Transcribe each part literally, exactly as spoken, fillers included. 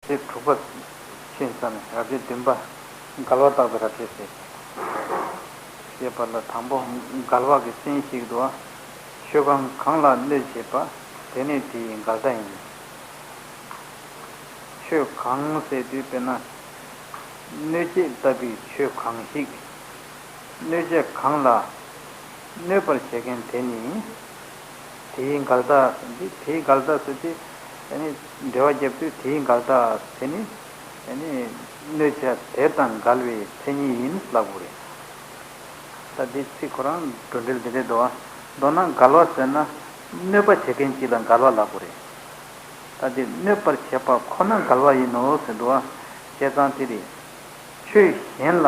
རབ་བྱེད་དྲུག་པ་ཆོས་ཟེར་ནས་རབ་བྱེད་བདུན་པ་འགལ་བ་བརྟག་པའི་རབ་བྱེད་ཟེར། ཞེས་པ་ལ་དང་པོ་འགལ་བ་གི་མཚན་ཞིག་ཏུ། ཆོས་གང་གང་ལ་གནོད་བྱེད་པ། དེ་ནི་དེའི་འགལ་ཟླ་ཡིན། ཆོས་གང་ཟེར་དུས་དཔེར་ན། གནོད་བྱེད་ལྟ་བུའི་ཆོས་གང་ཞིག་གནོད་བྱ་གང་ལ་གནོད་པར་བྱེད་མཁན་དེ་ནི། དེའི་འགལ་ཟླ་ཟེར་ཏེ། དེའི་འགལ་ཟླ་ཟེར་ཏེ། ཨ་ནི་འགྲེལ་བ་བརྒྱབ་དུས་དེའི་འགལ་ཟླ་དེ་ནི། ཨ་ནི་གནོད་བྱ་དེ་དང་འགལ་བའི་མཚན་ཉིད་ཡིན་ལབ་དགོས་རེད། ད་འདི་ཚིག་ཁོ་རང་འགྲོ་འགྲེལ་འདི་འདྲས་འདུག་བ། མདོར་ན་འགལ་བ་ཟེར་ན་གནོད་པ་བྱེད་མཁན་གཅིག་ལ་འགལ་བ་ལབ་དགོས་རེད། ད་འདི་གནོད་པར་བྱེད་པ་ཁོ་ན་འགལ་བ་ཡིན་ནོ་ཟེར་འདུག་བ། བྱས་ཙང་དེ་རེད། ཆོས་གཞན་ལ།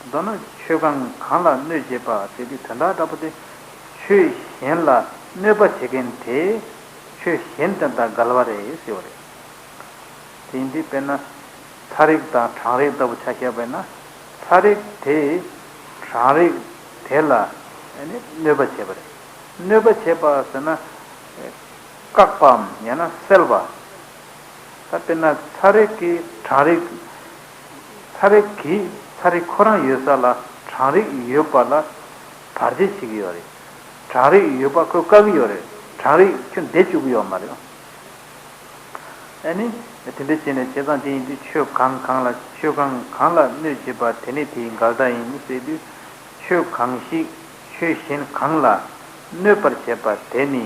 མདོར་ན་ཆོས་གང་གང་ལ་གནོད་བྱེད་པ་ཟེར་དུས་དོན་དག་འདྲ་པོ་དེ། ཆོས་གཞན་ལ་གནོད་པ་བྱེད་མཁན་དེ་ཆོས་གཞན་དེ་དང་འགལ་བ་རེད་ཟེར་བ་རེད། དེ་ཡིན་དུས་དཔེར་ན། ཚ་རེག་དང་གྲང་རེག་ལྟ་བུ་ཆ་བཞག་པ་ཡིན་ན། ཚ་རེག་དེས་གྲང་རེག་དེ་ལ་ནི་གནོད་པ་བྱེད་པ་རེད། གནོད་པ་བྱེད་པ་ཟེར་ན། བཀག་པའམ་ཡང་ན་སེལ་བ། ད་དཔེར་ན་ཚ་རེག་གིས་གྲང་རེག་ཚ་རེག་གིས་ཚ་རེག་ཁོ་རང་ཡོད་ས་ལ་གྲང་རེག་ཡོད་པ་ལ་བར་ཆད་བྱེད་ཀྱི་ཡོད་རེད། གྲང་རེག་ཡོད་པ་ཁོས་བཀག་གི་ཡོད་རེད། གྲང་རེག་ཁྱོད་བསྡད་བཅུག་གི་ཡོད་མ་རེད། ཨ་ནི། དེ་འདྲ་བྱས་ནས་བྱས་ཙང་དེ་ཡིན་དུས་ཆོས་གང་གང་ལ་ཆོས་གང་གང་ལ་གནོད་བྱེད་པ་དེ་ནི་དེའི་འགལ་ཟླ་ཡིན་ཟེར་དུས། ཆོས་གང་ཞིག་ཆོས་གཞན་གང་ལ་གནོད་པར་བྱེད་པ་དེ་ནི་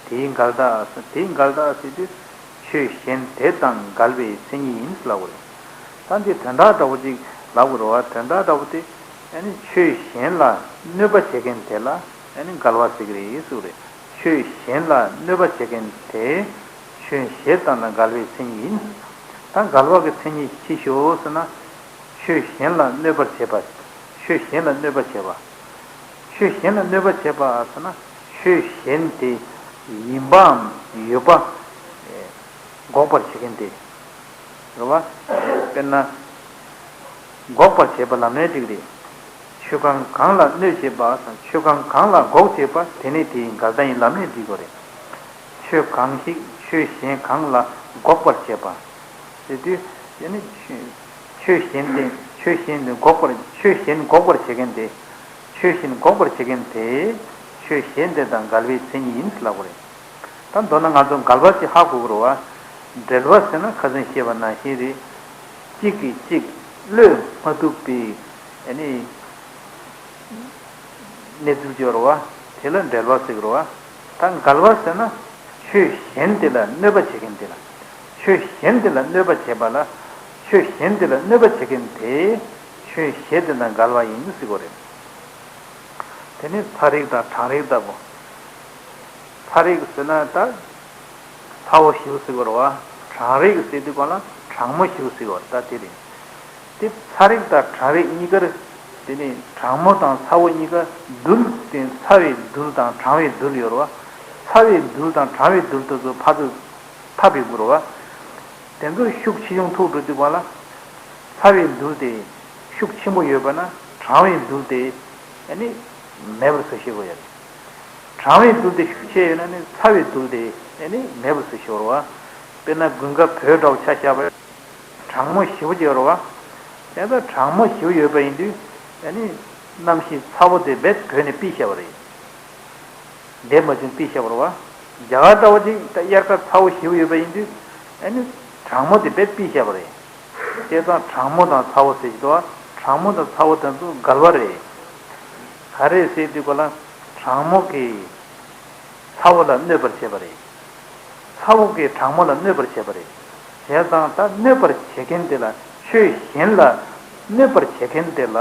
དེའི་འགལ་ཟླ། དེའི་འགལ་ཟླ་ཟེར་དུས་ཆོས་གཞན་དེ་དང་འགལ་བའི་མཚན་ཉིད་ཡིན་ལབ་དགོས་རེད། ད་འདི་དོན་དག་འདྲ་བོ་ཅིག་ལབ་དགོས་རེད་བ། དོན་དག་འདྲ་བོ་དེ། ཨ་ནི་ཆོས་གཞན་ལ་གནོད་པ་བྱེད་མཁན་དེ་ལ་ཨ་ནི་འགལ་བ་ཟེར་གི་རེད་ཟེར་གི་རེད། ཆོས་གཞན་ལ་གནོད་པ་བྱེད་མཁན་དེ་ཆོས་གཞན་དང་འགལ་བའི་མཚན་ཉིད་ཡིན། ད་འགལ་བ་གི་མཚན་ཉིད་ཅི་ཞིག་ཟེར་ན། ཆོས་གཞན་ལ་གནོད་པར་བྱེད་པ། ཆོས་གཞན་ལ་གནོད་པ་བྱེད་པ། ཆོས་གཞན་ལ་གནོད་པ་བྱེད་པ་ཟེར་ན། ཆོས་གཞན་དེ་ཡིན་པའམ་ཡོད་པ་འགོག་པར་བྱེད་མཁན་དེ། རེད་བ། དཔེར་ན། འགོག་པར་བྱེད་པ་ལམ་སྣེ་གཅིག་རེད། ཆོས་གང་གང་ལ་གནོད་བྱེད་པ་དང་ཆོས་གང་གང་ལ་འགོག་བྱེད་པ་དེ་ནི་དེའི་འགལ་ཟླ་ཡིན་ལབ་ནས་འགྲིག་གི་རེད། ཆོས་གང་ཞིག་ཆོས་གཞན་གང་ལ་འགོག་པར་བྱེད་པ། ཟེར་དུས་དེ་ནི་ཆོས་ཆོས་གཞན་དེ་ཆོས་གཞན་དེ་འགོག་པར་ཆོས་གཞན་འགོག་པར་བྱེད་མཁན་དེ། ཆོས་གཞན་འགོག་པར་བྱེད་མཁན་དེ་ཆོས་གཞན་དེ་དང་འགལ་བའི་མཚན་ཉིད་ཡིན་ལབ་དགོས་རེད། ད་མདོར་ན་ང་ཚོ་འགལ་བ་ཅིག་ཧ་གོ་དགོས་རེད་བ། འབྲེལ་བ་ཟེར་ན་ཁ་སང་བཤད་པ་ནང་བཞིན་རེད། གཅིག་གིས་གཅིག་བློས་མ་ཐུབ་པའི་ཨ་ནི་གནས་ཚུལ་ཅིག་ཡོད་རེད་བ། དེ་ལ་འབྲེལ་བ་ཟེར་གི་རེད་བ། ད་འགལ་བ་ཟེར་ན་ཆོས་གཞན་དེ་ལ་གནོད་པ་བྱེད་མཁན་དེ་ལ། ཆོས་གཞན་དེ་ལ་གནོད་པ་བྱེད་པ་ལ། ཆོས་གཞན་དེ་ལ་གནོད་པ་བྱེད་མཁན་དེ་ཆོས་གཞན་དེ་དང་འགལ་བ་ཡིན་ཟེར་གི་རེད། དེ་ནི་ཚ་རེག་དང་གྲང་རེག་ལྟ་བུ། ཚ་རེག་ཟེར་ན་ད་ཚ་བོ་ཞེ་པོ་ཟེར་གི་རེད་བ། གྲང་རེག་ཟེར་དུས་གང་ལ་གྲང་མོ་ཞེ་པོ་ཟེར་གི་རེད། ད་དེ་རེད། དེ་ཚ་རེག་དང་གྲང་རེག་གཉིས་ཀར། དེ་ནི་གྲང་མོ་དང་ཚ་བོ་གཉིས་ཀ་རྡུལ་དེ་ཚ་བའི་རྡུལ་དང་གྲང་བའི་རྡུལ་ཡོད་རེད་བ། ཚ་བའི་རྡུལ་དང་གྲང་བའི་རྡུལ་དེ་ཚོ་ཕར་ཚུར་འཐབ་ཡོང་གི་རེད་བ། དེ་ཚོ་ཤུགས་ཆེ་ཆུང་ཐུག་འགྲོ་དུས་གང་ལ། ཚ་བའི་རྡུལ་དེ་ཤུགས་ཆེན་པོ་ཡོད་པ་ན་གྲང་བའི་རྡུལ་དེ་ཨ་ནི་མེད་པར་བཟོ་ཤེས་དགོས་ཡ་རེད། གྲང་བའི་རྡུལ་དེ་ཤུགས་ཆེ་ཡོད་ན་ནི་ཚ་བའི་རྡུལ་དེ་ཨ་ནི་མེད་པར་བཟོ་ཤེས་དགོས་རེད་བ། དཔེར་ན་དགུན་ཁ་བོད་འདྲ་བོ་ཆ་བཞག་པ་ཡིན་ན་གྲང་མོ་ཞེ་པོ་ཅིག་ཡོད་རེད་བ། དེ་ལྟར་གྲང་མོ་ཞེ་པོ་ཡོད་པ་ཡིན་དུས་ཨ་ནི་གནམ་གཤིས་ཚ་བོ་དེ་རྦད་བོད་ནས་ཕུད་བཞག་པ་རེད། འདས་མ་བྱུང་ཕུད་བཞག་པ་རེད་བ། རྒྱ་གར་འདྲ་བོ་ཅིག་ད་དབྱར་ཁ་ཚ་བོ་ཞེ་པོ་ཡོད་པ་ཡིན་དུས་ཨ་ནི་གྲང་མོ་དེ་རྦད་ཕུད་བཞག་པ་རེད། བྱས་ཙང་གྲང་མོ་དང་ཚ་བོ་ཟེར་གྱི་འདུག་བ། གྲང་མོ་དང་ཚ་བོ་དེ་ཚོ་འགལ་བ་རེད། ག་རེ་ཟེར་དུས་གང་ལ་གྲང་མོ་གིས་ཚ་བོ་ལ་གནོད་པར་བྱེད་པ་རེད། ཚ་བོ་གིས་གྲང་མོ་ལ་གནོད་པར་བྱེད་པ་རེད། བྱས་ཙང་ད་གནོད་པར་བྱེད་མཁན་དེ་ལ་ཆོས་གཞན་ལ་གནོད་པར་བྱེད་མཁན་དེ་ལ་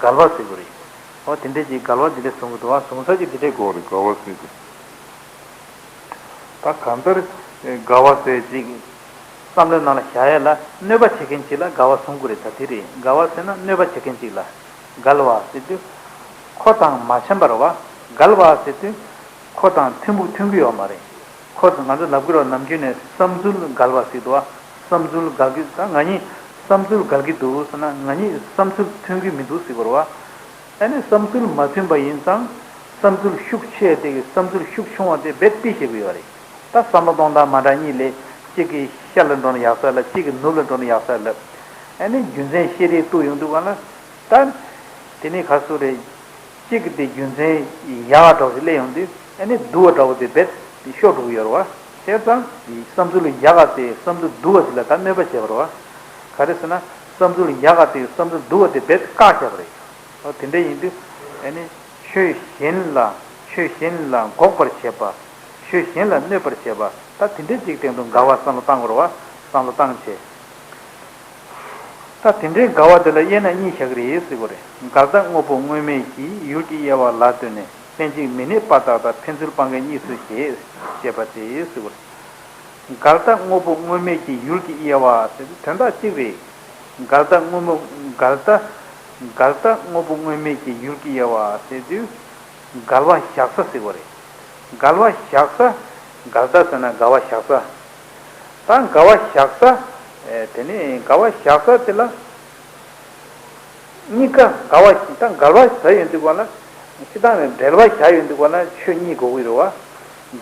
འགལ་བ་ཟེར་གྱི་རེད། འོ་དེ་འདྲས་ཀྱི་འགལ་བ་དེ་འདྲས་གསུང་གི་འདུག་བ། གསུང་ས་ཀྱི་དེ་འདྲས་གོ་རེད། འགལ་བ་ཟེར་གྱི། ད་གང་ལྟར་འགལ་བ་ཟེར་ཅིག་བསམ་བློའི་ནང་ལ་བཞག་ཡས་ལ་གནོད་པ་བྱེད་མཁན་ཅིག་ལ་འགལ་བ་གསུང་གི་རེད། ད་དེ་རེད། འགལ་བ་ཟེར་ན་གནོད་པ་བྱེད་མཁན་ཅིག་ལ། འགལ་བ་ཟེར་དུས་ཁོ་དང་མ་འཆམ་པ་རེད་བ། འགལ་བ་ཟེར་དུས་ཁོ་དང་མཐུན་པོ་མཐུན་གྱི་ཡོད་མ་རེད། ཁོ་ང་ཚོ་ལབ་ཀྱི་རེད་བ། ནམ་རྒྱུན་ནས་བསམ་ཚུལ་འགལ་བ་ཟེར་འདུག་བ། བསམ་ཚུལ་འགལ་གྱི། ད་ང་གཉིས་བསམ་ཚུལ་འགལ་གྱི་འདུག་ཟེར་ན་ང་གཉིས་བསམ་ཚུལ་མཐུན་གྱི་མི་འདུག་ཟེར་དགོས་རེད་བ། ཨ་ནི་བསམ་ཚུལ་མ་མཐུན་པ་ཡིན་ཙང་བསམ་ཚུལ་ཤུགས་ཆེ་དེ་གི་བསམ་ཚུལ་ཤུགས་ཆུང་བ་དེ་རྦད་ཕུད་བྱེད་དགོས་ཡོད་རེད། ད་བསམ་བློ་གཏོང་སྟངས་མ་འདྲ་གཉིས་ལས་ གཅིག་གིས་ཤར་ལ་འགྲོ་ན་ཡག་ས་ལབ། གཅིག་གིས་ནུབ་ལ་འགྲོ་ན་ཡག་ས་ལབ། ཨ་ནི་རྒྱུ་མཚན་བཤད་རེས་གཏུག་ཡོང་དུས་ག་ལ་ད། དེ་ནི་ག་སུ་རེད། གཅིག་གི་དེ་རྒྱུ་མཚན་ཡག་ག་འདྲ་བོ་ཞིག་སླེབས་ཡོང་དུས་ཨ་ནི་སྡུག་ག་འདྲ་བོ་དེ་རྦད་ཤོར་འགྲོ་གི་ཡོད་རེད་བ། བྱས་ཙང་བསམ་ཚུལ་ཡག་ག་དེ་བསམ་ཚུལ་སྡུག་ག་ཞིག་ལ་ད་གནོད་པ་བྱས་པ་རེད་བ། ག་རེ་ཟེར་ན་བསམ་ཚུལ་ཡག་ག་དེ་བསམ་ཚུལ་སྡུག་ག་དེ་རྦད་བཀག་བཞག་པ་རེད། ཨོ་དེ་འདྲ་ཡིན་དུས་ཨ་ནི་ཆོས་གཞན་ལ་ཆོས་གཞན་ལ་འགོག་པར་བྱེད་པ། ཆོས་གཞན་ལ་གནོད་པར་བྱེད་པ། ད་དེ་འདྲའི་ཅིག་སྟེང་དུ་འགལ་བ་བསམ་བློ་བཏང་དགོས་རེད་བ། བསམ་བློ་བཏང་བྱས། ད་དེ་འདྲའི་འགལ་བ་དེ་ལ་དབྱེ་ན་གཉིས་བཞག་གི་རེད་ཟེར་དགོས་རེད། འགལ་རྟགས་དངོས་པོ་དངོས་མེད་ཀྱི་ཡུལ་གྱི་དབྱེ་བ་ལ་ལྟོས་ནས་ལྷན་ཅིག་མི་གནས་པ་དག་དང་ཕན་ཚུན་སྤང་འགལ་གཉིས་སུ་བཞེད་ཅེས་པ་སྟེ་ཟེར་དགོས་རེད། འགལ་རྟགས་དངོས་པོ་དངོས་མེད་ཀྱི་ཡུལ་གྱི་དབྱེ་བ་ཟེར་དུས་དོན་དག་གཅིག་རེད། འགལ་རྟགས་དངོས་པོ་འགལ་རྟགས་འགལ་རྟགས་དངོས་པོ་དངོས་མེད་ཀྱི་ཡུལ་གྱི་དབྱེ་བ་ཟེར་དུས། འགལ་བ་བཞག་ས་ཟེར་བ་རེད། འགལ་བ་བཞག་ས། འགལ་རྟགས་ཟེར་ན་འགལ་བ་བཞག་ས། ད་འགལ་བ་བཞག་ས། ཨེ་དེ་ནི་འགལ་བ་བཞག་ས་དེ་ལ། གཉིས་ཀ་འགལ་བ་ཞིག་ད་འགལ་བ་བཞག་ཡོང་དུས་ག་ལ། སྤྱིར་བཏང་ནས་འབྲེལ་བ་བཞག་ཡོང་དུས་ག་ལ་ཆོས་གཉིས་དགོས་ཀྱི་རེད་བ།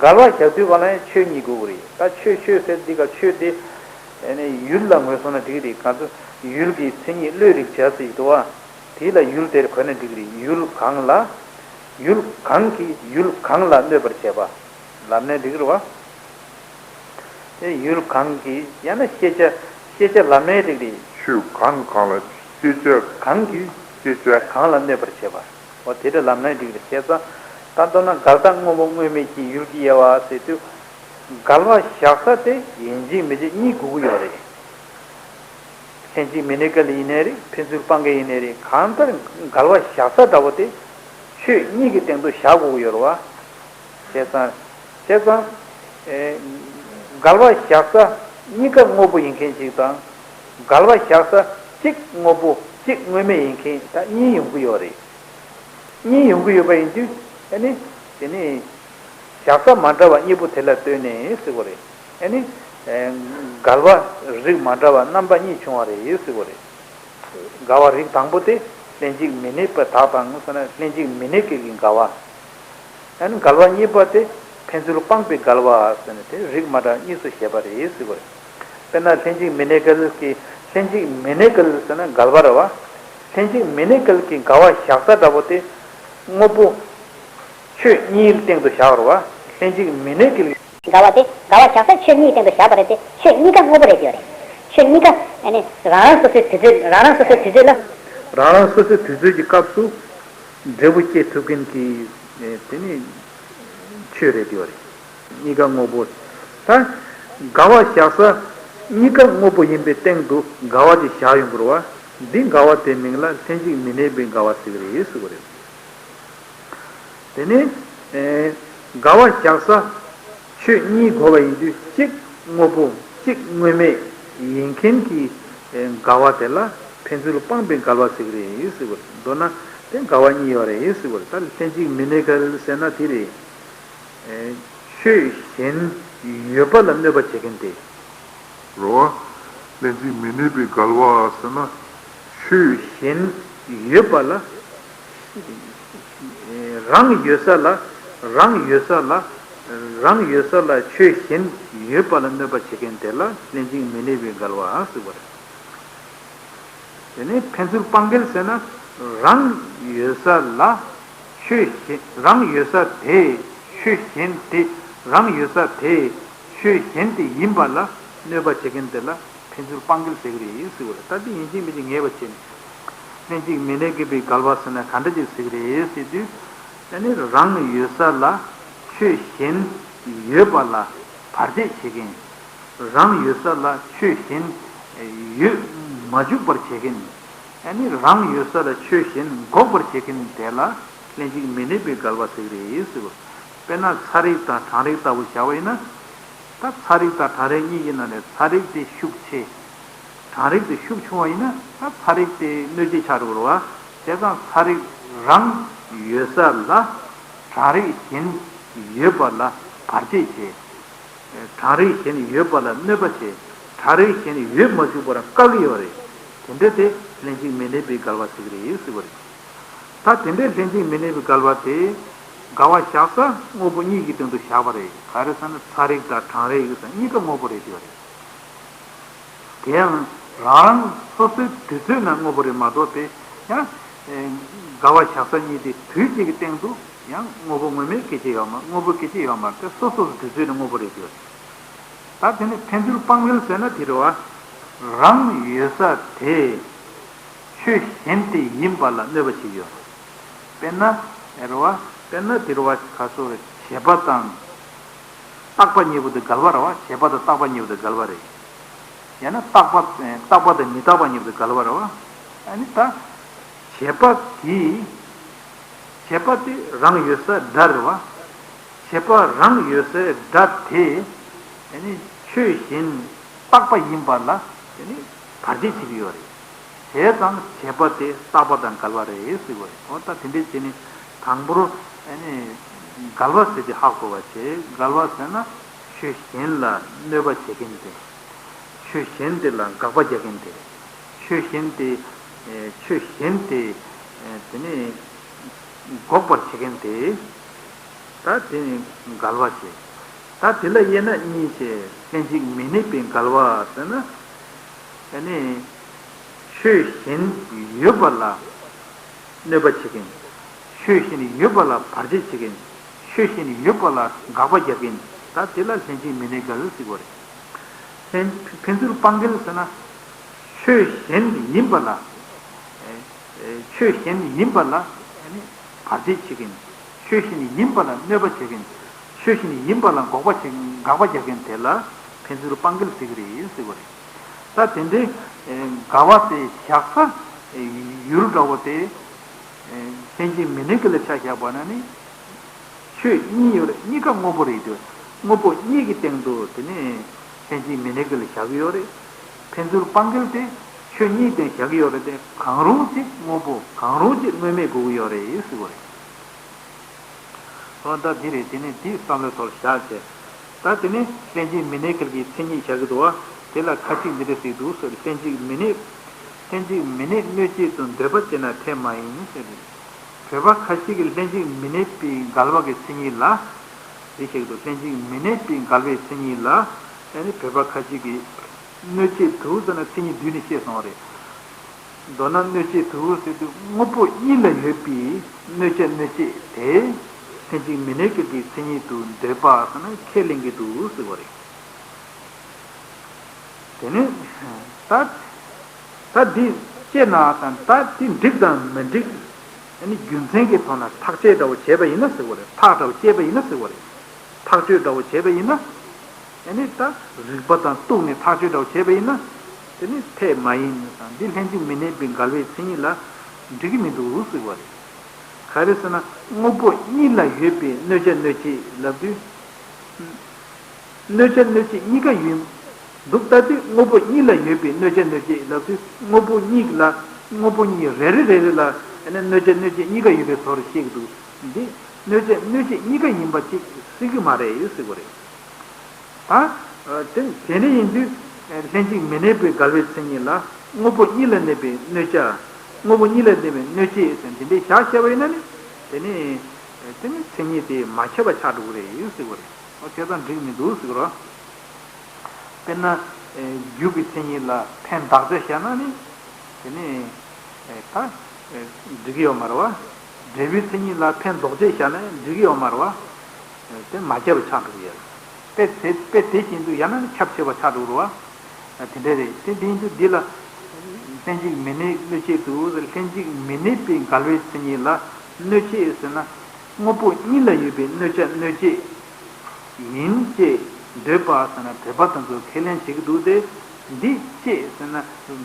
འགལ་བ་བཞག་དུས་ག་ལ་ཡང་ཆོས་གཉིས་དགོས་ཀྱི་རེད། ད་ཆོས་ཆོས་ཟེར་འདི་ག་ཆོས་དེ། ཨེ་ནི་ཡུལ་ལ་ངོས་བཟུང་ན་འགྲིག་གི་རེད། ག་ཚོད་ཡུལ་གྱི་མཚན་ཉིད་བློས་རིག་བྱ་ཟེར་གྱི་འདུག་བ། དེ་ལ་ཡུལ་དེར་གོ་ན་འགྲིག་གི་རེད། ཡུལ་གང་ལ། ཡུལ་གང་གིས་ཡུལ་གང་ལ་གནོད་པར་བྱེད་པ། ལབ་ན་འགྲིག་གི་རེད་བ། དེ་ཡུལ་གང་གིས་ཡང་ན་ཤེས་བྱ་ཤེས་བྱ་ལབ་ནའི་འགྲིག་རེད། ཆོས་གང་གང་ལ་ཤེས་བྱ་གང་གིས་ཤེས་བྱ་གང་ལ་གནོད་པར་བྱེད་པ། འོ་དེ་འདྲ་ལབ་ནའི་འགྲིག་རེད། བྱས་ཙང་ད་མདོར་ན་འགལ་རྟགས་དངོས་པོ་དངོས་མེད་ཀྱི་ཡུལ་གྱི་དབྱེ་བ་ཟེར་དུས། འགལ་བ་བཞག་ས་དེ་ཡིན་གཅིག་མིན་གཅིག་གཉིས་དགོས་ཀྱི་ཡོད་རེད། ལྷན་ཅིག་མི་གནས་སྐབས་ལ་ཡིན་ནའི་རེད། ཕན་ཚུན་སྤང་སྐད་ཡིན་ནའི་རེད། གང་ལྟར་འགལ་བ་བཞག་ས་འདྲ་བོ་དེ་ཆོས་གཉིས་ཀྱི་སྟེང་དུ་བཞག་དགོས་ཀྱི་ཡོད་རེད་བ། བྱས་ཙང་། བྱས་ཙང་། ཨེ། འགལ་བ་བཞག་ས་གཉིས་ཀ་དངོས་པོ་ཡིན་མཁན་ཅིག་དང་། འགལ་བ་བཞག་ས་གཅིག་དངོས་པོ་གཅིག་དངོས་མེད་ཡིན་མཁན་ད་གཉིས་ཡོང་གི་ཡོད་རེད། གཉིས་ཡོང་གི་ཡོད་པ་ཡིན་དུས་ཨ་ནི་དེ་ནི་བཞག་ས་མ་འདྲ་བ་གཉིས་པོ་དེ་ལ་ལྟོས་ནས་ཟེར་བ་རེད། ཨ་ནི་འགལ་བ་རིགས་མ་འདྲ་བ་རྣམ་པ་གཉིས་བྱུང་བ་རེད་ཟེར་བ་རེད། འགལ་བ་རིགས་དང་པོ་དེ་ལྷན་ཅིག་མི་གནས་པ་དག་དང་ཟེར་ན་ལྷན་ཅིག་མི་གནས་སྐབས་ཀྱི་འགལ་བ། ཨ་ནི་འགལ་བ་གཉིས་པ་དེ་ཕན་ཚུན་སྤངས་པའི་འགལ་བ་ཟེར་ནས་དེ་རིགས་མ་འདྲ་གཉིས་སུ་བཞེད་པ་རེད་ཟེར་བ་རེད། དཔེར་ན་ལྷན་ཅིག་མི་གནས་སྐབས་ཀྱི་ལྷན་ཅིག་མི་གནས་སྐབས་ཟེར་ན་འགལ་བ་རེད་བ། ལྷན་ཅིག་མི་གནས་སྐབས་ཀྱི་འགལ་བ་བཞག་ས་འདྲ་བོ་དེ་དངོས་པོ། ཆོས་གཉིས་སྟེང་དུ་བཞག་རོ་བ། ལྷན་ཅིག་མི་གནས་ཀྱི། འགལ་བ་དེ་འགལ་བ་བཞག་ས་ཆོས་གཉིས་སྟེང་དུ་བཞག་པ་རེད་དེ་ཆོས་གཉིས་ཀ་དངོས་པོ་རེད་ཡོད་རེད། ཆོས་གཉིས་ཀ་ཨ་ནི་རང་རང་སོ་སོའི་དུས་ཚོད་རང་རང་སོ་སོའི་དུས་ཚོད་ལ། རང་རང་སོ་སོའི་དུས་ཚོད་ཀྱི་སྐབས་སུ་འབྲས་བུ་སྐྱེ་ཐུབ་མཁན་གྱི་དེ་ནི་ཆོས་རེད་ཡོད་རེད། གཉིས་ཀ་དངོས་པོ། ད་འགལ་བ་བཞག་ས་གཉིས་ཀ་དངོས་པོ་ཡིན་པའི་སྟེང་དུ་འགལ་བ་དེ་བཞག་ཡོང་དགོས་རེད་བ། འདི་འགལ་བ་དེ་མིང་ལ་ལྷན་ཅིག་མི་གནས་པའི་འགལ་བ་ཟེར་གྱི་རེད་ཟེར་གྱི་རེད། དེ་ནས། ཨེ། འགལ་བ་བཞག་ས། ཆོས་གཉིས་དགོས་པ་ཡིན་དུས་གཅིག་དངོས་པོ་གཅིག་དངོས་མེད་ཡིན་མཁན་གྱི། ཨེ། འགལ་བ་དེ་ལ་ཕན་ཚུན་སྤངས་པའི་འགལ་བ་ཟེར་གྱི་རེད་ཟེར་བ་རེད། མདོར་ན་དེ་འགལ་བ་གཉིས་ཡོད་རེད་ཟེར་བ་རེད། ད་ལྷན་ཅིག་མི་གནས་འགལ་ཟེར་ན་དེ་རེད། ཨེ། ཆོས་གཞན་ཡོད་པ་ལ་གནོད་པ་བྱེད་མཁན་དེ། རོ། ལྷན་ཅིག་མི་གནས་པའི་འགལ་བ་ཟེར་ན། ཆོས་གཞན་ཡོད་པ་ལ། རང་ཡོད་ས་ལ། རང་ཡོད་ས་ལ། རང་ཡོད་ས་ལ་ཆོས་གཞན་ཡོད་པ་ལ་གནོད་པ་བྱེད་མཁན་དེ་ལ་ལྷན་ཅིག་མི་གནས་པའི་འགལ་བ་ཟེར་བ་རེད། དེ་ནས་ཕན་ཚུན་སྤང་འགལ་ཟེར་ན། རང་ཡོད་ས་ལ་ཆོས་གཞན་རང་ཡོད་ས་དེ་ཆོས་གཞན་དེ་རང་ཡོད་ས་དེ་ཆོས་གཞན་དེ་ཡིན་པ་ལ་གནོད་པ་བྱེད་མཁན་དེ་ལ་ཕན་ཚུན་སྤང་འགལ་ཟེར་གྱི་རེད་ཟེར་བ་རེད། ད་འདི་ཡིན་གཅིག་མིན་གཅིག་ངེས་པ་བྱས་ནས། ལྷན་ཅིག་མི་གནས་ཀྱི་པའི་འགལ་བ་ཟེར་ན་ག་འདྲ་ཅིག་ཟེར་གྱི་རེད་ཟེར་དུས། ཨ་ནི་རང་ཡོད་ས་ལ་ཆོས་གཞན་ཡོད་པ་ལ་བར་ཆད་བྱེད་མཁན། རང་ཡོད་ས་ལ་ཆོས་གཞན་ཡོད་མ་བཅུག་པར་བྱེད་མཁན། ཨ་ནི་རང་ཡོད་ས་ལ་ཆོས་གཞན་འགོག་པར་བྱེད་མཁན་དེ་ལ་ལྷན་ཅིག་མི་གནས་པའི་འགལ་བ་ཟེར་གྱི་རེད་ཟེར་བ། དཔེར་ན་ཚ་རེག་དང་གྲང་རེག་ལྟ་བུ་བཞག་པ་ཡིན་ན། ད་ཚ་རེག་དང་གྲང་རེག་གཉིས་ཀྱི་ནང་ནས་ཚ་རེག་དེ་ཤུགས་ཆེ། གྲང་རེག་དེ་ཤུགས་ཆུང་བ་ཡིན་ན་ད་ཚ་རེག་དེ་གནོད་བྱེད་ཆགས་འགྲོ་གི་རེད་བ། བྱས་ཙང་ཚ་རེག་རང་ཡོད་ས་ལ་གྲང་རེག་གཞན་ཡོད་པ་ལ་བར་ཆད་བྱེད། གྲང་རེག་གཞན་ཡོད་པ་ལ་གནོད་པ་བྱེད། གྲང་རེག་གཞན་ཡོད་མ་བཅུག་པར་བཀག་གི་ཡོད་རེད། དེ་འདྲ་དེ་ལྷན་ཅིག་མི་གནས་པའི་འགལ་བ་ཟེར་གྱི་རེད་ཟེར་བ་རེད། ད་དེ་འདྲའི་ལྷན་ཅིག་མི་གནས་པའི་འགལ་བ་དེ། འགལ་བ་བཞག་ས་དངོས་པོ་གཉིས་ཀྱི་སྟེང་དུ་བཞག་པ་རེད། ག་རེ་ཟེར་ན་ཚ་རེག་དང་གྲང་རེག་ཡོད་ས་གཉིས་ཀ་དངོས་པོ་རེད་ཟེར་བ་རེད། དེ་ཡང་རང་རང་སོ་སོའི་དུས་ཚོད་ན་དངོས་པོ་རེད་མ་གཏོགས་པའི་ཡང་། ཨེ། དགའ་བ་བཞག་ས་གཉིས་དེ་དུས་གཅིག་གི་སྟེང་དུ་ཡང་དངོས་པོ་དངོས་མེད་སྐད་ཅིག་ཡོད་མ་དངོས་པོ་སྐད་ཅིག་ཡོད་མ་རེད་དེ་སོ་སོ་སོ་དུས་ཚོད་ནས་དངོས་པོ་རེད་དེ། ད་དེ་ནི་ཕན་ཚུན་སྤང་འགལ་ཟེར་ན་དེ་རེད་བ། རང་ཡོད་ས་དེ་ཆོས་གཞན་དེ་ཡིན་པ་ལ་གནོད་པ་བྱེད་ཀྱི་ཡོད་རེད། དཔེར་ན། ཨེ་རེད་བ། དཔེར་ན་དེ་རེད་བ་ག་སོ་རེད་བྱེད་པ་དང་། རྟག་པ་གཉིས་པོ་དེ་འགལ་བ་རེད་བ། བྱེད་པ་དང་རྟག་པ་གཉིས་པོ་དེ་འགལ་བ་རེད། ཡང་ན་རྟག་པ་རྟག་པ་དང་མི་རྟག་པ་གཉིས་པོ་དེ་འགལ་བ་རེད་བ། ཨ་ནི་ད། བྱེད་པ་དེ། བྱེད་པ་དེ་རང་ཡོད་ས་སྒྲ་རེད་བ། བྱེད་པ་རང་ཡོད་སའི་སྒྲ་དེ། ཨ་ནི་ཆོས་གཞན་རྟག་པ་ཡིན་པ་ལ་ཨ་ནི་བར་ཆད་བྱེད་ཀྱི་ཡོད་རེད། བྱས་ཙང་བྱེད་པ་དེ་རྟག་པ་དང་འགལ་བ་རེད་ཟེར་བ་རེད། འོ་ད་དེ་འདྲའི་བྱས་ནས་དང་པོར་ཨ་ནི་འགལ་བ་ཟེར་དེ་ཧ་གོ་བ་བྱེད། འགལ་བ་ཟེར་ན་ཆོས་གཞན་ལ་གནོད་པ་བྱེད་མཁན་དེ། ཆོས་གཞན་དེ་ལ་དགག་པ་རྒྱག་མཁན་དེ། ཆོས་གཞན་དེ། ཆོས་གཞན་དེ། དེ་ནི་འགོག་པར་བྱེད་མཁན་དེ། ད་དེ་ནི་འགལ་བ་བྱེད། ད་དེ་ལ་དབྱེ་ན་གཉིས་བྱས། ལྷན་ཅིག་མི་གནས་པའི་འགལ་བ་ཟེར་ན། ཨ་ནི། ཆོས་གཞན་ཡོད་པ་ལ་གནོད་པ་བྱེད་མཁན། ཆོས་གཞན་ཡོད་པ་ལ་བར་ཆད་བྱེད་མཁན། ཆོས་གཞན་ཡོད་པ་ལ་དགག་པ་རྒྱག་མཁན། ད་དེ་ལ་ལྷན་ཅིག་མི་གནས་འགལ་ཟེར་གྱི་ཡོད་རེད། ལྷན། ཕན་ཚུན་སྤང་འགལ་ཟེར་ན། ཆོས་གཞན་ཡིན་པ་ལ། ཨེ། ཆོས་གཞན་ཡིན་པ་ལ་ཨ་ནི་བར་ཆད་བྱེད་མཁན། ཆོས་གཞན་ཡིན་པ་ལ་གནོད་པ་བྱེད་མཁན། ཆོས་གཞན་ཡིན་པ་ལ་འགོག་པ་བྱེད་མཁན་དགག་པ་རྒྱག་མཁན་དེ་ལ་ཕན་ཚུན་སྤང་འགལ་ཟེར་གྱི་རེད་ཟེར་བ་རེད། ད་དེ་འདྲའི་འགལ་བ་དེ་བཞག་ས་ཡུལ་འདྲ་བོ་དེ་ལྷན་ཅིག་མི་གནས་འགལ་ལ་ཆ་བཞག་པ་ན་ནི། ཆོས་གཉིས་ཡོད་རེད། གཉིས་ཀ་དངོས་པོ་རེད་དེ། དངོས་པོ་གཉིས་ཀྱི་སྟེང་དུ་དེ་ནས་ལྷན་ཅིག་མི་གནས་འགལ་བཞག་གི་ཡོད་རེད། ཕན་ཚུན་སྤང་འགལ་དེ་ཆོས་གཉིས་སྟེང་བཞག་གི་ཡོད་རེད་དེ་གང་རུང་གཅིག་དངོས་པོ་གང་རུང་གཅིག་དངོས་མེད་དགོས་ཀྱི་ཡོད་རེད་ཟེར་བ་རེད། འོ་ད་འདི་རེད། དེ་ནས་འདི་བསམ་བློའི་ཐོག་བཞག་བྱས། ད་དེ་ནས་ལྷན་ཅིག་མི་གནས་འགལ་གྱི་མཚན་ཉིད་བཞག་གི་འདུག་བ། དེ་ལ་ཁ་ཅིག་འདི་འདྲ་ཞིག་འདུག་ཟེར། ལྷན་ཅིག་མི་གནས། ལྷན་ཅིག་མི་གནས་གནོད་བྱེད་དུ་འདོད་པ་ཅེ་ན་ཐེ་མ་ཡིན་ཟེར་ཏེ། བོད་པ་ཁ་ཅིག་གིས་ལྷན་ཅིག་མི་གནས་པའི་འགལ་བ་གི་མཚན་ཉིད་ལ། འདི་བཤད་ཀྱི་འདུག་ལྷན་ཅིག་མི་གནས་པའི་འགལ་བའི་མཚན་ཉིད་ལ། ཨ་ནི་བོད་པ་ཁ་ཅིག་གིས་གནོད་བྱེད་དུ་ཟེར་ན་མཚན་ཉིད་བསྡུས་ནས་བཤད་སོང་བ་རེད། མདོར་ན་གནོད་བྱེད་དུ་ཟེར་དུས་དངོས་པོ་གཉིས་ལ་ཡོད་པའི་གནོད་བྱ་གནོད་བྱེད་དེ། ལྷན་ཅིག་མི་གནས་འགལ་གྱི་མཚན་ཉིད་དུ་འདོད་པ་ཟེར་ན་ཁས་ལེན་གྱི་འདུག་ཟེར་བ་རེད། དེ་ནས་ད། ད་འདི་ཅེ་ན་དང་ད་འདི་འགྲིག་དང་མི་འགྲིག་ཨ་ནི་རྒྱུ་མཚན་གྱི་ཐོག་ནས་ཐག་གཅོད་འདྲ་བོ་བྱས་པ་ཡིན་ན་ཟེར་བ་རེད། ཐག་འདྲ་བོ་བཅད་པ་ཡིན་ན་ཟེར་བ་རེད། ཐག་གཅོད་འདྲ་བོ་བྱས་པ་ཡིན་ན། ཨ་ནི་ད་རིགས་པ་དང་གཏུགས་ནས་ཐག་གཅོད་འདྲ་བོ་བྱས་པ་ཡིན་ན། དེ་ནི་ཐེ་མ་ཡིན་དང་འདི་ལྷན་ཅིག་མི་གནས་པའི་འགལ་བའི་མཚན་ཉིད་ལ་འགྲིག་གི་མི་འདུག་ཟེར་བ་རེད། ག་རེ་ཟེར་ན་དངོས་པོ་གཉིས་ལ་ཡོད་པའི་གནོད་བྱ་གནོད་བྱེད་ལབ་དུས། གནོད་བྱ་གནོད་བྱེད་གཉིས་ཀ་ཡོད་འདུག་ད་དུས་དངོས་པོ་གཉིས་ལ་ཡོད་པའི་གནོད་བྱ་གནོད་བྱེད་ལབ་དུས་དངོས་པོ་གཉིས་ལ་དངོས་པོ་གཉིས་རེ་རེ་རེ་རེ་ལ་ནི་གནོད་བྱ་གནོད་བྱེད་གཉིས་ཀ་ཡོད་པའི་བཟོ་འདྲ་བཤད་ཀྱི་འདུག་འདི་གནོད་བྱ་གནོད་བྱེད་གཉིས་ཀ་ཡིན་པ་ཅིག་སྲིད་ཀྱི་མ་རེད་ཟེར་གྱི་རེད། ད། དེ་དེ་ནས་ཡིན་དུས། ལྷན་ཅིག་མི་གནས་པའི་འགལ་བའི་མཚན་ཉིད་ལ་དངོས་པོ་གཉིས་ལ་གནས་པའི་གནོད་བྱ། དངོས་པོ་གཉིས་ལ་གནས་པའི་གནོད་བྱེད་ཟེར་འདི་འདྲའི་བཞག་བྱས་པ་ཡིན་ན་ནི། དེ་ནི། དེ་ནི་མཚན་ཉིད་དེ་མ་ཁྱབ་པ་ཆགས་འགྲོ་གི་རེད་ཟེར་གྱི་རེད། ཨོ་བྱས་ཙང་འགྲིག་མི་འདུག་ཟེར་གྱི་རེད། དཔེར་ན། རྒྱུ་གི་མཚན་ཉིད་ལ་ཕན་བདག་ཅེས་བཞག་ན་ནི། དེ་ནི། ད། འགྲིག་གི་ཡོད་མ་རེད་བ། འབྲས་བུའི་མཚན་ཉིད་ལ་ཕན་འདོགས་བྱེད་བཞག་ན་འགྲིག་གི་ཡོད་མ་རེད་བ། དེ་མ་ཁྱབ་པ་ཆགས་འགྲོ་གི་ཡོད་རེད། དཔེ་དེ་དཔེ་དེ་བཞིན་དུ་ཡང་ན་ནི་ཁྱབ་ཆེ་བ་ཆགས་འགྲོ་གི་རེད་བ། དེ་འདྲ་རེད་དེ་འདི་ཡིན་དུས་འདི་ལ། ལྷན་ཅིག་མི་གནས་གནོད་བྱེད་དུ་ལྷན་ཅིག་མི་གནས་པའི་འགལ་བའི་མཚན་ཉིད་ལ་གནོད་བྱེད་ཟེར་ན། དངོས་པོ་གཉིས་ལ་ཡོད་པའི་གནོད་བྱ་གནོད་བྱེད། ཡིན་ཅེས་འདོད་པ་ཟེར་ན་བོད་པ་དེ་ཚོས་ཁས་ལེན་བྱེད་ཀྱི་འདུག་སྟེ། འདི་ཅེས་ཟེར་ན་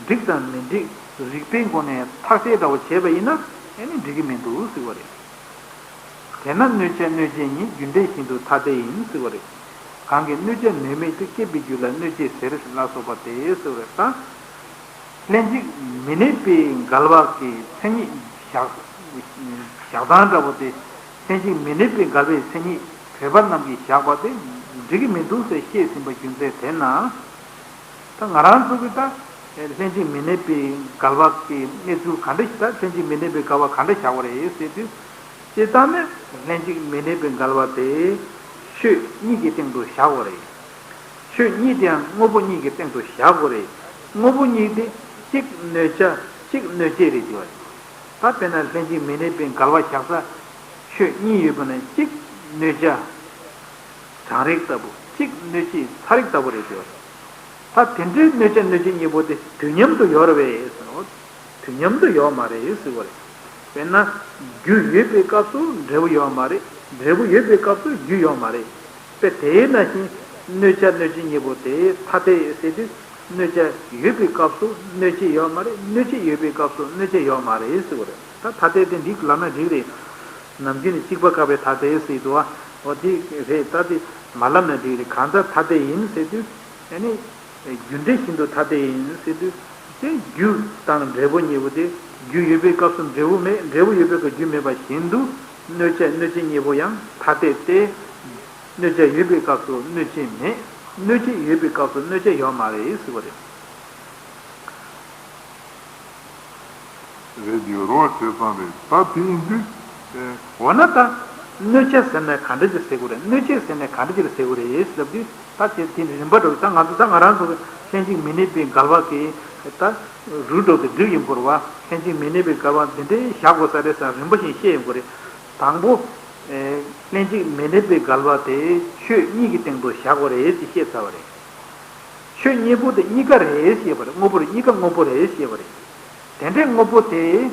འགྲིག་དང་མི་འགྲིག་རིགས་པའི་སྒོ་ནས་ཐག་གཅོད་འདྲ་བོ་བྱས་པ་ཡིན་ན་ཨེ་ནི་འགྲིག་གི་མི་འདུག་ཟེར་བ་རེད། དེས་ན་གནོད་བྱ་གནོད་བྱེད་ཉིད་རྒྱུ་འབྲས་བཞིན་དུ་ཐ་དད་ཡིན་ཟེར་བ་རེད། གང་གིས་གནོད་བྱ་གནོད་མེད་དུ་སྐྱེད་པའི་རྒྱུ་ལ་གནོད་བྱེད་ཟེར་ལ་སོགས་པ་སྟེ་ཟེར་བ་རེད་ད། ལྷན་ཅིག་མི་གནས་པའི་འགལ་བ་གི་མཚན་ཉིད་བཞག་བཞག་སྟངས་འདྲ་བོ་དེ། ལྷན་ཅིག་མི་གནས་པའི་འགལ་བའི་མཚན་ཉིད་བོད་པ་རྣམས་ཀྱིས་བཞག་པ་དེ་འགྲིག་གི་མི་འདུག་ཟེར་བཤད་ཟིན་པ་རྒྱུ་མཚན་དེ་ན། ད་ང་རང་ཚོ་གིས་ད་ལྷན་ཅིག་མི་གནས་པའི་འགལ་བ་གི་གནས་ཚུལ་ག་འདྲ་ཞིག་ད་ལྷན་ཅིག་མི་གནས་པའི་འགལ་བ་ག་འདྲ་བཞག་པ་རེད་ཟེར་དུས། སྤྱིར་བཏང་ནས་ལྷན་ཅིག་མི་གནས་པའི་འགལ་བ་དེ་ཆོས་གཉིས་ཀྱི་སྟེང་དུ་བཞག་པ་རེད། ཆོས་གཉིས་དེའང་དངོས་པོ་གཉིས་ཀྱི་སྟེང་དུ་བཞག་དགོས་རེད། དངོས་པོ་གཉིས་དེ་གཅིག་གནོད་བྱ་གཅིག་གནོད་བྱེད་རེད་ཟེར་བ་རེད། ད་དཔེར་ན་ལྷན་ཅིག་མི་གནས་པའི་འགལ་བ་བཞག་ས་ཆོས་གཉིས་ཡོད་པ་ན་གཅིག་གནོད་བྱ་གྲང་རེག་ལྟ་བུ་གཅིག་གནོད་བྱེད་ཚ་རེག་ལྟ་བུ་རེད་ཟེར་བ་རེད། ད་དེ་འདྲའི་གནོད་བྱ་གནོད་བྱེད་གཉིས་པོ་དེ་དུས་མཉམ་དུ་ཡོད་རེད་པས་ཟེར་ནོ། དུས་མཉམ་དུ་ཡོད་མ་རེད་ཟེར་བ་རེད། དཔེར་ན། རྒྱུ་ཡོད་པའི་སྐབས་སུ་འབྲས་བུ་ཡོད་མ་རེད། འབྲས་བུ་ཡོད་པའི་སྐབས་སུ་རྒྱུ་ཡོད་མ་རེད། དཔེ་དེ་ནང་བཞིན་གནོད་བྱ་གནོད་བྱེད་གཉིས་པོ་དེ་ཐ་དད་ཟེར་དུས་གནོད་བྱ་ཡོད་པའི་སྐབས་སུ་གནོད་བྱེད་ཡོད་མ་རེད། གནོད་བྱེད་ཡོད་པའི་སྐབས་སུ་གནོད་བྱ་ཡོད་མ་རེད་ཟེར་བ་རེད། ད་ཐ་དད་དེ་འགྲིག་ལབ་ན་འགྲིག་རེད། ནམ་རྒྱུན་ནས་གཅིག་པ་བཀག་པའི་ཐ་དད་ཟེར་འདུག་བ། འོ་དེ་རེད། ད་དེ་མ་ལབ་ན་འགྲིག་རེད། གང་ལྟར་ཐ་དད་ཡིན་ཟེར་དུས་ཨ་ནི། རྒྱུ་འབྲས་བཞིན་དུ་ཐ་དད་ཡིན་ཟེར་དུས། དེ་རྒྱུ་དང་འབྲས་བུ་གཉིས་པོ་དེ། རྒྱུ་ཡོད་པའི་སྐབས་སུ་འབྲས་བུ་མེད། འབྲས་བུ་ཡོད་པའི་སྐབས་རྒྱུ་མེད་པ་བཞིན་དུ། གནོད་བྱ་གནོད་བྱེད་གཉིས་པོ་ཡང་ཐ་དད་དེ། གནོད་བྱ་ཡོད་པའི་སྐབས་སུ་གནོད་བྱེད་མེད། གནོད་བྱེད་ཡོད་པའི་སྐབས་སུ་གནོད་བྱ་ཡོད་མ་རེད་ཟེར་བ་རེད། རེད་འདུག་རོ། བྱས་ཙང་རེད། ད་དེ་ཡིན་དུས། འོ་ན་ད། གནོད་བྱ་ཟེར་ན་ག་འདྲ་ཅིག་ཟེར་དགོས་རེད། གནོད་བྱེད་ཟེར་ན་ག་འདྲ་ཅིག་ཟེར་དགོས་རེད་ལབ་དུས། ད་དེ་དེ་རིམ་པ་འགྲོ། ད་ང་ཚོ་ད་ང་རང་ཚོ་ལྷན་ཅིག་མི་གནས་པའི་འགལ་བ་གི་ད་རུ་འགྲོ་དེ་འགྲིག་ཡིན་དགོས་རེད་བ། ལྷན་ཅིག་མི་གནས་པའི་འགལ་བ་འདི་འདྲའི་བཞག་དགོས་ས་རེད་ཟེར་རིམ་པ་བཞིན་བཤད་ཡོང་དགོས་རེད། དང་པོ། ལྷན་ཅིག་མི་གནས་པའི་འགལ་བ་དེ་ཆོས་གཉིས་ཀྱི་སྟེང་དུ་བཞག་དགོས་རེད་ཅེས་བཤད་ཚར་བ་རེད། ཆོས་གཉིས་པོ་དེ་གཉིས་ཀ་རེད་ཞེས་པ་རེད། དངོས་པོ་རེད། གཉིས་ཀ་དངོས་པོ་རེད་ཞེས་པ་རེད། དེ་འདྲའི་དངོས་པོ་དེ།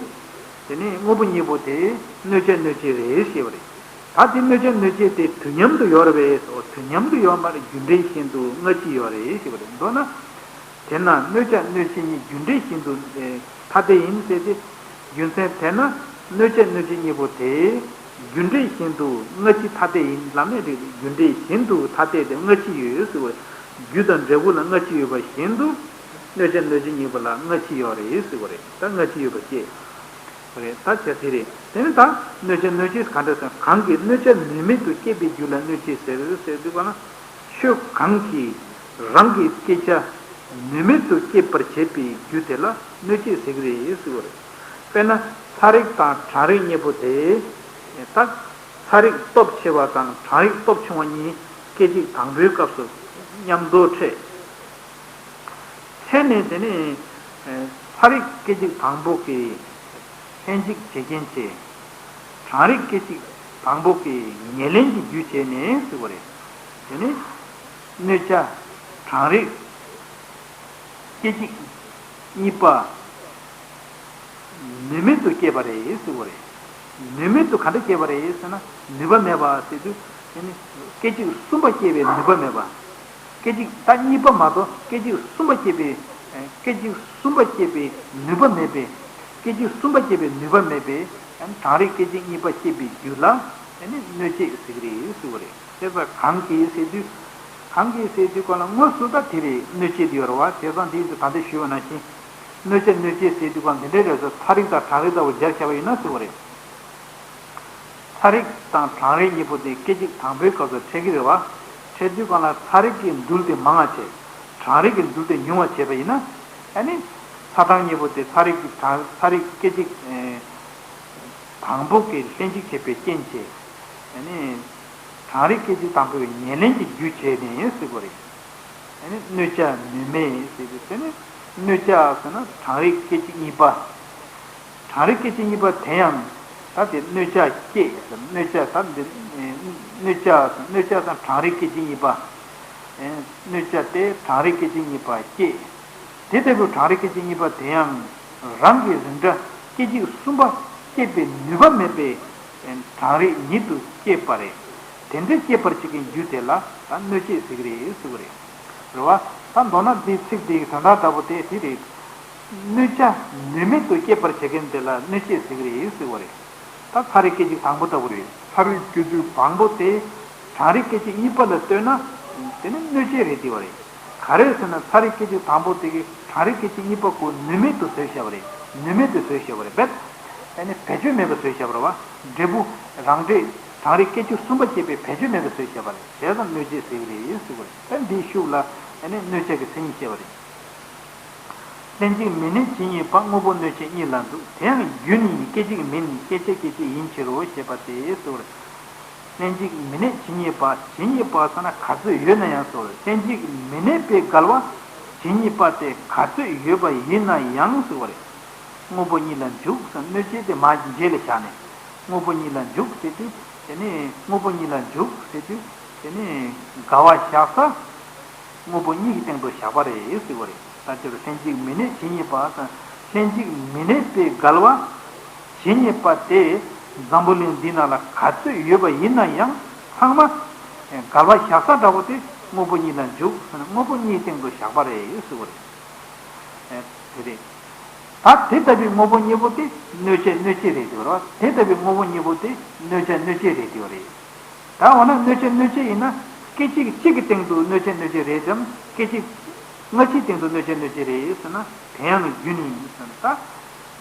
དེ་ནི་དངོས་པོ་གཉིས་པོ་དེ་གནོད་བྱ་གནོད་བྱེད་རེད་ཞེས་པ་རེད། ད་དེ་གནོད་བྱ་གནོད་བྱེད་དེ་དུས་མཉམ་དུ་ཡོད་རེད་པས་སོ། དུས་མཉམ་དུ་ཡོད་མ་རེད། རྒྱུ་འབྲས་བཞིན་དུ་སྔ་ཕྱི་ཡོད་རེད་ཞེས་པ་རེད། མདོར་ན། དེས་ན་གནོད་བྱ་གནོད་བྱེད་གཉིས་རྒྱུ་འབྲས་བཞིན་དུ་ཐ་དད་ཡིན་ཟེར་ཏེ། རྒྱུ་མཚན་དེས་ན་གནོད་བྱ་གནོད་བྱེད་གཉིས་པོ་དེ། རྒྱུ་འབྲས་བཞིན་དུ་སྔ་ཕྱི་ཐ་དད་ཡིན་ལབ་ནས་རེད། རྒྱུ་འབྲས་བཞིན་དུ་ཐ་དད་དེ་སྔ་ཕྱི་ཡོད་ཟེར་བ། རྒྱུ་དང་འབྲས་བུ་ལ་སྔ་ཕྱི་ཡོད་པ་བཞིན་དུ། གནོད་བྱ་གནོད་བྱེད་གཉིས་པོ་ལ་སྔ་ཕྱི་ཡོད་རེད་ཟེར་བ་རེད། ད་སྔ་ཕྱི་ཡོད་པ་སྐྱེ། རེད། ད་བྱ་དེ་རེད། དེ་ནི་ད་གནོད་བྱ་གནོད་བྱེད་གང་འདྲ་ཟེར། གང་གིས་གནོད་བྱ་ནུས་མེད་དུ་སྐྱེད་པའི་རྒྱུ་ལ་གནོད་བྱེད་ཟེར་ཟེར་དུས་ག་ན། ཆོས་གང་གིས་རང་གི་སྐད་ཆ་ནུས་མེད་དུ་སྐྱེད་པར་བྱེད་པའི་རྒྱུ་དེ་ལ་གནོད་བྱེད་ཟེར་གྱི་རེད་ཟེར་བ་རེད། དཔེར་ན་ཚ་རེག་དང་གྲང་རེག་གཉིས་པོ་དེ། ད་ཚ་རེག་སྟོབས་ཆེ་བ་དང་གྲང་རེག་སྟོབས་ཆུང་བ་གཉིས་སྐད་ཅིག་དང་པོའི་སྐབས་སུ་མཉམ་དུ་འཕྲད། འཕྲད་ནས་དེ་ནས་ཚ་རེག་སྐད་ཅིག་དང་པོ་གིས་ལྷན་ཅིག་བྱེད་རྐྱེན་བྱས། གྲང་རེག་སྐད་ཅིག་དང་པོ་གིས་ཉེར་ལེན་གྱི་རྒྱུ་བྱས་ནས་ཟེར་བ་རེད། དེ་ནས་གནོད་བྱ་གྲང་རེག་སྐད་ཅིག་གཉིས་པ་ནུས་མེད་དུ་སྐྱེས་པ་རེད་ཟེར་བ་རེད། ནུས་མེད་དུ་ག་འདྲ་སྐྱེས་པ་རེད་ཟེར་ན། ནུས་པ་མེད་པ་ཟེར་དུས་དེ་ནི་སྐད་ཅིག་གསུམ་པ་སྐྱེས་པའི་ནུས་པ་མེད་པ། སྐད་ཅིག་ད་གཉིས་པ་མ་གཏོགས་སྐད་ཅིག་གསུམ་པ་སྐྱེས་པའི། སྐད་ཅིག་གསུམ་པ་སྐྱེས་པའི་ནུས་པ་མེད་པས། སྐད་ཅིག་གསུམ་པ་སྐྱེས་པའི་ནུས་པ་མེད་པས་གྲང་རེག་སྐད་ཅིག་གཉིས་པ་སྐྱེས་པའི་རྒྱུ་ལ་གནོད་བྱེད་ཟེར་གྱི་རེད་ཟེར་བ་རེད། དེ་ལྟར་གང་གིས་ཟེར་དུས། གང་གིས་ཟེར་དུས་ག་ལ་དངོས་སུ་ད་དེ་རེད། གནོད་བྱེད་དེ་ཡོད་རེད་བ། དེ་ཙང་དེ་ད་ལྟ་ཞུས་པ་ནང་བཞིན། གནོད་བྱ་གནོད་བྱེད་ཟེར་དུས་ག་འདི་འདྲའི་རེད་ཟེར། ཚ་རེག་དང་གྲང་རེག་ལྟ་བུ་སྦྱར་བྱས་པ་ཡིན་ན་ཟེར་བ་རེད། ཚ་རེག་དང་གྲང་རེག་གཉིས་པོ་དེ་སྐད་ཅིག་དང་པོའི་སྐབས་སུ་འཕྲད་ཀྱི་རེད་བ། འཕྲད་དུས་ག་ལ་ཚ་རེག་གི་འདུལ་དེ་མང་བ་བྱས། གྲང་རེག་གི་འདུལ་དེ་ཉུང་བ་བྱས་པ་ཡིན་ན། ཨ་ནི། ཚ་གྲང་གཉིས་པོ་དེ་ཚ་རེག་གི་གྲང་ཚ་རེག་སྐད་ཅིག་དང་པོ་གི་ལྷན་ཅིག་བྱེད་པའི་རྐྱེན་བྱས། ཨ་ནི། གྲང་རེག་སྐད་ཅིག་དང་པོའི་ཉེར་ལེན་གྱི་རྒྱུ་བྱས་ནས་ཟེར་དགོས་རེད། ཨ་ནི་གནོད་བྱ་ནུས་མེད་ཟེར་དུས་དེ་ནི་གནོད་བྱ་ཟེར་ན་གྲང་རེག་སྐད་ཅིག་གཉིས་པ། གྲང་རེག་སྐད་ཅིག་གཉིས་པ་དེ་ཡང་ད་དེ་གནོད་བྱ་སྐྱེད་ཟེར། གནོད་བྱ་ད་འདི་གནོད་བྱ་ཟེར། གནོད་བྱ་དང་གྲང་རེག་སྐད་ཅིག་གཉིས་པ། གནོད་བྱ་དེ་གྲང་རེག་སྐད་ཅིག་གཉིས་པ་སྐྱེད། དེ་ལྟ་བུའི་གྲང་རེག་སྐད་ཅིག་གཉིས་པ་དེ་ཡང་རང་གི་རིགས་འདྲ་སྐད་ཅིག་གསུམ་པ་སྐྱེད་པའི་ནུས་པ་མེད་པས་གྲང་རེག་ཉིད་དུ་སྐྱེད་པ་རེད། དེ་འདྲའི་སྐྱེད་པར་བྱེད་ཀྱི་རྒྱུ་དེ་ལ་ད་གནོད་བྱེད་ཟེར་གྱི་རེད་ཟེར་བ་རེད། རེད་བ། ད་མདོར་ན་འདིའི་ཚིག་འདིའི་དོན་དག་ལྟ་བུ་དེ་དེ་རེད། གནོད་བྱ་ནུས་མེད་དུ་སྐྱེད་པར་བྱེད་མཁན་དེ་ལ་གནོད་བྱེད་ཟེར་གྱི་རེད་ཟེར་བ་རེད། ད་ཚ་རེག་སྐད་ཅིག་དང་པོ་ལྟ་བུ་རེད། ཚ་རེག་སྐད་ཅིག་དང་པོ་དེ་གྲང་རེག་སྐད་ཅིག་གཉིས་པ་ལ་ལྟོས་ན་དེ་ནི་གནོད་བྱེད་རེད་ཟེར་བ་རེད། ག་རེ་ཟེར་ན་ཚ་རེག་སྐད་ཅིག་དང་པོ་དེ་གིས་གྲང་རེག་སྐད་ཅིག་གཉིས་པ་ཁོ་ནུས་མེད་དུ་བཟོས་བཞག་པ་རེད། ནུས་མེད་དུ་བཟོས་བཞག་པ་རེད། བེད། ཨ་ནི་བེད་སྤྱོད་མེད་པ་བཟོས་བཞག་པ་རེད་བ། འབྲས་བུ་རང་འབྲས་གྲང་རེག་སྐད་ཅིག་གསུམ་པ་སྐྱེད་པའི་བེད་སྤྱོད་མེད་པ་བཟོས་བཞག་པ་རེད། བྱས་ཙང་གནོད་བྱེད་ཟེར་གྱི་རེད་ཟེར་བ་རེད། ད་འདིའི་ཤུགས་ལ་ཨ་ནི་གནོད་བྱ་གི་མཚན་ཉིད་བཤད་པ་རེད། ལྷན་ཅིག་མི་གནས་ཇི་སྙེད་པ། དངོས་པོ་གནོད་བྱེད་གཉིས་ལ་འདུ། དེ་ཡང་རྒྱུ་ནི་སྐད་ཅིག་མིན། སྐད་ཆ་སྐད་ཅིག་ཡིན་ཕྱིར་རོ་ཞེས་པ་སྟེ་ཟེར། ལྷན་ཅིག་མི་གནས་ཇི་སྙེད་པ། ཇི་སྙེད་པ་ཟེར་ན་ག་ཚོད་ཡོད་ན་ཡང་ཟེར། ལྷན་ཅིག་མི་གནས་པའི་འགལ་བ་ ཇི་སྙེད་པ་སྟེ་ག་ཚོད་ཡོད་པ་ཡིན་ན་ཡང་ཟེར་བ་རེད། དངོས་པོ་ཉིད་ལ་འཇུག་ཟེར་གནོད་བྱེད་དེ་མ་རྗེས་ལ་བཞག་ནས། དངོས་པོ་ཉིད་ལ་འཇུག་ཟེར་དུས་དེ་ནི་དངོས་པོ་ཉིད་ལ་འཇུག་ཟེར་དུས་དེ་ནི་འགལ་བ་བཞག་ས་དངོས་པོ་གཉིས་ཀྱི་སྟེང་དུ་བཞག་པ་རེད་ཟེར་བ་རེད། ད་དེར་ལྷན་ཅིག་མི་གནས་ཇི་སྙེད་པ་ཟེར། ལྷན་ཅིག་མི་གནས་པའི་འགལ་བ་ཇི་སྙེད་པ་དེ་འཛམ་བུ་གླིང་འདི་ན་ལ་ག་ཚོད་ཡོད་པ་ཡིན་ན་ཡང་ཚང་མ་འགལ་བ་བཞག་ས་འདྲ་བོ་དེ་དངོས་པོ་གཉིས་ལ་འཇུག་ཟེར་ན་དངོས་པོ་གཉིས་སྟེང་དུ་བཞག་པ་རེད་ཟེར་བ་རེད། དེ་རེད། ད་དེ་ལྟ་བུའི་དངོས་པོ་གཉིས་པོ་དེ་གནོད་བྱེད་གནོད་བྱེད་རེད་དེ་བ་རེད། དེ་ལྟ་བུའི་དངོས་པོ་གཉིས་པོ་དེ་གནོད་བྱ་གནོད་བྱེད་རེད་དེ་བ་རེད། ད་འོ་ན་གནོད་བྱ་གནོད་བྱེད་ཡིན་ན་སྐད་ཅིག་གཅིག་གི་སྟེང་དུ་གནོད་བྱ་གནོད་བྱེད་རེད་དམ། སྐད་ཅིག་སྔ་ཕྱིའི་སྟེང་དུ་གནོད་བྱ་གནོད་བྱེད་རེད་ཟེར་ན་དེ་ཡང་རྒྱུན་ཡིན་ཟེར་ན་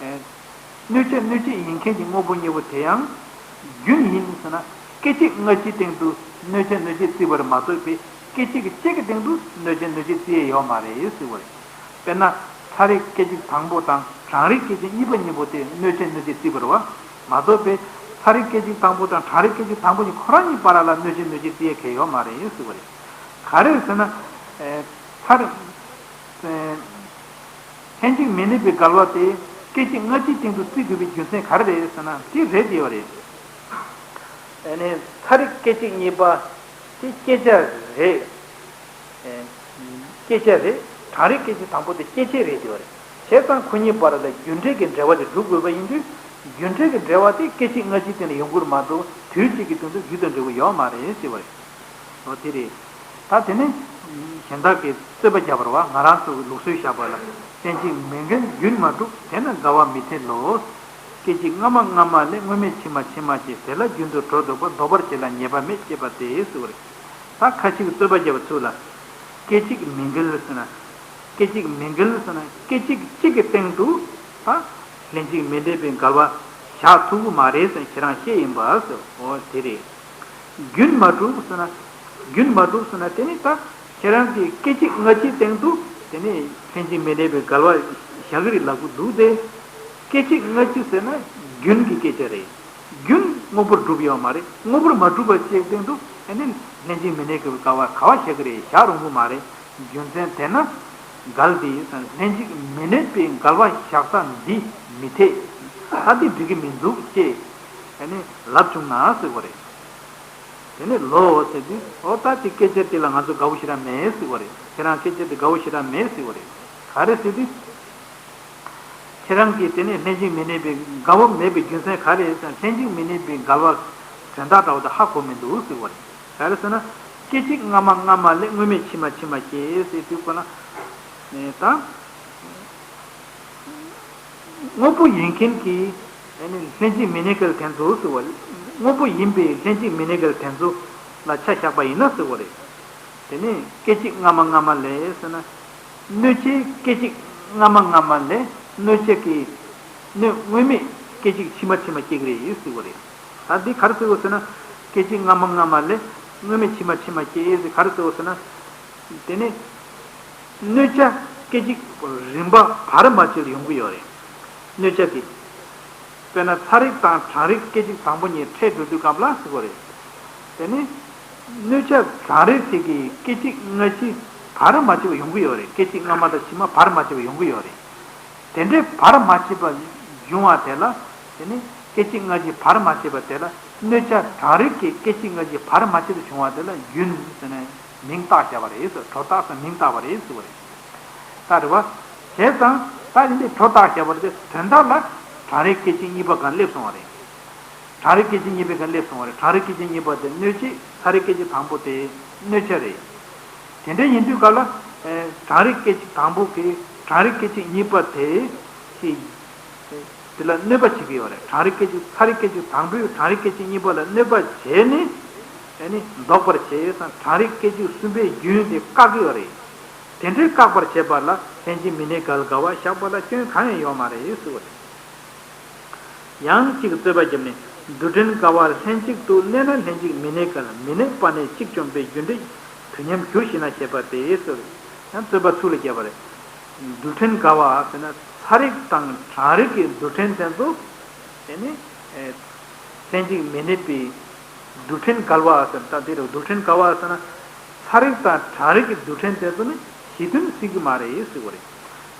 ད། གནོད་བྱ་གནོད་བྱེད་ཡིན་མཁན་གྱི་དངོས་པོ་གཉིས་པོ་དེ་ཡང་རྒྱུན་ཡིན་ཟེར་ན་སྐད་ཅིག་སྔ་ཕྱིའི་སྟེང་དུ་གནོད་བྱ་གནོད་བྱེད་བརྩི་བར་མ་གཏོགས་པའི་སྐད་ཅིག་གཅིག་གི་སྟེང་དུ་གནོད་བྱ་གནོད་བྱེད་བརྩི་ཡས་ཡོད་མ་རེད་ཟེར་བ་རེད། དཔེར་ན་ཚ་རེག་སྐད་ཅིག་དང་པོ་དང་གྲང་རེག་སྐད་ཅིག་གཉིས་པ་གཉིས་པོ་དེ་གནོད་བྱ་གནོད་བྱེད་བརྩི་བར་བ་མ་གཏོགས་པའི་ཚ་རེག་སྐད་ཅིག་དང་པོ་དང་གྲང་རེག་སྐད་ཅིག་དང་པོ་གཉིས་ཁོ་རང་གཉིས་བར་ལ་གནོད་བྱ་གནོད་བྱེད་བརྩི་ཡས་གལ་ཡོད་མ་རེད་ཟེར་བ་རེད། ག་རེ་ཟེར་ན། ཚ་རེག་ལྷན་ཅིག་མི་གནས་པའི་འགལ་བ་དེ་སྐད་ཅིག་སྔ་ཕྱིའི་སྟེང་དུ་བརྩི་དགོས་པའི་རྒྱུ་མཚན་ག་རེ་རེད་ཟེར་ན་དེ་རེད་དེ་ཡོད་རེད། ཨ་ནི་ཚ་རེག་སྐད་ཅིག་གཉིས་པ་དེ་སྐད་ཆ་རེད། སྐད་ཆ་རེད། གྲང་རེག་སྐད་ཅིག་དང་པོ་དེ་སྐྱེད་བྱེད་རེད་དེ་ཡོད་རེད། བྱས་ཙང་ཁོ་གཉིས་བར་ལ་རྒྱུ་འབྲས་ཀྱི་འབྲེལ་བ་དེ་སྒྲུབ་དགོས་པ་ཡིན་དུས་རྒྱུ་འབྲས་ཀྱི་འབྲེལ་བ་དེ་སྐད་ཅིག་སྔ་ཕྱིའི་སྟེང་ལ་ཡོང་དགོས་མ་གཏོགས་དུས་གཅིག་གི་སྟེང་དུ་རྒྱུ་དང་འབྲས་བུ་ཡོད་མ་རེད་ཟེར་བ་རེད། འོ་དེ་རེད། ད་དེ་ནས་གཞན་དག་གིས་རྩོད་པ་བརྒྱབ་པ་རེད་བ། ང་རང་ཚོ་གི་ལུགས་སྲོལ་བཞག་པ་ལ་ལྷན་ཅིག་མི་འགལ་རྒྱུན་མ་གྲུབ་དེ་ན་འགལ་བ་མི་འཐད་ལོ། སྐད་ཅིག་སྔ་མ་སྔ་མ་ལས་སྔོན་མེད་ཕྱི་མ་ཕྱི་མ་སྐྱེ་དེ་ལ་རྒྱུན་དུ་གྲོལ་འདོད་པ་ལྡོག་པར་བྱེད་ལ་ཉེས་པ་མེད་ཅེས་པ་སྟེ་ཟེར་བ་རེད། ད་ཁ་ཅིག་རྩོད་པ་བརྒྱབ་པ་ཚུལ་ལ། སྐད་ཅིག་མི་འགལ་ཟེར་ན། སྐད་ཅིག་མི་འགལ་ཟེར་ན་སྐད་ཅིག་གཅིག་གི་སྟེང་དུ་ད་ལྷན་ཅིག་མི་འདོད་པའི་འགལ་བ་བཞག་ཐུབ་ཀྱི་མ་རེད་ཟེར་ཁྱེད་རང་བཤད་ཡིན་པ་ཟེར། འོ་དེ་རེད། རྒྱུན་མ་གྲུབ་ཟེར་ན། རྒྱུན་མ་གྲུབ་ཟེར་ན་དེ་ནི་ད་ཁྱེད་རང་གིས་སྐད་ཅིག་སྔ་ཕྱིའི་སྟེང་དུ་དེ་ནི་ལྷན་ཅིག་མི་འདོད་པའི་འགལ་བ་བཞག་གི་རེད་ལབ་ཀྱི་འདུག་སྟེ། སྐད་ཅིག་སྔ་ཕྱི་ཟེར་ན་རྒྱུན་གྱི་སྐད་ཆ་རེད། རྒྱུན་དངོས་པོར་གྲུབ་ཡོད་མ་རེད། དངོས་པོར་མ་གྲུབ་པ་ཅིག་སྟེང་དུ་ཨ་ནི་ལྷན་ཅིག་མི་གནས་ཀྱི་དགག་པ་ག་བ་བཞག་གི་རེད། བཞག་རུང་གི་མ་རེད། རྒྱུ་མཚན་དེ་ན་འགལ་ཏེ་ལྷན་ཅིག་མི་གནས་པའི་འགལ་བ་བཞག་ས་འདི་མི་འཐད། ད་འདི་འགྲིག་གི་མི་འདུག་ཅེས་ཨ་ནི་ལབ་བྱུང་ན་ཟེར་བ་རེད། དེ་ནས་ལོ་ཟེར་དུས་འོ་ད་དེ་སྐད་ཆ་དེ་ལ་ང་ཚོ་དགའ་བོ་ཞེ་དྲག་མེད་ཟེར་བ་རེད། ཁྱེད་རང་སྐད་ཆ་དེ་དགའ་བོ་ཞེ་དྲག་མེད་ཟེར་བ་རེད། ག་རེ་ཟེར་དུས། ཁྱེད་རང་གིས་དེ་ནས་ལྷན་ཅིག་མི་གནས་པའི་འགལ་བ་མེད་པའི་རྒྱུ་མཚན་ག་རེ་ཟེར་ན་ལྷན་ཅིག་མི་གནས་པའི་འགལ་བ་དོན་དག་འདྲ་བོ་དེ་ཧ་གོ་མི་འདུག་ཟེར་བ་རེད། ག་རེ་ཟེར་ན། སྐད་ཅིག་སྔ་མ་སྔ་མ་ལས་སྔོན་མེད་ཕྱི་མ་ཕྱི་མ་སྐྱེ་ཟེར་དུས་ཁོ་ན། ད། དངོས་པོ་ཡིན་མཁན་གྱི་ལྷན་ཅིག་མི་གནས་འགལ་དེ་ཚོ་ཟེར་བ། དངོས་པོ་ཡིན་པའི་ལྷན་ཅིག་མི་གནས་འགལ་དེ་ཚོ་ལ་ཆ་བཞག་པ་ཡིན་ན་ཟེར་བ་རེད། དེ་ནས་སྐད་ཅིག་སྔ་མ་སྔ་མ་ལས་ཟེར་ན། གནོད་བྱེད་སྐད་ཅིག་སྔ་མ་སྔ་མ་ལས་གནོད་བྱེད་ཀྱི་གནོད་དངོས་མེད་སྐད་ཅིག་ཕྱི་མ་ཕྱི་མ་སྐྱེ་གི་རེད་ཟེར་བ་རེད། ད་འདི་ག་རེ་ཟེར་བ་ཟེར་ན། སྐད་ཅིག་སྔ་མ་སྔ་མ་ལས་དངོས་མེད་ཕྱི་མ་ཕྱི་མ་སྐྱེ་ཟེར་ག་རེ་ཟེར་བ་ཟེར་ན། དེ་ནས་གནོད་བྱ་སྐད་ཅིག་རིམ་པ་བར་མ་ཆད་ཡོང་གི་ཡོད་རེད། གནོད་བྱ་གི། དཔེར་ན་ཚ་རེག་དང་གྲང་རེག་སྐད་ཅིག་དང་པོ་གཉིས་འཕྲད་འགྲོ་དུས་སྐབས་ལ་ཟེར་བ་རེད། དེ་ནི། གནོད་བྱ་གྲང་རེག་དེ་གི་སྐད་ཅིག་སྔ་ཕྱི་བར་མ་ཆད་པ་ཡོང་གི་ཡོད་རེད། སྐད་ཅིག་སྔ་མ་དང་ཕྱི་མ་བར་མ་ཆད་པ་ཡོང་གི་ཡོད་རེད། དེ་འདྲའི་བར་མ་ཆད་པ་བྱུང་བ་དེ་ལ། དེ་ནི་སྐད་ཅིག་སྔ་ཕྱི་བར་མ་ཆད་པ་དེ་ལ་གནོད་བྱ་གྲང་རེག་གི་སྐད་ཅིག་སྔ་ཕྱི་བར་མ་ཆད་དུ་བྱུང་བ་དེ་ལ་རྒྱུན་ཟེར་ནས་མིང་བཏགས་བཞག་པ་རེད་ཟེར། སྒྲོ་བཏགས་ཟེར་མིང་བཏགས་པ་རེད་ཟེར་བ་རེད། ད་རེད་བ། བྱས་ཙང་ད་ཡིན་དེ་སྒྲོ་བཏགས་བཞག་པ་རེད་དེ་དོན་དག་ལ་གྲང་རེག་སྐད་ཅིག་གཉིས་པ་གང་སླེབས་སོང་བ་རེད། གྲང་རེག་སྐད་ཅིག་གཉིས་པའི་སྒང་སླེབས་སོང་བ་རེད། གྲང་རེག་སྐད་ཅིག་གཉིས་པ་དེ་གནོད་བྱེད། ཚ་རེག་སྐད་ཅིག་དང་པོ་དེ་གནོད་བྱ་རེད། དེ་འདྲ་ཡིན་དུས་ག་ལ། གྲང་རེག་སྐད་ཅིག་དང་པོ་གི་གྲང་རེག་སྐད་ཅིག་གཉིས་པ་དེ་གི་དེ་ལ་གནོད་པ་བྱེད་ཀྱི་ཡོད་རེད། གྲང་རེག་སྐད་ཅིག་ཚ་རེག་སྐད་ཅིག་དང་པོས་གྲང་རེག་སྐད་ཅིག་གཉིས་པ་ལ་གནོད་པ་བྱས་ནས་ཨ་ནི་ལྡོག་པར་བྱས་ཙང་གྲང་རེག་སྐད་ཅིག་གསུམ་པའི་རྒྱུན་དེ་བཀག་གི་ཡོད་རེད། དེ་འདྲའི་བཀག་པར་བྱེད་པ་ལ་ལྷན་ཅིག་མི་གནས་འགལ་དགག་པ་བཞག་པ་ལ་སྐྱོན་གང་ཡང་ཡོད་མ་རེད་ཟེར་བ་རེད། ཡང་གཅིག་རྩོད་པ་བརྒྱབ་ནས། རྡུལ་ཕྲན་འགལ་བ་ལྷན་ཅིག་ཏུ་གནས་ན་ལྷན་ཅིག་མི་གནས་འགལ། མི་གནས་པ་ནས་གཅིག་བཅོམ་པའི་རྒྱུ་འབྲས་དུས་མཉམ་འགྱུར་ཞེ་ན་ཞེས་པ་སྟེ་ཟེར། ཡང་རྩོད་པ་ཚུར་ལ་བརྒྱབ་པ་རེད། རྡུལ་ཕྲན་འགལ་བ་ཟེར་ན་ཚ་རེག་དང་གྲང་རེག་གི་རྡུལ་ཕྲན་དེ་ཚོ་དེ་ནི་ལྷན་ཅིག་མི་གནས་པའི་རྡུལ་ཕྲན་འགལ་བ་ཟེར། ད་དེ་རུ་རྡུལ་ཕྲན་འགལ་བ་ཟེར་ན་ཚ་རེག་དང་གྲང་རེག་གི་རྡུལ་ཕྲན་དེ་ཚོ་ནི་ གཞི་མཐུན་སྲིད་ཀྱི་མ་རེད་ཟེར་བ་རེད།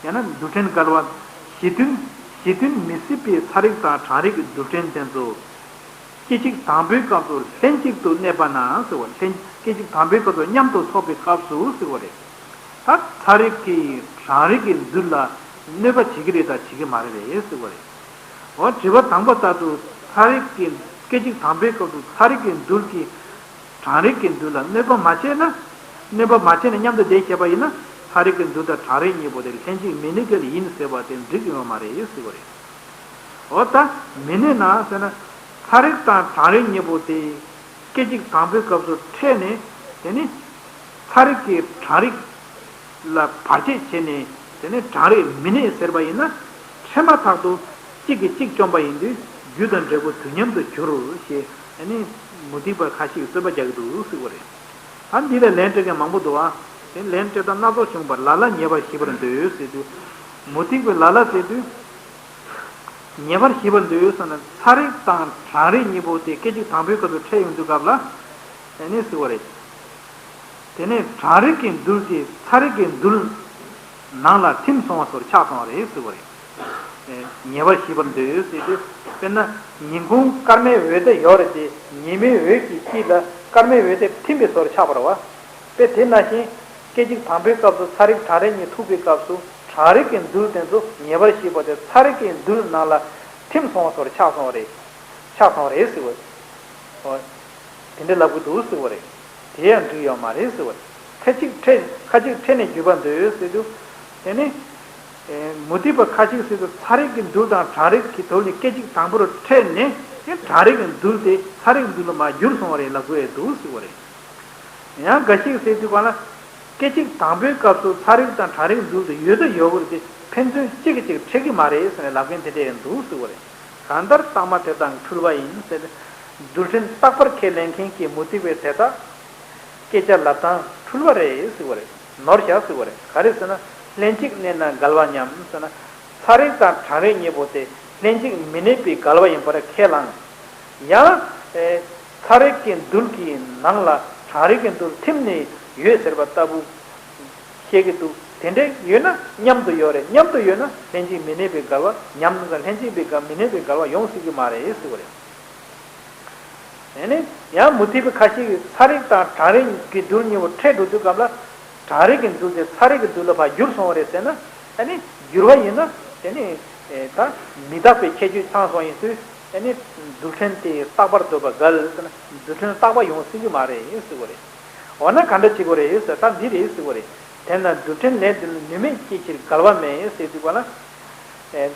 ཡང་ན་རྡུལ་ཕྲན་བརྒལ་བ། གཞི་མཐུན། གཞི་མཐུན་མི་སྲིད་པའི་ཚ་རིགས་དང་གྲང་རིགས་རྡུལ་ཕྲན་དེ་ཚོ། སྐད་ཅིག་དང་པོའི་སྐབས་སུ་ལྷན་ཅིག་ཏུ་གནས་པ་ན་ཟེར་བ། ལྷན། སྐད་ཅིག་དང་པོའི་སྐབས་སུ་མཉམ་དུ་ཚོགས་པའི་སྐབས་སུ་ཟེར་བ་རེད། ད་ཚ་རིགས་ཀྱིས་གྲང་རིགས་ཀྱི་རྡུལ་ལ་གནོད་པ་བྱེད་ཀྱི་རེད་དང་བྱེད་ཀྱི་མ་རེད་ཟེར་བ་རེད། འོ་དྲི་བ་དང་པོ་ལྟར་དུ་ཚ་རིགས་ཀྱི། སྐད་ཅིག་དང་པོའི་སྐབས་སུ་ཚ་རིགས་ཀྱི་རྡུལ་གྱིས་གྲང་རིགས་ཀྱི་རྡུལ་ལ་གནོད་པ་མ་བྱས་ན། གནོད་པ་མ་བྱས་ནས་མཉམ་དུ་བསྡད་བྱས་པ་ཡིན་ན། ཚ་རིགས་ཀྱི་རྡུལ་དང་གྲང་རིགས་གཉིས་པོ་དེ་ལྷན་ཅིག་མི་གནས་ཀྱི་ཡིན་ཟེར་བ་དེ་འགྲིག་ཡོད་མ་རེད་ཟེར་བ་རེད། འོ་ད་མི་གནས་ན་ཟེར་ན། ཚ་རིགས་དང་གྲང་རིགས་གཉིས་པོ་དེ་སྐད་ཅིག་དང་པོའི་སྐབས་སུ་འཕྲད་ནས། དེ་ནི་ཚ་རིགས་ཀྱིས་གྲང་རིགས་ལ་བར་ཆད་བྱས་ནས། དེ་ནས་གྲང་རིགས་མི་གནས་ཟེར་བ་ཡིན་ན། འཕྲད་མ་ཐག་ཏུ་གཅིག་གིས་གཅིག་བཅོམ་པ་ཡིན་དུས་རྒྱུ་དང་འབྲས་བུ་དུས་མཉམ་དུ་འགྱུར་ཞེས། ཨ་ནི་མུ་སྟེགས་པ་ཁ་ཤས་ཀྱིས་རྩོད་པ་རྒྱག་གི་འདུག་ཟེར་བ་རེད། ད་འདི་ལ་ལན་སྤྲད་མཁན་མང་པོ་འདུག་ཨ། དེ་ལན་སྤྲད་སྟངས་སྣ་ཚོགས་བྱུང་བར་ལ་ལ་ཉེ་བར་ཞིབ་པར་འདོད་ཟེར་དུས། མུ་སྟེགས་པའི་ལ་ལ་ཟེར་དུས། ཉེ་བར་ཞིབ་པར་འདོད་ཟེར་ན། ཚ་རིགས་དང་གྲང་རིགས་གཉིས་པོ་དེ་སྐད་ཅིག་དང་པོའི་སྐབས་སུ་འཕྲད་ཡོང་དུས་སྐབས་ལ། ཨ་ནི་ཟེར་བ་རེད། དེ་ནས་གྲང་རིགས་ཀྱི་རྡུལ་དེ་ཚ་རིགས་ཀྱི་རྡུལ་ནང་ལ་ཐིམ་སོང་བ་ཚོར་ཆགས་སོང་བ་རེད་ཟེར་བ་རེད། ཉེ་བར་ཞིབ་པར་འདོད་ཟེར་དུས། དཔེར་ན་ཉིན་གུང་སྐར་མའི་འོད་དེ་ཡོད་རེད་དེ། ཉི་མའི་འོད་ཀྱི་དཀྱིལ་ལ་སྐར་མའི་འོད་དེ་ཐིམ་པའི་ཚོར་ཆགས་པ་རེད་བ། དཔེ་དེ་ནང་བཞིན་སྐད་ཅིག་དང་པོའི་སྐབས་སུ་ཚ་རིགས་གྲང་རིགས་གཉིས་ཐུག་པའི་སྐབས་སུ། གྲང་རིགས་ཀྱི་རྡུལ་དེ་ཚོ་ཉེ་བར་ཞིབ་པ་དེ་ཚ་རིགས་ཀྱི་རྡུལ་ནང་ལ་ཐིམ་སོང་བ་ཚོར་ཆགས་སོང་བ་རེད། ཆགས་སོང་བ་རེད་ཟེར་བ། འོ། དེ་འདྲ་ལབ་ཀྱི་འདུག་ཟེར་བ་རེད། དེ་ཡང་འགྲིག་ཡོད་མ་རེད་ཟེར་བ་རེད། ཁ་ཅིག་འཕྲད། ཁ་ཅིག་འཕྲད་ནས་བརྒྱུད་པར་འདོད་ཟེར་དུས། དེ་ནི། ཨེ། མུ་སྟེགས་པ་ཁ་ཅིག་ཟེར་དུས་ཚ་རིགས་ཀྱི་རྡུལ་དང་གྲང་རིགས་ཀྱི་རྡུལ་ནི་སྐད་ཅིག་དང་པོར་འཕྲད་ནས། དེ་གྲང་རིགས་ཀྱི་རྡུལ་དེ་ཚ་རིགས་རྡུལ་ལ་མར་འགྱུར་སོང་བ་རེད་ལབ་ཀྱི་འདུག་ཟེར་བ་རེད། ཡང་འགའ་ཞིག་ཟེར་དུས་གང་ལ། སྐད་ཅིག་དང་པོའི་སྐབས་སུ་ཚ་རིགས་དང་གྲང་རིགས་རྡུལ་དེ་ཡོད་དང་ཡོད་དགོས་རེད་དེ། ཕན་ཚུན་གཅིག་གིས་གཅིག་འཕྲད་ཀྱི་མ་རེད་ཟེར་ནས་ལབ་མཁན་དེ་འདྲ་ཡང་འདུག་ཟེར་བ་རེད། གང་ལྟར་རྟགས་མ་དེ་དང་འཁྲུལ་པ་ཡིན་ཟེར་ཏེ། རྡུལ་ཕྲན་རྟག་པར་ཁས་ལེན་མཁན་གྱི་མུ་སྟེགས་པའི་དེ་དག་སྐད་ཆ་ལབ་སྟངས་འཁྲུལ་པ་རེད་ཟེར་བ་རེད། ནོར་བཞག་ཟེར་བ་རེད། ག་རེ་ཟེར་ན། ལྷན་ཅིག་གནས་ན་འགལ་བ་མཉམ་ཟེར་ན། ཚ་རིགས་དང་གྲང་རིགས་གཉིས་པོ་དེ་ལྷན་ཅིག་མི་གནས་པའི་འགལ་བ་ཡིན་པར་ཁས་བླངས། ཡང་། ཨེ། ཚ་རིགས་ཀྱི་རྡུལ་གྱི་ནང་ལ་གྲང་རིགས་ཀྱི་རྡུལ་ཐིམ་ནས་ཡོད་ཟེར་བ་ལྟ་བུ་བཤད་ཀྱི་འདུག་དེ་འདྲ་ཡོད་ན་མཉམ་དུ་ཡོད་རེད། མཉམ་དུ་ཡོད་ན་ལྷན་ཅིག་མི་གནས་པའི་འགལ་བ་མཉམ། ལྷན་ཅིག་པའི་འགལ། མི་གནས་པའི་འགལ་བ་ཡོང་སྲིད་ཀྱི་མ་རེད་ཟེར་བ་རེད། ཨེ་ནི། ཡང་མུ་སྟེགས་པ་ཁ་ཤས་ཀྱིས་ཚ་རིགས་དང་གྲང་རིགས་ཀྱི་རྡུལ་གཉིས་པོ་འཕྲད་འགྲོ་དུས་སྐབས་ལ། གྲང་རིགས་ཀྱི་རྡུལ་དེ་ཚ་རིགས་ཀྱི་རྡུལ་ལ་ཕར་འགྱུར་སོང་བ་རེད་ཟེར་ན། ཨ་ནི་འགྱུར་བ་ཡིན་ན་དེ་ནི། ཨེ། ད་མི་རྟག་པའི་ཁྱད་ཆོས་ཚང་སོང་ཡིན་དུས། ཨ་ནི་རྡུལ་ཕྲན་དེ་རྟག་པར་འདོད་པ་འགལ་ཟེར་ན། རྡུལ་ཕྲན་རྟག་པ་ཡོང་སྲིད་ཀྱི་མ་རེད་ཟེར་བ་རེད། འོ་ན་ག་འདྲ་བྱེད་དགོས་རེད་ཟེར། ད་འདི་རེད་ཟེར་བ་རེད། དེས་ན་རྡུལ་ཕྲན་ལས་རྡུལ་ནུས་མེད་སྐྱེ་ཕྱིར་འགལ་བ་མེད་ཟེར་དུས་པ་ན། ཨེ།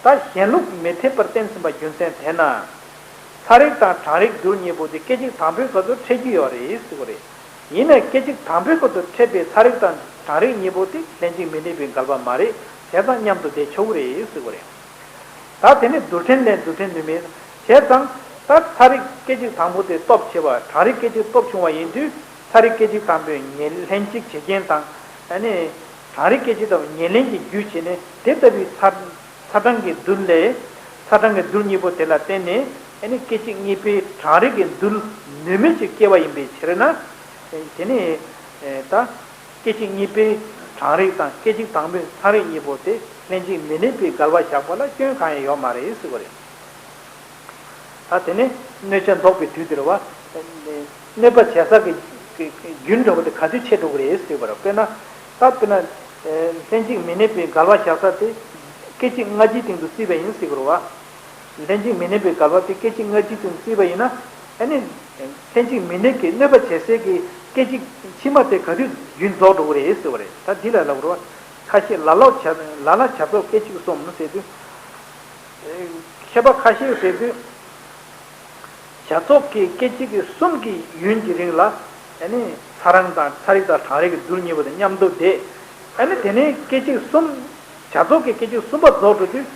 ད་གཞན་ལུགས་མི་འཐད་པར་བསྟན་ཟིན་པ་རྒྱུ་མཚན་དེས་ན། ཚ་རིགས་དང་གྲང་རིགས་རྡུལ་གཉིས་པོ་དེ་སྐད་ཅིག་དང་པོའི་སྐབས་སུ་འཕྲད་རྒྱུ་ཡོད་རེད་ཟེར་བ་རེད། ཡིན་ནའི་སྐད་ཅིག་དང་པོའི་སྐབས་སུ་འཕྲད་པའི་ཚ་རིགས་དང་གྲང་རིགས་གཉིས་པོ་དེ་ལྷན་ཅིག་མི་གནས་པའི་འགལ་བ་མ་རེད། བྱས་ཙང་མཉམ་དུ་བསྡད་ཆོག་གི་རེད་ཟེར་བ་རེད། ད་དེ་ནི་རྡུལ་ཕྲན་ལས་རྡུལ་ཕྲན་ནུས་མེད། བྱས་ཙང་ད་ཚ་རིགས་སྐད་ཅིག་དང་པོ་དེ་སྟོབས་ཆེ་བ། གྲང་རིགས་སྐད་ཅིག་སྟོབས་ཆུང་བ་ཡིན་དུས། ཚ་རིགས་སྐད་ཅིག་དང་པོའི་ཉེར། ལྷན་ཅིག་བྱེད་རྐྱེན་དང་། ཨ་ནི་གྲང་རིགས་སྐད་ཅིག་དང་པོའི་ཉེར་ལེན་གྱི་རྒྱུ་བྱས་ནས། དེ་ལྟ་བུའི་ཚ། ཚ་གྲང་གི་རྡུལ་ལས། ཚ་གྲང་གི་རྡུལ་གཉིས་པོ་དེ་ལ་བརྟེན་ནས། ཨ་ནི་སྐད་ཅིག་གཉིས་པའི་གྲང་རིགས་ཀྱི་རྡུལ་ནུས་མེད་ཅིག་སྐྱེ་བ་ཡིན་པའི་ཕྱིར་ན། དེ་ནི་ད། སྐད་ཅིག་གཉིས་པའི་གྲང་རིགས་དང་སྐད་ཅིག་དང་པོའི་ཚ་རིགས་གཉིས་པོ་དེ་ལྷན་ཅིག་མི་གནས་པའི་འགལ་བ་བཞག་པ་ལ་སྐྱོན་གང་ཡང་ཡོད་མ་རེད་ཟེར་བ་རེད། ད་དེ་ནས་གནོད་བྱ་བཟློག་པའི་དུས་དེར་བ། གནོད་པ་བྱེད་ས་ཀྱི་རྒྱུན་འདྲ་བོ་དེ་ག་དུས་ཆད་འགྲོ་གི་རེད་ཟེར་བ་རེད། དཔེར་ན། ད་དཔེར་ན། ལྷན་ཅིག་མི་གནས་པའི་འགལ་བ་བཞག་ས་དེ། སྐད་ཅིག་སྔ་ཕྱིའི་སྟེང་དུ་བརྩིས་པ་ཡིན་ཟེར་གི་རེད་བ། ལྷན་ཅིག་མི་གནས་པའི་འགལ་བ་དེ་སྐད་ཅིག་སྔ་ཕྱིའི་སྟེང་དུ་བརྩིས་པ་ཡིན་ན། ཨ་ནི། ལྷན་ཅིག་མི་གནས་ཀྱི་གནོད་པ་བྱེད་སའི་གི་སྐད་ཅིག་ཕྱི་མ་དེ་ག་དུས་རྒྱུན་རྫོགས་འགྲོ་གི་རེད་ཟེར་བ་རེད། ད་འདི་ལ་ལབ་རོགས། ཁ་ཤས་ལ་ལ་བྱ། ལ་ལ་བྱ་རྫོགས་སྐད་ཅིག་གསུམ་ཟེར་དུས། མཁས་པ་ཁ་ཤས་ཟེར་དུས། བྱ་རྫོགས་ཀྱི་སྐད་ཅིག་གི་གསུམ་གྱི་ཡུན་གྱི་རིང་ལ། ཨ་ནི་ཚ་རང་དང་ཚ་རིགས་དང་གྲང་རིགས་ཀྱི་རྡུལ་གཉིས་པོ་དང་མཉམ་དུ་བསྡད། ཨ་ནི་དེ་ནས་སྐད་ཅིག་གསུམ། བྱ་རྫོགས་ཀྱི་སྐད་ཅིག་གསུམ་པ་རྫོགས་འགྲོ་དུས།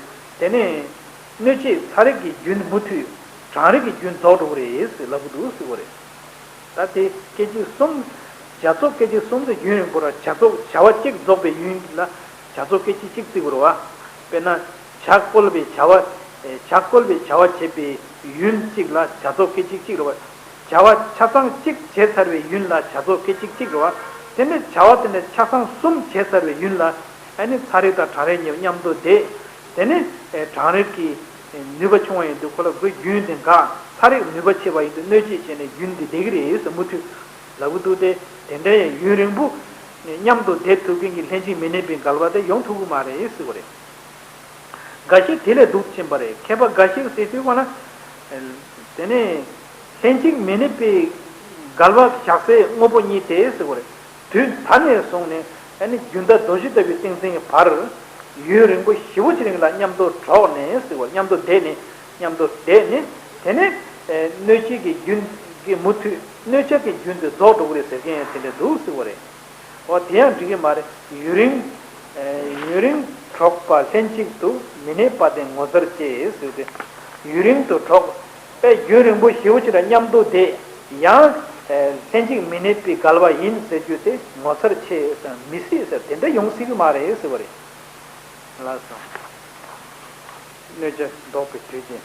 དེ་ནས་གནོད་བྱེད་ཚ་རིགས་ཀྱི་རྒྱུན་མུ་མཐུད་གྲང་རིགས་ཀྱི་རྒྱུན་རྫོགས་འགྲོ་གི་རེད་ཟེར་ལབ་ཀྱི་འདུག་ཟེར་བ་རེད། ད་དེ་སྐད་ཅིག་གསུམ། བྱ་རྫོགས་སྐད་ཅིག་གསུམ་དེ་ཡུན་རིང་པོ་ར། བྱ་རྫོགས་བྱ་བ་གཅིག་རྫོགས་པའི་ཡུན་ལ་བྱ་རྫོགས་སྐད་ཅིག་གཅིག་བརྩི་དགོས་རེད་བ། དཔེར་ན། བྱ་བཀོལ་བའི་བྱ་བ། བྱ་བཀོལ་བའི་བྱ་བ་བྱེད་པའི་ཡུན་གཅིག་ལ་བྱ་རྫོགས་སྐད་ཅིག་གཅིག་རེད་བ། བྱ་བ་ཆ་ཚང་གཅིག་བྱས་ཚར་བའི་ཡུན་ལ་བྱ་རྫོགས་སྐད་ཅིག་གཅིག་རེད་བ། དེ་ནས་བྱ་བ་དེ་ནས་ཆ་ཚང་གསུམ་བྱས་ཚར་བའི་ཡུན་ལ་ཨ་ནི་ཚ་རེག་དང་གྲང་རེག་གཉིས་མཉམ་དུ་བསྡད། དེ་ནས་ཨེ་གྲང་རེག་གི་ནུས་པ་ཆུང་བ་ཡིན་དུས་ཁོ་ལ་སྒོས་རྒྱུན་དེ་འགག། ཚ་རེག་ནུས་པ་ཆེ་བ་ཡིན་དུས་གནོད་བྱེད་བྱས་ནས་རྒྱུན་དེ་བསྡད་ཀྱི་རེད་ཟེར་མུ་མཐུད་ལབ་ཀྱི་འདུག་སྟེ། དེ་འདྲ་ཡང་ཡུན་རིང་པོ་མཉམ་དུ་བསྡད་ཐུབ་མཁན་གྱི་ལྷན་ཅིག་མི་གནས་པའི་འགལ་བ་དེ་ཡོང་ཐུབ་ཀྱི་མ་རེད་ཟེར་བ་རེད། འགའ་ཞིག་དེ་ལས་སྡུག་ཕྱིན་པ་རེད། མཁས་པ་འགའ་ཞིག་ཟེར་དུས་གོ་ན། དེ་ནས་ལྷན་ཅིག་མི་གནས་པའི་འགལ་བ་བཞག་སའི་དངོས་པོ་གཉིས་དེ་ཟེར་བ་རེད། དུས་ད་ནས་བཟུང་ནས་ཨ་ནི་རྒྱུན་མཐའ་རྡོ་རྗེ་ལྟ་བུའི་ཏིང་འཛིན་གྱི་བར། ཡུན་རིང་པོ་ཞེ་པོ་ཅིག་རིང་ལ་མཉམ་དུ་འགྲོགས་ནས་ཟེར་བ། མཉམ་དུ་བསྡད་ནས། མཉམ་དུ་བསྡད་ནས། དེ་ནས་གནོད་བྱེད་ཀྱི་རྒྱུན་གྱི་མུ་མཐུད་གནོད་བྱ་གི་རྒྱུན་དེ་རྫོགས་འགྲོ་གི་རེད་ཟེར་མཁན་ཡང་དེ་འདྲ་འདུག་ཟེར་བ་རེད། འོ་དེ་ཡང་འགྲིག་གི་མ་རེད། ཡུན་རིང་། ཡུན་རིང་འགྲོགས་པ་ལྷན་ཅིག་ཏུ་མི་གནས་པ་དེ་ངོ་མཚར་ཆེ་ཟེར་ཏེ། ཡུན་རིང་དུ་འགྲོགས་པས་རྒྱུན་རིང་པོ་ཞེ་པོ་ཅིག་ལ་མཉམ་དུ་བསྡད་ཡང་། ལྷན་ཅིག་མི་གནས་པའི་འགལ་བ་ཡིན་ཟེར་རྒྱུ་དེ་ངོ་མཚར་ཆེ་ཟེར། མི་སྲིད་ཟེར། དེ་འདྲ་ཡོང་སྲིད་ཀྱི་མ་རེད་ཟེར་བ་རེད། ལགས་སོ། གནོད་བྱ་བཟློག་པའི་དུས་ཀྱི།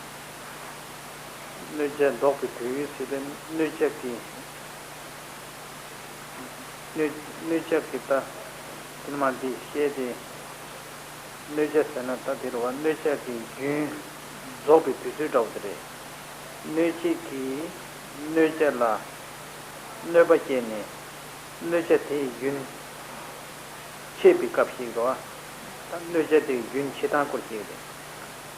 གནོད་བྱ་བཟློག་པའི་དུས་ཟེར་དུས་གནོད་བྱ་གི། གནོད། གནོད་བྱ་གི་ད། དེ་ནས་མ་འདི་བཤད་དེ། གནོད་བྱ་ཟེར་ན་ད་དེ་རེད་བ། གནོད་བྱ་གི་རྒྱུན་རྫོགས་པའི་དུས་ཚོད་འདྲ་བོ་དེ་རེད། གནོད་བྱེད་ཀྱིས་གནོད་བྱ་ལ་གནོད་པ་སྐྱེལ་ནས། གནོད་བྱ་དེའི་རྒྱུན་ཆད་པའི་སྐབས་ཤིག་རེད་བ། ད་གནོད་བྱ་དེའི་རྒྱུན་ཆད་སྟངས་སྐོར་ཞིག་རེད།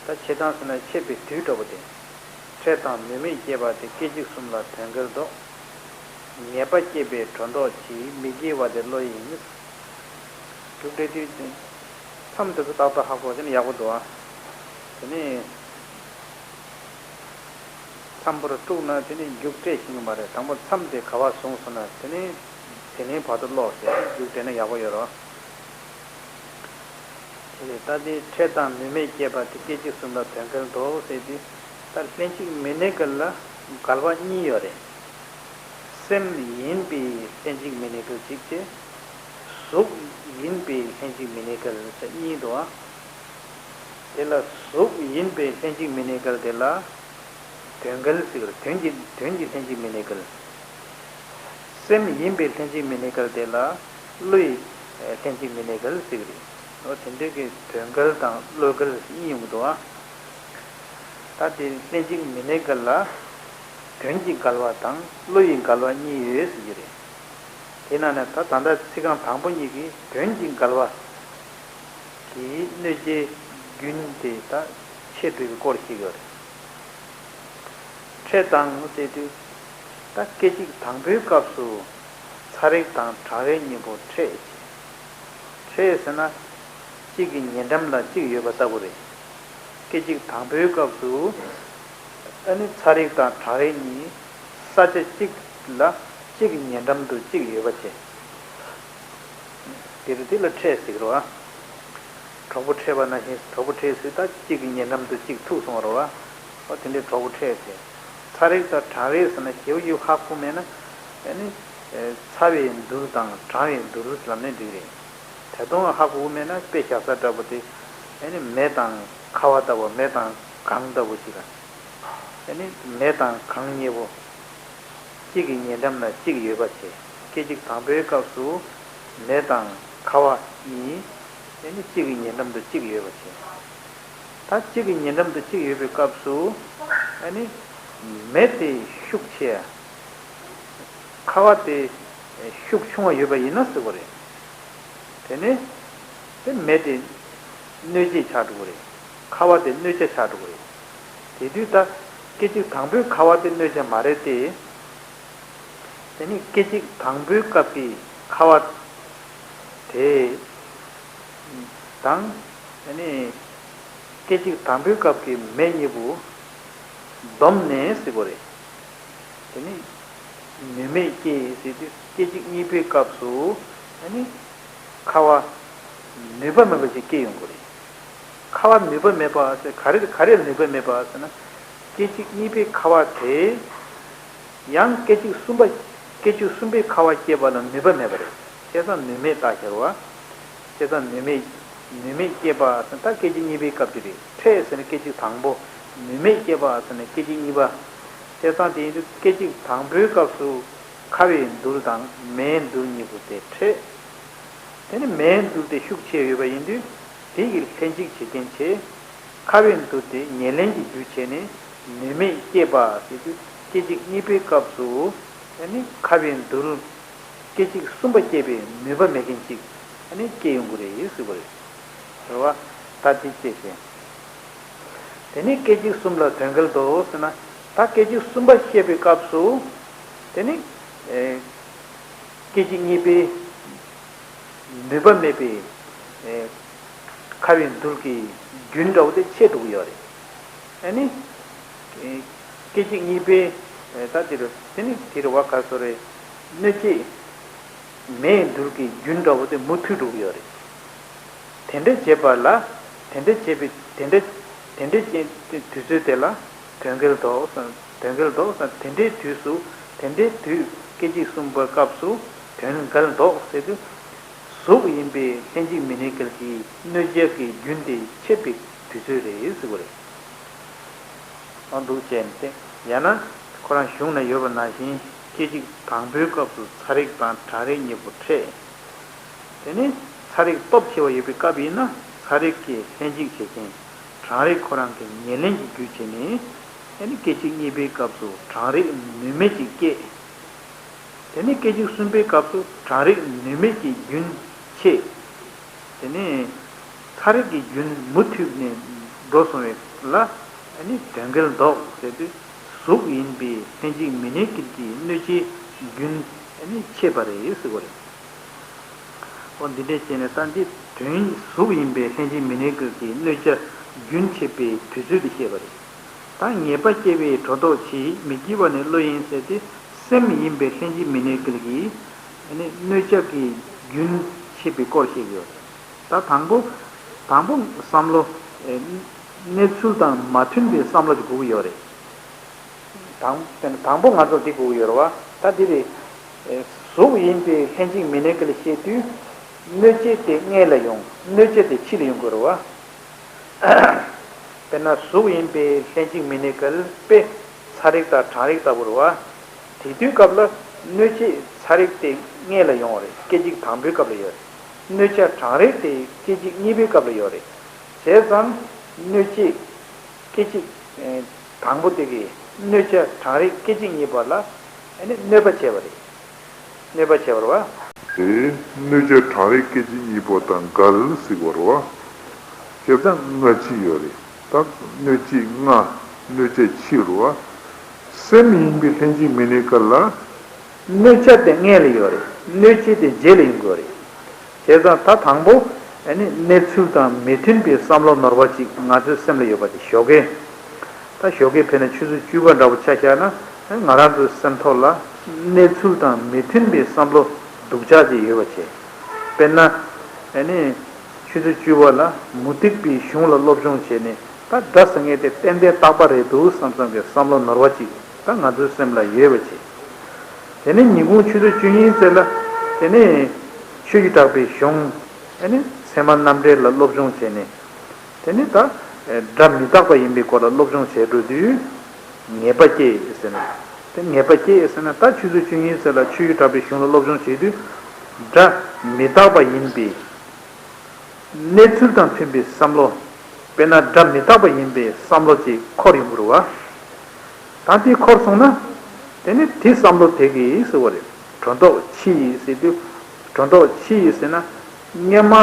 ད་ཆད་སྟངས་ཟེར་ན་ཆད་པའི་དུས་འདྲ་བོ་དེ། འཕྲལ་དང་ནུས་མེད་སྐྱེས་པ་དེ་སྐད་ཅིག་གསུམ་ལ་དོན་འགལ་འདོགས། ངེས་པ་སྐྱེས་པས་སྒྲོ་འདོགས་གཅོད། མི་དགེ་བ་དེ་བློ་ཡིན། རྒྱུགས་སྤྲད་དུས་མཚམས་དེ་ཚོ་ཏག་ཏག་ཧ་གོ་དེ་ནི་ཡག་པོ་འདུག་ཨ། དེ་ནི། མཚམས་བར་དཀྲུགས་ན་དེ་ནི་རྒྱུགས་སྤྲད་ཤེས་ཀྱི་མ་རེད། དང་པོ་མཚམས་དེ་ག་པར་བཟུང་སོང་ན་དེ་ནི་དེ་ནས་བར་དུ་ཀློག་ཟེར་རྒྱུགས་སྤྲད་ན་ཡག་པོ་ཡོད་རེད། དེ་ལས་ད་དེ་འཕྲལ་དང་ནུས་མེད་སྐྱེས་པ་དེ་སྐད་ཅིག་གསུམ་ལ་དོན་འགལ་འདོགས་ཟེར་དུས། ད་ལྷན་ཅིག་མི་གནས་འགལ་ལ་འགལ་བ་གཉིས་ཡོད་རེད། སེམས་ཡིན་པའི་ལྷན་ཅིག་མི་གནས་འགལ་གཅིག་བྱས། གཟུགས་ཡིན་པའི་ལྷན་ཅིག་མི་གནས་འགལ་ཟེར་གཉིས་འདུག་ཨ། དེ་ལ་གཟུགས་ཡིན་པའི་ལྷན་ཅིག་མི་གནས་འགལ་དེ་ལ་དོན་འགལ་ཟེར་གི་རེད། དོན་གྱི། དོན་གྱི་ལྷན་ཅིག་མི་གནས་འགལ། སེམས་ཡིན་པའི་ལྷན་ཅིག་མི་གནས་འགལ་དེ་ལ་བློའི་ལྷན་ཅིག་མི་གནས་འགལ་ཟེར་གི་རེད། འོ་དེ་འདྲ་གི་དོན་འགལ་དང་བློ་འགལ་གཉིས་ཡོང་གི་འདུག་ཨ། ད་དེ་ལྷན་ཅིག་མི་གནས་འགལ་ལ་དོན་གྱི་འགལ་བ་དང་བློ་ཡི་འགལ་བ་གཉིས་ཡོད་ཟེར་གྱི་རེད། དེ་ནང་ནས་ད་ད་ལྟ་ཚིག་རྐང་དང་པོ་གཉིས་ཀྱིས་དོན་གྱི་འགལ་བ་གི་གནོད་བྱའི་རྒྱུན་དེ་ད་ཆད་འགྲོ་གི་སྐོར་ཞིག་ཡོད་རེད། འཕྲལ་དང་ཟེར་དུས་ད་སྐད་ཅིག་དང་པོའི་སྐབས་སུ་ཚ་རེག་དང་གྲང་རེག་གཉིས་པོ་འཕྲད། འཕྲད་ཟེར་ན་གཅིག་གི་ཉེ་འགྲམ་ལ་གཅིག་ཡོད་པ་ལྟ་བུ་རེད། སྐད་ཅིག་དང་པོའི་སྐབས་སུ་ཨ་ནི་ཚ་རེག་དང་གྲང་རེག་གཉིས་ས་ཆ་གཅིག་ལ་གཅིག་གི་ཉེ་འགྲམ་དུ་གཅིག་ཡོད་པ་བྱས། དེ་རུ་དེ་ལ་འཕྲད་ཟེར་གི་རེད་བ། གྲོགས་པོ་འཕྲད་པ་ནང་བཞིན་གྲོགས་པོ་འཕྲད་ཟེར། ད་གཅིག་གི་ཉེ་འགྲམ་དུ་གཅིག་ཐུག་སོང་བ་རེད་བ། ཨོ་དེ་འདྲའི་གྲོགས་པོ་འཕྲད་ཟེར། ཚ་རེག་དང་གྲང་རེག་ཟེར་ན་ཞེ་པོ་ཞིག་ཧ་གོ་མེད་ན། ཨ་ནི་ཚ་བའི་འདུ་དང་གྲང་བའི་འདུ་ལབ་ནས་འགྲིག་རེད། ད་དུང་ཧ་གོ་མེད་ན་དཔེ་བཞག་ས་འདྲ་པོ་དེ། ཨ་ནི་མེ་དང་ཁ་བ་ལྟ་བུ། མེ་དང་གངས་ལྟ་བུ་ཞིག་ལ། ཨ་ནི་མེ་དང་གངས་གཉིས་པོ་གཅིག་གི་ཉེ་འགྲམ་ལ་གཅིག་ཡོད་པ་བྱས། སྐད་ཅིག་དང་པོའི་སྐབས་སུ་མེ་དང་ཁ་བ་གཉིས་ཨ་ནི་གཅིག་གི་ཉེ་འགྲམ་དུ་གཅིག་ཡོད་པ་བྱས། ད་གཅིག་གི་ཉེ་འགྲམ་དུ་གཅིག་ཡོད་པའི་སྐབས་སུ་ཨ་ནི་མེ་དེ་ཤུགས་ཆེ་ཡ། ཁ་བ་དེ་ཤུགས་ཆུང་བ་ཡོད་པ་ཡིན་ན་ཟེར་བ་རེད། དེ་ནས་དེ་མེ་དེ་གནོད་བྱེད་ཆགས་འགྲོ་གི་རེད། ཁ་བ་དེ་གནོད་བྱ་ཆགས་འགྲོ་གི་རེད། དེ་དུས་ད་སྐད་ཅིག་དང་པོའི་ཁ་བ་དེ་གནོད་བྱ་མ་རེད་དེ། དེ་ནི་སྐད་ཅིག་དང་པོའི་སྐབས་ཀྱི་ཁ་བ་དེ་དང་། དེ་ནི་སྐད་ཅིག་དང་པོའི་སྐབས་ཀྱི་མེ་གཉིས་པོ་བསྡོམས་ནས་ཟེར་དགོས་རེད། དེ་ནི་ནུས་མེད་སྐྱེ་ཟེར་དུས་སྐད་ཅིག་གཉིས་པའི་སྐབས་སུ་ཨ་ནི་ཁ་བ་ནུས་པ་མེད་པ་ཞིག་སྐྱེ་ཡོང་གི་རེད། ཁ་བ་ནུས་པ་མེད་པ་ཟེར་ག་རེ་ག་རེ་ལ་ནུས་པ་མེད་པ་ཟེར་ན། སྐད་ཅིག་གཉིས་པའི་ཁ་བ་དེ་ཡང་སྐད་ཅིག་གསུམ་པ། སྐད་ཅིག་གསུམ་པའི་ཁ་བ་སྐྱེས་པ་ལ་ནུས་པ་མེད་པ་རེད། བྱས་ཙང་ནུས་མེད་རྟགས་ཤར་བ། བྱས་ཙང་ནུས་མེད། ནུས་མེད་སྐྱེས་པ་ཟེར་ད་སྐད་ཅིག་གཉིས་པའི་སྐབས་ཀྱི་རེད། འཕྲད་ཟེར་ན་སྐད་ཅིག་དང་པོ། ནུས་མེད་སྐྱེས་པ་ཟེར་ན་སྐད་ཅིག་གཉིས་པ། བྱས་ཙང་དེ་ཡིན་དུས་སྐད་ཅིག་དང་པོའི་སྐབས་སུ་ ཁ་བའི་འདུལ་དང་མེའི་འདུལ་གཉིས་པོ་དེ་འཕྲད། དེ་ནི་མེའི་འདུལ་དེ་ཤུགས་ཆེ་ཡོད་པ་ཡིན་དུས་དེ་ཡིས་ལྷན་ཅིག་བྱེད་མཁན་བྱས། ཁ་བའི་འདུལ་དེ་ཉེར་ལེན་གྱི་རྒྱུ་བྱས་ནས་ནུས་མེད་སྐྱེས་པ་ཟེར་དུས་སྐད་ཅིག་གཉིས་པའི་སྐབས་སུ་དེ་ནི་ཁ་བའི་འདུལ་སྐད་ཅིག་གསུམ་པ་སྐྱེས་པའི་ནུས་པ་མེད་མཁན་ཅིག་དེ་ནི་སྐྱེ་ཡོང་གི་རེད་ཟེར་བ་རེད། རེད་བ། ད་འདི་ཅེས་བཤད། དེ་ནི་སྐད་ཅིག་གསུམ་ལ་དོན་འགལ་དུ་ཟེར་ན། ད་སྐད་ཅིག་གསུམ་པ་བཤད་པའི་སྐབས་སུ། དེ་ནི། ཨེ། སྐད་ཅིག་གཉིས་པའི། ནུས་པ་མེད་པའི། ཨེ། ཁ་བའི་འདུལ་གྱི་རྒྱུན་འདྲ་བོ་དེ་ཆད་འགྲོ་གི་ཡོད་རེད། ཨ་ནི། ཨེ། སྐད་ཅིག་གཉིས་པའི། ཨེ། ད་དེ་རུ་དེ་ནི་དེ་རུ་བ་ག་སོ་རེད། གནོད་བྱེད། མེའི་འདུལ་གྱི་རྒྱུན་འདྲ་བོ་དེ་མུ་མཐུད་འགྲོ་གི་ཡོད་རེད། དེ་འདྲ་བྱེད་པ་ལ། དེ་འདྲ་བྱེད་པའི་དེ་འདྲ། དེ་འདྲ་བྱེད་དུས་ཚོད་དེ་ལ་དོན་འགལ་འདོགས་སམ། དོན་འགལ་འདོགས་སམ། དེ་འདྲའི་དུས་སུ། དེ་འདྲའི་དུས་སྐད་ཅིག་གསུམ་པའི་སྐབས་སུ་དོན་འགལ་འདོགས་ཟེར་དུས། གཟུགས་ཡིན་པའི་ལྷན་ཅིག་མི་གནས་འགལ་གྱི་གནོད་བྱ་གི་རྒྱུན་དེ་ཆད་པའི་དུས་ཚོད་རེད་ཟེར་བ་རེད། ཨ། འདུག་བྱས་ཏེ། ཡང་ན་ཁོ་རང་གཞུང་ན་ཡོད་པ་ནང་བཞིན་སྐད་ཅིག་དང་པོའི་སྐབས་སུ་ཚ་རེག་དང་གྲང་རེག་གཉིས་པོ་འཕྲད། དེ་ནས་ཚ་རེག་སྟོབས་ཆེ་བ་ཡོད་པའི་སྐབས་ཡིན་ན་ཚ་རེག་གིས་ལྷན་ཅིག་བྱེད་མཁན་གྲང་རེག་ཁོ་རང་གི་ཉེར་ལེན་གྱི་རྒྱུ་བྱས་ནས། དེ་ནས་སྐད་ཅིག་གཉིས་པའི་སྐབས་སུ་གྲང་རེག་ནུས་མེད་ཅིག་སྐྱེས། དེ་ནས་སྐད་ཅིག་གསུམ་པའི་སྐབས་སུ་གྲང་རེག་ནུས་མེད་ཀྱི་རྒྱུན་ཆད། དེ་ནས་ཚ་རེག་གི་རྒྱུན་མུ་མཐུད་ནས་འགྲོ་སོང་བས་ལ། ཨ་ནི་དོན་འགལ་འདོགས་ཟེར་དུས་གཟུགས་ཡིན་པའི་ལྷན་ཅིག་མི་གནས་འགལ་གྱི་གནོད་བྱེད་རྒྱུན་ཨ་ནི་ཆད་པ་རེད་ཟེར་བ་རེད། འོ་འདི་འདྲས་བྱས་ནས་ད་འདི་དོན་གཟུགས་ཡིན་པའི་ལྷན་ཅིག་མི་གནས་འགལ་གྱི་གནོད་བྱ་རྒྱུན་ཆད་པའི་དུས་ཚོད་དེ་བཤད་པ་རེད། ད་ངེས་པ་སྐྱེ་བའི་སྒྲོ་འདོགས་ཕྱིས་མི་སྐྱེ་བ་ནི་བློ་ཡིན་ཟེར་ཏེ། སེམས་ཡིན་པའི་ལྷན་ཅིག་མི་གནས་འགལ་གྱི་ཨ་ནི་གནོད་བྱ་གི་རྒྱུན་ཆད་པའི་སྐོར་བཤད་ཀྱི་ཡོད་རེད། ད་དང་པོ། དང་པོ་བསམ་བློ། ཨེ། གནས་ཚུལ་དང་མ་མཐུན་པའི་བསམ་བློ་ཅིག་དགོས་ཀྱི་ཡོད་རེད། དང་། དང་པོ་ང་ཚོར་འདི་དགོས་ཀྱི་ཡོད་རེད་བ། ད་འདི་རེད། ཨེ། གཟུགས་ཡིན་པའི་ལྷན་ཅིག་མི་གནས་འགལ་བཤད་དུས། གནོད་བྱེད་དེ་སྔོན་ལ་ཡོང་། གནོད་བྱ་དེ་ཕྱི་ལ་ཡོང་དགོས་རེད་བ། དཔེར་ན་གཟུགས་ཡིན་པའི་ལྷན་ཅིག་མི་གནས་འགལ་དཔེ་ཚ་རེག་དང་གྲང་རེག་ལྟ་བུ་རེད་བ། དེ་དུས་སྐབས་ལ་གནོད་བྱེད་ཚ་རེག་དེ་སྔོན་ལ་ཡོང་བ་རེད། སྐད་ཅིག་དང་པོའི་སྐབས་ལ་ཡོད་རེད། གནོད་བྱ་གྲང་རེག་དེ་སྐད་ཅིག་གཉིས་པའི་སྐབས་ལ་ཡོད་རེད། བྱས་ཙང་གནོད་བྱེད་སྐད་ཅིག་ཨེ། དང་པོ་དེ་གིས་གནོད་བྱ་གྲང་རེག་སྐད་ཅིག་གཉིས་པ་ལ་ཨ་ནི་གནོད་པ་བྱས་པ་རེད། གནོད་པ་བྱས་པ་རེད་བ། དེ་གནོད་བྱ་གྲང་རེག་སྐད་ཅིག་གཉིས་པོ་དང་འགལ་ཟེར་བ་རེད་བ། བྱས་ཙང་སྔ་ཕྱི་ཡོད་རེད། ད་གནོད་བྱེད་སྔ། གནོད་བྱ་ཕྱི་རེད་བ། སེམས་ཡིན་པའི་ལྷན་ཅིག་མི་གནས་འགལ་ལ། གནོད་བྱ་དེ་སྔོན་ལ་ཡོད་རེད། གནོད་བྱེད་དེ་རྗེས་ལ་ཡོང་དགོས་རེད། བྱས་ཙང་ད་དང་པོ་ཨ་ནི་གནས་ཚུལ་དང་མི་མཐུན་པའི་བསམ་བློ་ནོར་བ་ཅིག་ང་ཚོའི་སེམས་ལ་ཡོད་པ་དེ་ཞོགས་ཀས། ད་ཞོགས་ཀས་དཔེར་ན་ཆུ་ཚོད་བཅུ་པ་འདྲ་བོ་ཆ་བཞག་ན་ང་རང་ཚོའི་སེམས་ཐོག་ལ་གནས་ཚུལ་དང་མི་མཐུན་པའི་བསམ་བློ་སྡུག་ཅག་ཅིག་ཡོད་པ་བྱས། དཔེར་ན་ཨ་ནི་ཆུ་ཚོད་བཅུ་པ་ལ་མུ་སྟེགས་པའི་གཞུང་ལ་སློབ་སྦྱོང་བྱས་ནས་ད་སྒྲ་ཟེར་མཁན་དེ་ཏན་ཏན་རྟག་པ་རེད་འདུག་བསམ་བསམ་གྱི་བསམ་བློ་ནོར་བ་ཅིག་ད་ང་ཚོའི་སེམས་ལ་ཡོད་པ་བྱས། དེ་ནས་ཉིན་གུང་ཆུ་ཚོད་བཅུ་གཉིས་ཙམ་ལ་དེ་ནས་ཆོས་ཀྱི་གྲགས་པའི་གཞུང་ཨ་ནི་ཚད་མ་རྣམ་འགྲེལ་ལ་སློབ་སྦྱོང་བྱས་ནས། དེ་ནས་ད་སྒྲ་མི་རྟག་པ་ཡིན་པའི་སྐོར་ལ་སློབ་སྦྱོང་བྱས་འགྲོ་དུས་ངེས་པ་སྐྱེས་ཟེར་ན། དེ་ངེས་པ་སྐྱེས་ཟེར་ན་ད་ཆུ་ཚོད་བཅུ་གཉིས་ཙམ་ལ་ཆོས་ཀྱི་གྲགས་པའི་གཞུང་ལ་སློབ་སྦྱོང་བྱེད་དུས་སྒྲ་མི་རྟག་པ་ཡིན་པའི། གནས་ཚུལ་དང་མཐུན་པའི་བསམ་བློ། དཔེར་ན་སྒྲ་མི་རྟག་པ་ཡིན་པའི་བསམ་བློ་ཅིག་འཁོར་ཡོང་གི་རེད་བ། ད་དེ་འཁོར་སོང་ན། དེ་ནི་དེ་བསམ་བློ་དེ་གིས་ཟེར་བ་རེད། སྒྲོ་འདོགས་ཕྱིས་ཟེར་དུས། སྒྲོ་འདོགས་ཕྱིས་ཟེར་ན། སྔོན་མ་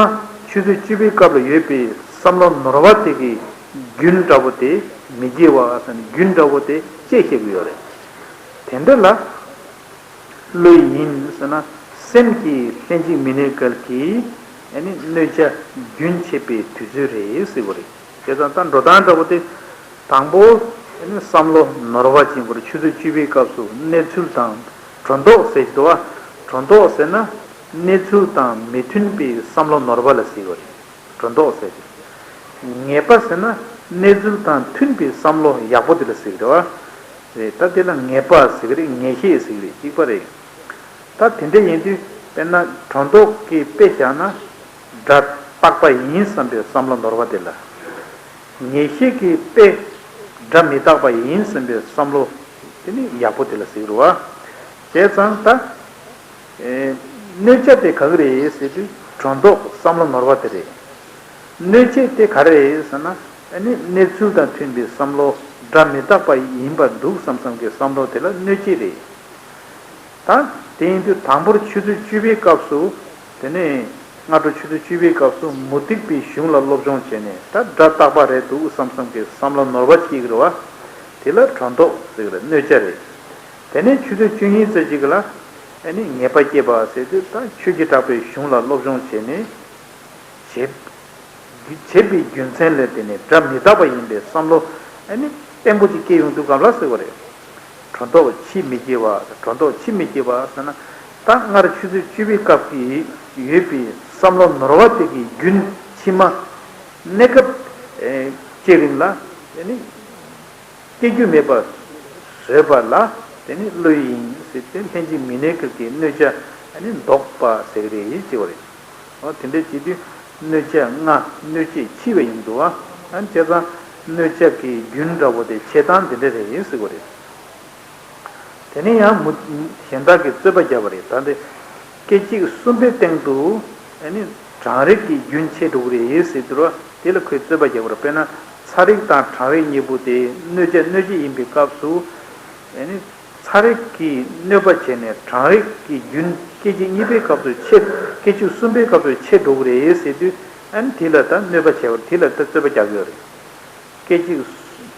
ཆུ་ཚོད་བཅུ་པའི་སྐབས་ལ་ཡོད་པའི་བསམ་བློ་ནོར་བ་དེ་གི་རྒྱུན་འདྲ་བོ་དེ་མི་སྐྱེ་བ་ཟེར་ན་རྒྱུན་འདྲ་བོ་དེ་བཅད་བཤད་ཀྱི་ཡོད་རེད། དེ་འདྲ་ལ། བློ་ཡིན་ཟེར་ན་སེམས་ཀྱི་ལྷན་ཅིག་མི་གནས་འགལ་གྱི་ཨ་ནི་གནོད་བྱ་རྒྱུན་ཆད་པའི་དུས་ཚོད་རེད་ཟེར་བ་རེད། བྱས་ཙང་ད་འགྲོ་སྟངས་འདྲ་བོ་དེ་དང་པོ་ཨ་ནི་བསམ་བློ་ནོར་བ་ཅན་པོར་ཆུ་ཚོད་བཅུ་པའི་སྐབས་སུ་གནས་ཚུལ་དང་སྒྲོ་འདོགས་ཟེར་གྱི་འདུག་བ། སྒྲོ་འདོགས་ཟེར་ན་གནས་ཚུལ་དང་མི་མཐུན་པའི་བསམ་བློ་ནོར་བ་ལ་ཟེར་བ་རེད། སྒྲོ་འདོགས་ཟེར་ཏེ། ངེས་པ་ཟེར་ན་གནས་ཚུལ་དང་མཐུན་པའི་བསམ་བློ་ཡག་པོ་དེ་ལ་ཟེར་གྱི་རེད་བ། རེད། ད་དེ་ལ་ངེས་པ་ཟེར་གྱི་རེད། ངེས་ཤེས་ཟེར་གྱི་རེད། གཅིག་པ་རེད། ད་དེ་འདྲ་ཡིན་དུས་དཔེར་ན་སྒྲོ་འདོགས་ཀྱི་དཔེ་བཞག་ན་སྒྲ་རྟག་པ་ཡིན་བསམ་པའི་བསམ་བློ་ནོར་བ་དེ་ལ། ངེས་ཤེས་ཀྱི་དཔེ་སྒྲ་མི་རྟག་པ་ཡིན་བསམ་པའི་བསམ་བློ་དེ་ནི་ཡག་པོ་དེ་ལ་ཟེར་གྱི་རེད་བ། བྱས་ཙང་ད། ཨེ། གནོད་བྱ་དེ་ག་གི་རེད་ཟེར་དུས་སྒྲོ་འདོགས་བསམ་བློ་ནོར་བ་དེ་རེད། གནོད་བྱེད་དེ་ག་རེ་རེད་ཟེར་ན། ཨ་ནི་གནས་ཚུལ་དང་མཐུན་པའི་བསམ་བློ། སྒྲ་མི་རྟག་པ་ཡིན་པར་འདུག་བསམ་བསམ་གྱི་བསམ་བློ་དེ་ལ་གནོད་བྱེད་རེད། ད་དེ་ཡིན་དུས་དང་པོར་ཆུ་ཚོད་བཅུ་པའི་སྐབས་སུ། དེ་ནས་སྔ་དྲོ་ཆུ་ཚོད་བཅུ་པའི་སྐབས་སུ་མུ་སྟེགས་པའི་གཞུང་ལ་སློབ་སྦྱོང་བྱས་ནས་ད་སྒྲ་རྟག་པ་རེད་འདུག་བསམ་བསམ་གྱི་བསམ་བློ་ནོར་བ་སྐྱེ་གི་རེད་བ། དེ་ལ་སྒྲོ་འདོགས་ཟེར་གི་རེད། གནོད་བྱ་རེད། དེ་ནས་ཆུ་ཚོད་བཅུ་གཉིས་ཙམ་ཅིག་ལ། ཨ་ནི་ངེས་པ་སྐྱེས་པ་ཟེར་དུས་ད་ཆོས་ཀྱི་གྲགས་པའི་གཞུང་ལ་སློབ་སྦྱོང་བྱས་ནས། བྱེད། བྱེད་པའི་རྒྱུ་མཚན་ལས་དེ་ནི་སྒྲ་མི་རྟག་པ་ཡིན་པའི་བསམ་བློ། ཨ་ནི་བརྟན་པོ་ཅིག་སྐྱེ་ཡོང་དུས་སྐབས་ལ་ཟེར་བ་རེད། སྒྲོ་འདོགས་ཕྱིས་མི་སྐྱེ་བ། སྒྲོ་འདོགས་ཕྱིས་མི་སྐྱེ་བ་ཟེར་ན། ད་སྔར་ཆུ་ཚོད་བཅུ་པའི་སྐབས་ཀྱི་ཡོད་པའི་བསམ་བློ་ནོར་བ་དེ་གི་རྒྱུན་ཕྱི་མ་གནས་སྐབས། ཨེ། ཅིག་རིང་ལ། ཨ་ནི། སྐྱེ་རྒྱུ་མེད་པ་བཟོས་པ་ལ་དེ་ནི་བློ་ཡིན་ཟེར་ཏེ་ལྷན་ཅིག་མི་གནས་སྐབས་ཀྱི་གནོད་བྱ་ནི་འདོགས་པ་ཟེར་གི་རེད་ཅེས་པ་རེད། འོ་དེ་འདྲ་བྱེད་དུས་གནོད་བྱ་ལྔ་གནོད་བྱེད་ཕྱི་བ་ཡིན་འདུག་བ། ཨ་བྱས་ཙང་གནོད་བྱ་གི་རྒྱུན་འདྲ་བོ་དེ་ཕྱེ་སྟངས་དེ་འདྲ་རེད་ཟེར་གི་རེད། དེ་ནས་ཡང་མུ་གཞན་དག་གིས་རྩོད་པ་བརྒྱབ་པ་རེད། ད་འདི་སྐད་ཅིག་གསུམ་པའི་སྟེང་དུ་ཨ་ནི་གྲང་རེག་གི་རྒྱུན་ཆད་འགྲོ་གི་རེད་ཟེར་དུས་ར། དེ་ལ་ཁོས་རྩོད་པ་བརྒྱབ་པ་རེད། དཔེར་ན་ཚ་རེག་དང་གྲང་རེག་གཉིས་པོ་དེ་གནོད་བྱ་གནོད་བྱེད་ཡིན་པའི་སྐབས་སུ། ཨ་ནི་ཚ་རེག་གིས་གནོད་པ་བྱས་ནས་གྲང་རེག་གི་རྒྱུན་སྐད་ཅིག་གཉིས་པའི་སྐབས་སུ་ཆད། སྐད་ཅིག་གསུམ་པའི་སྐབས་སུ་ཆད་འགྲོ་གི་རེད་ཟེར་དུས། ཨ་ནི་དེ་ལ་ད་གནོད་པ་བྱས་པ་རེད། དེ་ལ་ད་རྩོད་པ་རྒྱག་གི་ཡོད་རེད། སྐད་ཅིག་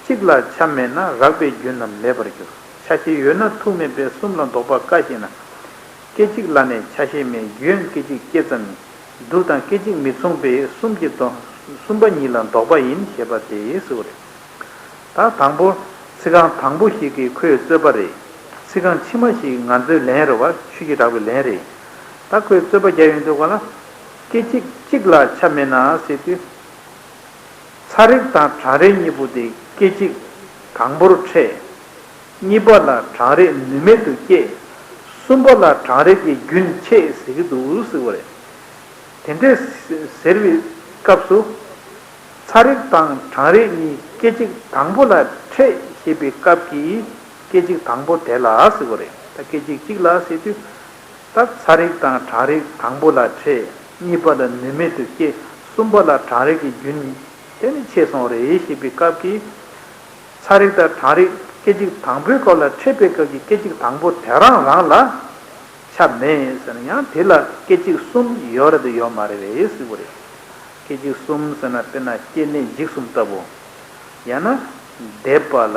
གཅིག་ལ་ཆ་མེད་ན་རགས་པའི་རྒྱུན་ལ་མེད་པར་འགྱུར། ཆ་ཤས་ཡོད་ན་ཐུག་མེད་པས་གསུམ་ལ་འདོགས་པ་དཀའ་ཞེ་ན། སྐད་ཅིག་ལ་ནི་ཆ་ཤས་མེད། རྒྱུན་སྐད་ཅིག་སྐྱེ་ཙམ་ཡིན། དུ་དང་སྐད་ཅིག་མི་མཚུངས་པས་གསུམ་གྱི་དོན། གསུམ་པ་ཉིད་ལ་འདོགས་པ་ཡིན་ཞེས་པ་སྟེ་ཟེར་བ་རེད། ད་དང་པོ་ཚིག་རྐང་དང་པོ་ཞིག་གིས་ཁོའི་རྩོད་པ་རེད། ཚིག་རྐང་ཕྱི་མ་ཞིག་ང་ཚོའི་ལན་རེད་བ། ཆོས་ཀྱི་གྲགས་པའི་ལན་རེད། ད་ཁོས་རྩོད་པ་རྒྱག་ཡོང་དུས་ག་ལ། སྐད་ཅིག་གཅིག་ལ་ཆ་མེད་ན་ཟེར་དུས། ཚ་རེག་དང་གྲང་རེག་གཉིས་པོ་དེ་སྐད་ཅིག་དང་པོར་འཕྲད། གཉིས་པ་ལ་གྲང་རེག་ནུས་མེད་དུ་སྐྱེས། གསུམ་པ་ལ་གྲང་རེག་གི་རྒྱུན་ཆད་ཟེར་གྱི་འདུག་ཟེར་བ་རེད། དེ་འདྲ་ཟེར་བའི་སྐབས་སུ། ཚ་རེག་དང་གྲང་རེག་གཉིས་སྐད་ཅིག་དང་པོ་ལ་འཕྲད་ཞེས་པའི་སྐབས་ཀྱི་སྐད་ཅིག་དང་པོ་དེ་ལ་ཟེར་བ་རེད། ད་སྐད་ཅིག་གཅིག་ལ་ཟེར་དུས། ད་ཚ་རེག་དང་གྲང་རེག་དང་པོ་ལ་འཕྲད། གཉིས་པ་ལ་ནུས་མེད་དུ་སྐྱེས། གསུམ་པ་ལ་གྲང་རེག་གི་རྒྱུན་དེ་ནི་ཆད་སོང་རེད་ཞེས་པའི་སྐབས་ཀྱི། ཚ་རེག་དང་གྲང་རེག་སྐད་ཅིག་དང་པོའི་སྐབས་ལ་འཕྲད་པའི་སྐབས་ཀྱི་སྐད་ཅིག་དང་པོ་དེ་རང་རང་ལ་ཆ་མེད་ཟེར་ན་ཡང་དེ་ལ་སྐད་ཅིག་གསུམ་ཡོད་རེད་དམ་ཡོད་མ་རེད་པས་ཟེར་བ་རེད། སྐད་ཅིག་གསུམ་ཟེར་ན་དཔེར་ན་སྐྱེ་གནས་འཇིག་གསུམ་ལྟ་བུ། ཡང་ན་འདས་པ་ལ་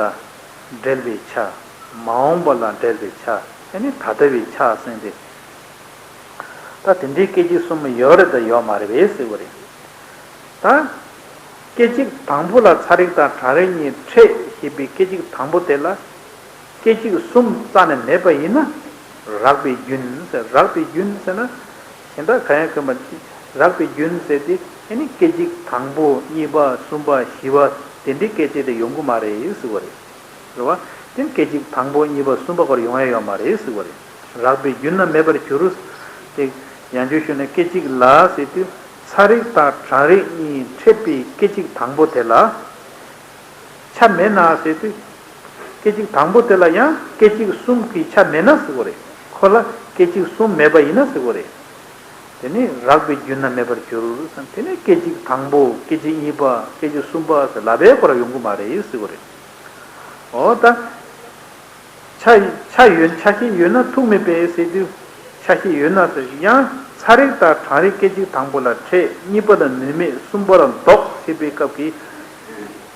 འབྲེལ་བའི་ཆ། མ་འོངས་པ་ལ་འབྲེལ་བའི་ཆ། ཡང་ན་ད་ལྟ་བའི་ཆ་ཟེར་ཏེ། ད་དེ་འདྲའི་སྐད་ཅིག་གསུམ་ཡོད་རེད་དམ་ཡོད་མ་རེད་པས་ཟེར་བ་རེད། ད། སྐད་ཅིག་དང་པོ་ལ་ཚ་རེག་དང་གྲང་རེག་གཉིས་འཕྲད་ཞེས་པའི་སྐད་ཅིག་དང་པོ་དེ་ལ། སྐད་ཅིག་གསུམ་རྩ་ནས་མེད་པ་ཡིན་ན། རགས་པའི་རྒྱུན་ཟེར། རགས་པའི་རྒྱུན་ཟེར་ན། གཞན་དག་གང་ཡང་མཁོ་མ། རགས་པའི་རྒྱུན་ཟེར་དེ་ཨ་ནི་སྐད་ཅིག་དང་པོ་གཉིས་པ་གསུམ་པ་བཞི་པ་དེ་འདྲའི་སྐད་ཅིག་དེ་ཡོང་གི་མ་རེད་ཟེར་བ་རེད། རེད་བ། དེ་སྐད་ཅིག་དང་པོ་གཉིས་པ་གསུམ་པ་སྐོར་ཡོང་ཡ་ཡོད་མ་རེད་ཟེར་བ་རེད། རགས་པའི་རྒྱུན་ན་མེད་པར་འགྱུར། དེ་ཡང་བསྐྱར་ཞུས་ན་སྐད་ཅིག་ལ་ཟེར་དུས་ཚ་རེག་དང་གྲང་རེག་གཉིས་འཕྲད་པའི་སྐད་ཅིག་དང་པོ་དེ་ལ་ཆ་མེད་ན་ཟེར་དུས། སྐད་ཅིག་དང་པོ་དེ་ལ་ཡང་སྐད་ཅིག་གསུམ་གྱི་ཆ་མེད་ན་ཟེར་བ་རེད། ཁོ་ལ་སྐད་ཅིག་གསུམ་མེད་པ་ཡིན་ན་ཟེར་བ་རེད། དེ་ནི་རགས་པའི་རྒྱུན་ན་མེད་པར་འགྱུར་བསམ། དེ་ནི་སྐད་ཅིག་དང་པོ་སྐད་ཅིག་གཉིས་པ་སྐད་ཅིག་གསུམ་པ་ཟེར་ལབ་པའི་སྐོར་ཡོང་གི་མ་རེད་ཟེར་བ་རེད། འོ་ད། ཆ་ཆ་ཡོད། ཆ་ཤས་ཡོད་ན་ཐུག་མེད་པས་ཟེར་དུས། ཆ་ཤས་ཡོད་ན་ཟེར་ཡང་ཚ་རེག་དང་གྲང་རེག་སྐད་ཅིག་དང་པོ་ལ་འཕྲད། གཉིས་པ་ལ་ནུས་མེད། གསུམ་པ་ལ་འདོགས་ཞེས་པའི་སྐབས་ཀྱི།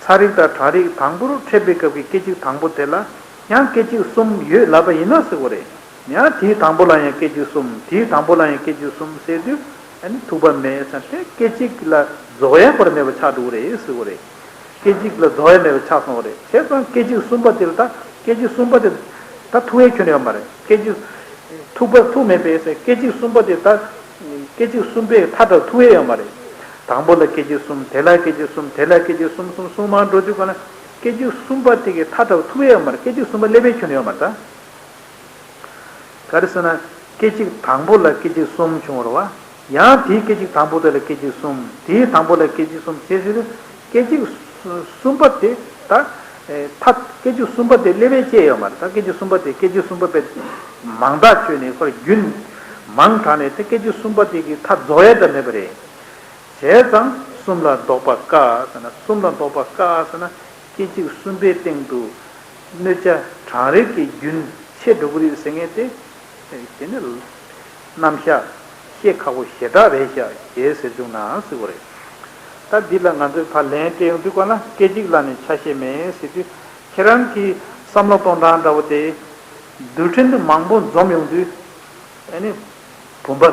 ཚ་རེག་དང་གྲང་རེག་དང་པོར་འཕྲད་པའི་སྐབས་ཀྱི་སྐད་ཅིག་དང་པོ་དེ་ལ་ཡང་སྐད་ཅིག་གསུམ་ཡོད་ལབ་པ་ཡིན་ན་ཟེར་བ་རེད། ཡང་དེའི་དང་པོ་ལ་ཡང་སྐད་ཅིག་གསུམ། དེའི་དང་པོ་ལ་ཡང་སྐད་ཅིག་གསུམ་ཟེར་དུས་ཨ་ནི་ཐུག་པ་མེད་ཟེར་ཏེ་སྐད་ཅིག་ལ་རྫོགས་ཡ་སྐོར་མེད་པ་ཆགས་འགྲོ་གི་རེད་ཟེར་བ་རེད། སྐད་ཅིག་ལ་རྫོགས་ཡ་མེད་པ་ཆགས་སོང་བ་རེད། བྱས་ཙང་སྐད་ཅིག་གསུམ་པ་དེ་ལ་ད་སྐད་ཅིག་གསུམ་པ་དེ་ད་ཐུག་ཡའི་ཁྱོན་ཡོད་མ་རེད། སྐད་ཅིག་ཐུག་པ་ཐུག་མེད་པས་ཟེར། སྐད་ཅིག་གསུམ་པ་དེ་ད་སྐད་ཅིག་གསུམ་པའི་མཐའ་དག་ཐུག་ཡ་ཡོད་མ་རེད། དང་པོ་ལ་སྐད་ཅིག་གསུམ། དེ་ལ་སྐད་ཅིག་གསུམ། དེ་ལ་སྐད་ཅིག་གསུམ་གསུམ་གསུམ་མར་འགྲོ་དུས་ག་ལ་སྐད་ཅིག་གསུམ་པ་དེ་གི་མཐའ་དག་ཐུག་ཡ་ཡོད་མ་རེད། སྐད་ཅིག་གསུམ་པ་སླེབས་པའི་ཁྱོན་ཡོད་མ་རེད་ད། ག་རེ་ཟེར་ན། སྐད་ཅིག་དང་པོ་ལ་སྐད་ཅིག་གསུམ་བྱུང་བ་རེད་བ། ཡང་དེའི་སྐད་ཅིག་དང་པོ་དེ་ལ་སྐད་ཅིག་གསུམ། དེའི་དང་པོ་ལ་སྐད་ཅིག་གསུམ་བྱས་ཟེར་དུས། སྐད་ཅིག་གསུམ་པ་དེ་ད་ མཐའ་སྐད་ཅིག་གསུམ་པ་དེ་སླེབས་པས་སྐྱེས་ཡོད་མ་རེད། ད་སྐད་ཅིག་གསུམ་པ་དེ་སྐད་ཅིག་གསུམ་པ་པས་མང་དག་བཅོས་ནས་ཁོར་རྒྱུན་མང་དྲགས་ནས་དེ་སྐད་ཅིག་གསུམ་པ་དེ་གི་མཐའ་རྫོགས་ཡས་ད་མེད་པ་རེད། བྱས་ཙང་གསུམ་ལ་ལྡོག་པ་དཀའ་ཟེར་ན། གསུམ་ལ་ལྡོག་པ་དཀའ་ཟེར་ན། སྐད་ཅིག་གསུམ་པའི་སྟེང་དུ་གནོད་བྱ་གྲང་རེག་གི་རྒྱུན་ཆད་འགྲོ་གི་རེད་ཟེར་མཁན་དེ། དེ་ནི་རྣམ་གཞག་ཤེས་ཁག་པོ་ཞེ་དྲག་རེད་ཤག་ཞེས་ཟེར་བྱུང་ན་ཟེར་བ་རེད། ད་འདི་ལ་ང་ཚོས་ཕར་ལན་སྤྲད་ཡོང་དུས་ག་ལ་སྐད་ཅིག་ལ་ནི་ཆ་ཤས་མེད་ཟེར་དུས། ཁྱེད་རང་གི་བསམ་བློ་གཏོང་སྟངས་འདྲ་བོ་དེ་རྡུལ་ཕྲན་མང་པོ་འཛོམས་ཡོང་དུས། ཨ་ནི་བུམ་པ་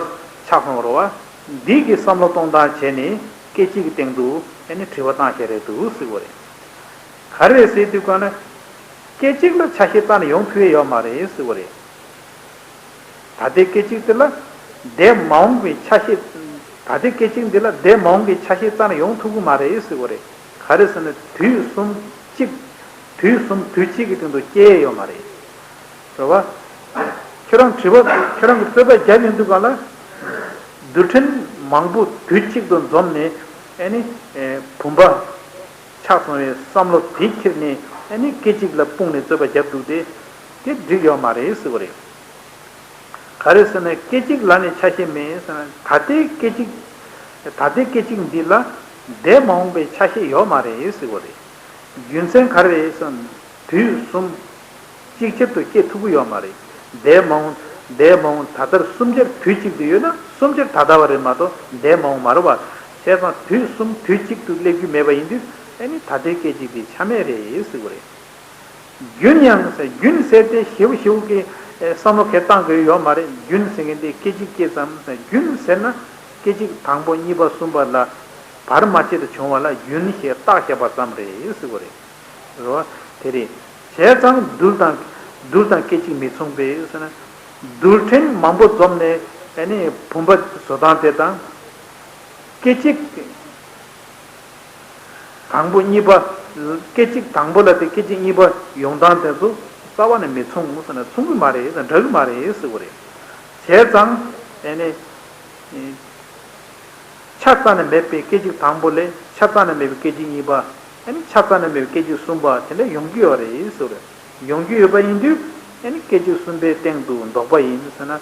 ཆགས་སོང་བ་རེད་བ། འདི་གི་བསམ་བློ་གཏོང་སྟངས་བྱས་ནས་སྐད་ཅིག་གི་སྟེང་དུ་ཨ་ནི་དྲི་བ་བཏང་བཞག་རེད་འདུག་ཟེར་བ་རེད། ག་རེ་རེད་ཟེར་དུས་ག་ལ་སྐད་ཅིག་ལ་ཆ་ཤས་རྩ་ནས་ཡོང་ཐུབ་ཡས་ཡོད་མ་རེད་ཟེར་བ་རེད། ད་ལྟའི་སྐད་ཅིག་འདི་ལ་འདས་མ་འོངས་པའི་ཆ་ཤས། ད་ལྟའི་སྐད་ཅིག་འདི་ལ་འདས་མ་འོངས་པའི་ཆ་ཤས་རྩ་ནས་ཡོང་ཐུབ་ཀྱི་མ་རེད་ཟེར་བ་རེད། ག་རེ་ཟེར་ན་དུས་གསུམ་གཅིག་དུས་གསུམ་དུས་གཅིག་གི་སྟེང་དུ་སྐྱེ་ཡས་ཡོད་མ་རེད། རེད་བ། ཁྱོད་རང་དྲི་བ། ཁྱོད་རང་གི་རྩོད་པ་རྒྱབ་ཡོང་དུས་ག་ལ་རྡུལ་ཕྲན་མང་པོ་དུས་གཅིག་ཏུ་འཛོམས་ནས་ཨ་ནི་བུམ་པ་ཆགས་སོང་བའི་བསམ་བློ་དེ་ཁྱེར་ནས་ཨ་ནི་སྐད་ཅིག་ལ་སྤུངས་ནས་རྩོད་པ་རྒྱབ་འདུག་སྟེ། དེ་འགྲིག་ཡོད་མ་རེད་ཟེར་བ་རེད། ག་རེ་ཟེར་ན་སྐད་ཅིག་ལ་ནི་ཆ་ཤས་མེད་ཟེར་ན། ད་ལྟའི་སྐད་ཅིག་ད་ལྟའི་སྐད་ཅིག་འདི་ལ་འདས་མ་འོངས་པའི་ཆ་ཤས་ཡོད་མ་རེད་ཟེར་བ་རེད། རྒྱུ་མཚན་ག་རེ་རེད་ཟེར་ན། དུས་གསུམ་གཅིག་ཆར་དུ་སྐྱེ་ཐུབ་ཀྱི་ཡོད་མ་རེད། འདས་མ་འོངས། འདས་མ་འོངས་ད་ལྟར་གསུམ་ཆར་དུས་གཅིག་ཏུ་ཡོད་ན་གསུམ་ཆར་ད་ལྟ་བ་རེད་མ་གཏོགས་འདས་མ་འོངས་མ་རེད་བ། བྱས་ཙང་དུས་གསུམ་དུས་གཅིག་ཏུ་སླེབས་རྒྱུ་མེད་པ་ཡིན་དུས་ཨ་ནི་ད་ལྟའི་སྐད་ཅིག་དེ་ཆ་མེད་རེད་ཟེར་བ་རེད། རྒྱུན་ཡང་ཟེར། རྒྱུན་ཟེར་དེ་ཞེ་པོ་ཞེ་པོ་གི་ཨེ་བསམ་བློ་གལ་བཏང་དགོས་ཡོད་མ་རེད། རྒྱུན་ཟེར་མཁན་དེ་སྐད་ཅིག་སྐད་ཙམ་ཟེར། རྒྱུན་ཟེར་ན་སྐད་ཅིག་དང་པོ་གཉིས་པ་གསུམ་པ་ལ་བར་མ་ཆད་དུ་བྱུང་བ་ལ་རྒྱུན་ཞེས་བཏགས་བཞག་པ་ཙམ་རེད་ཟེར་བ་རེད། རེད་བ། དེ་རེད། བྱས་ཙང་རྡུལ་དང་། རྡུལ་དང་སྐད་ཅིག་མི་མཚུངས་པས་ཟེར་ན། རྡུལ་ཕྲན་མང་པོ་འཛོམས་ནས་ཨ་ནི་བུམ་པ་བཟོ་སྟངས་དེ་དང་། སྐད་ཅིག་དང་པོ་གཉིས་པ། སྐད་ཅིག་དང་པོ་ལ་དེ་སྐད་ཅིག་གཉིས་པ་ཡོང་སྟངས་དེ་ཚོ་རྩ་བ་ནས་མི་མཚུངས་ཟེར་ན། མཚུངས་ཀྱི་མ་རེད་ཟེར། འདྲ་གི་མ་རེད་ཟེར་བ་རེད། བྱས་ཙང་ཨ་ནི་ཆ་རྩ་ནས་མེད་པའི་སྐད་ཅིག་དང་པོ་ལས་ཆ་རྩ་ནས་མེད་པའི་སྐད་ཅིག་གཉིས་པ། ཨ་ནི་ཆ་རྩ་ནས་མེད་པའི་སྐད་ཅིག་གསུམ་པ་དེ་འདྲ་ཡོང་གི་ཡོད་རེད་ཟེར་བ་རེད། ཡོང་གི་ཡོད་པ་ཡིན་དུས་ཨ་ནི་སྐད་ཅིག་གསུམ་པའི་སྟེང་དུ་ལྡོག་པ་ཡིན་ཟེར་ན།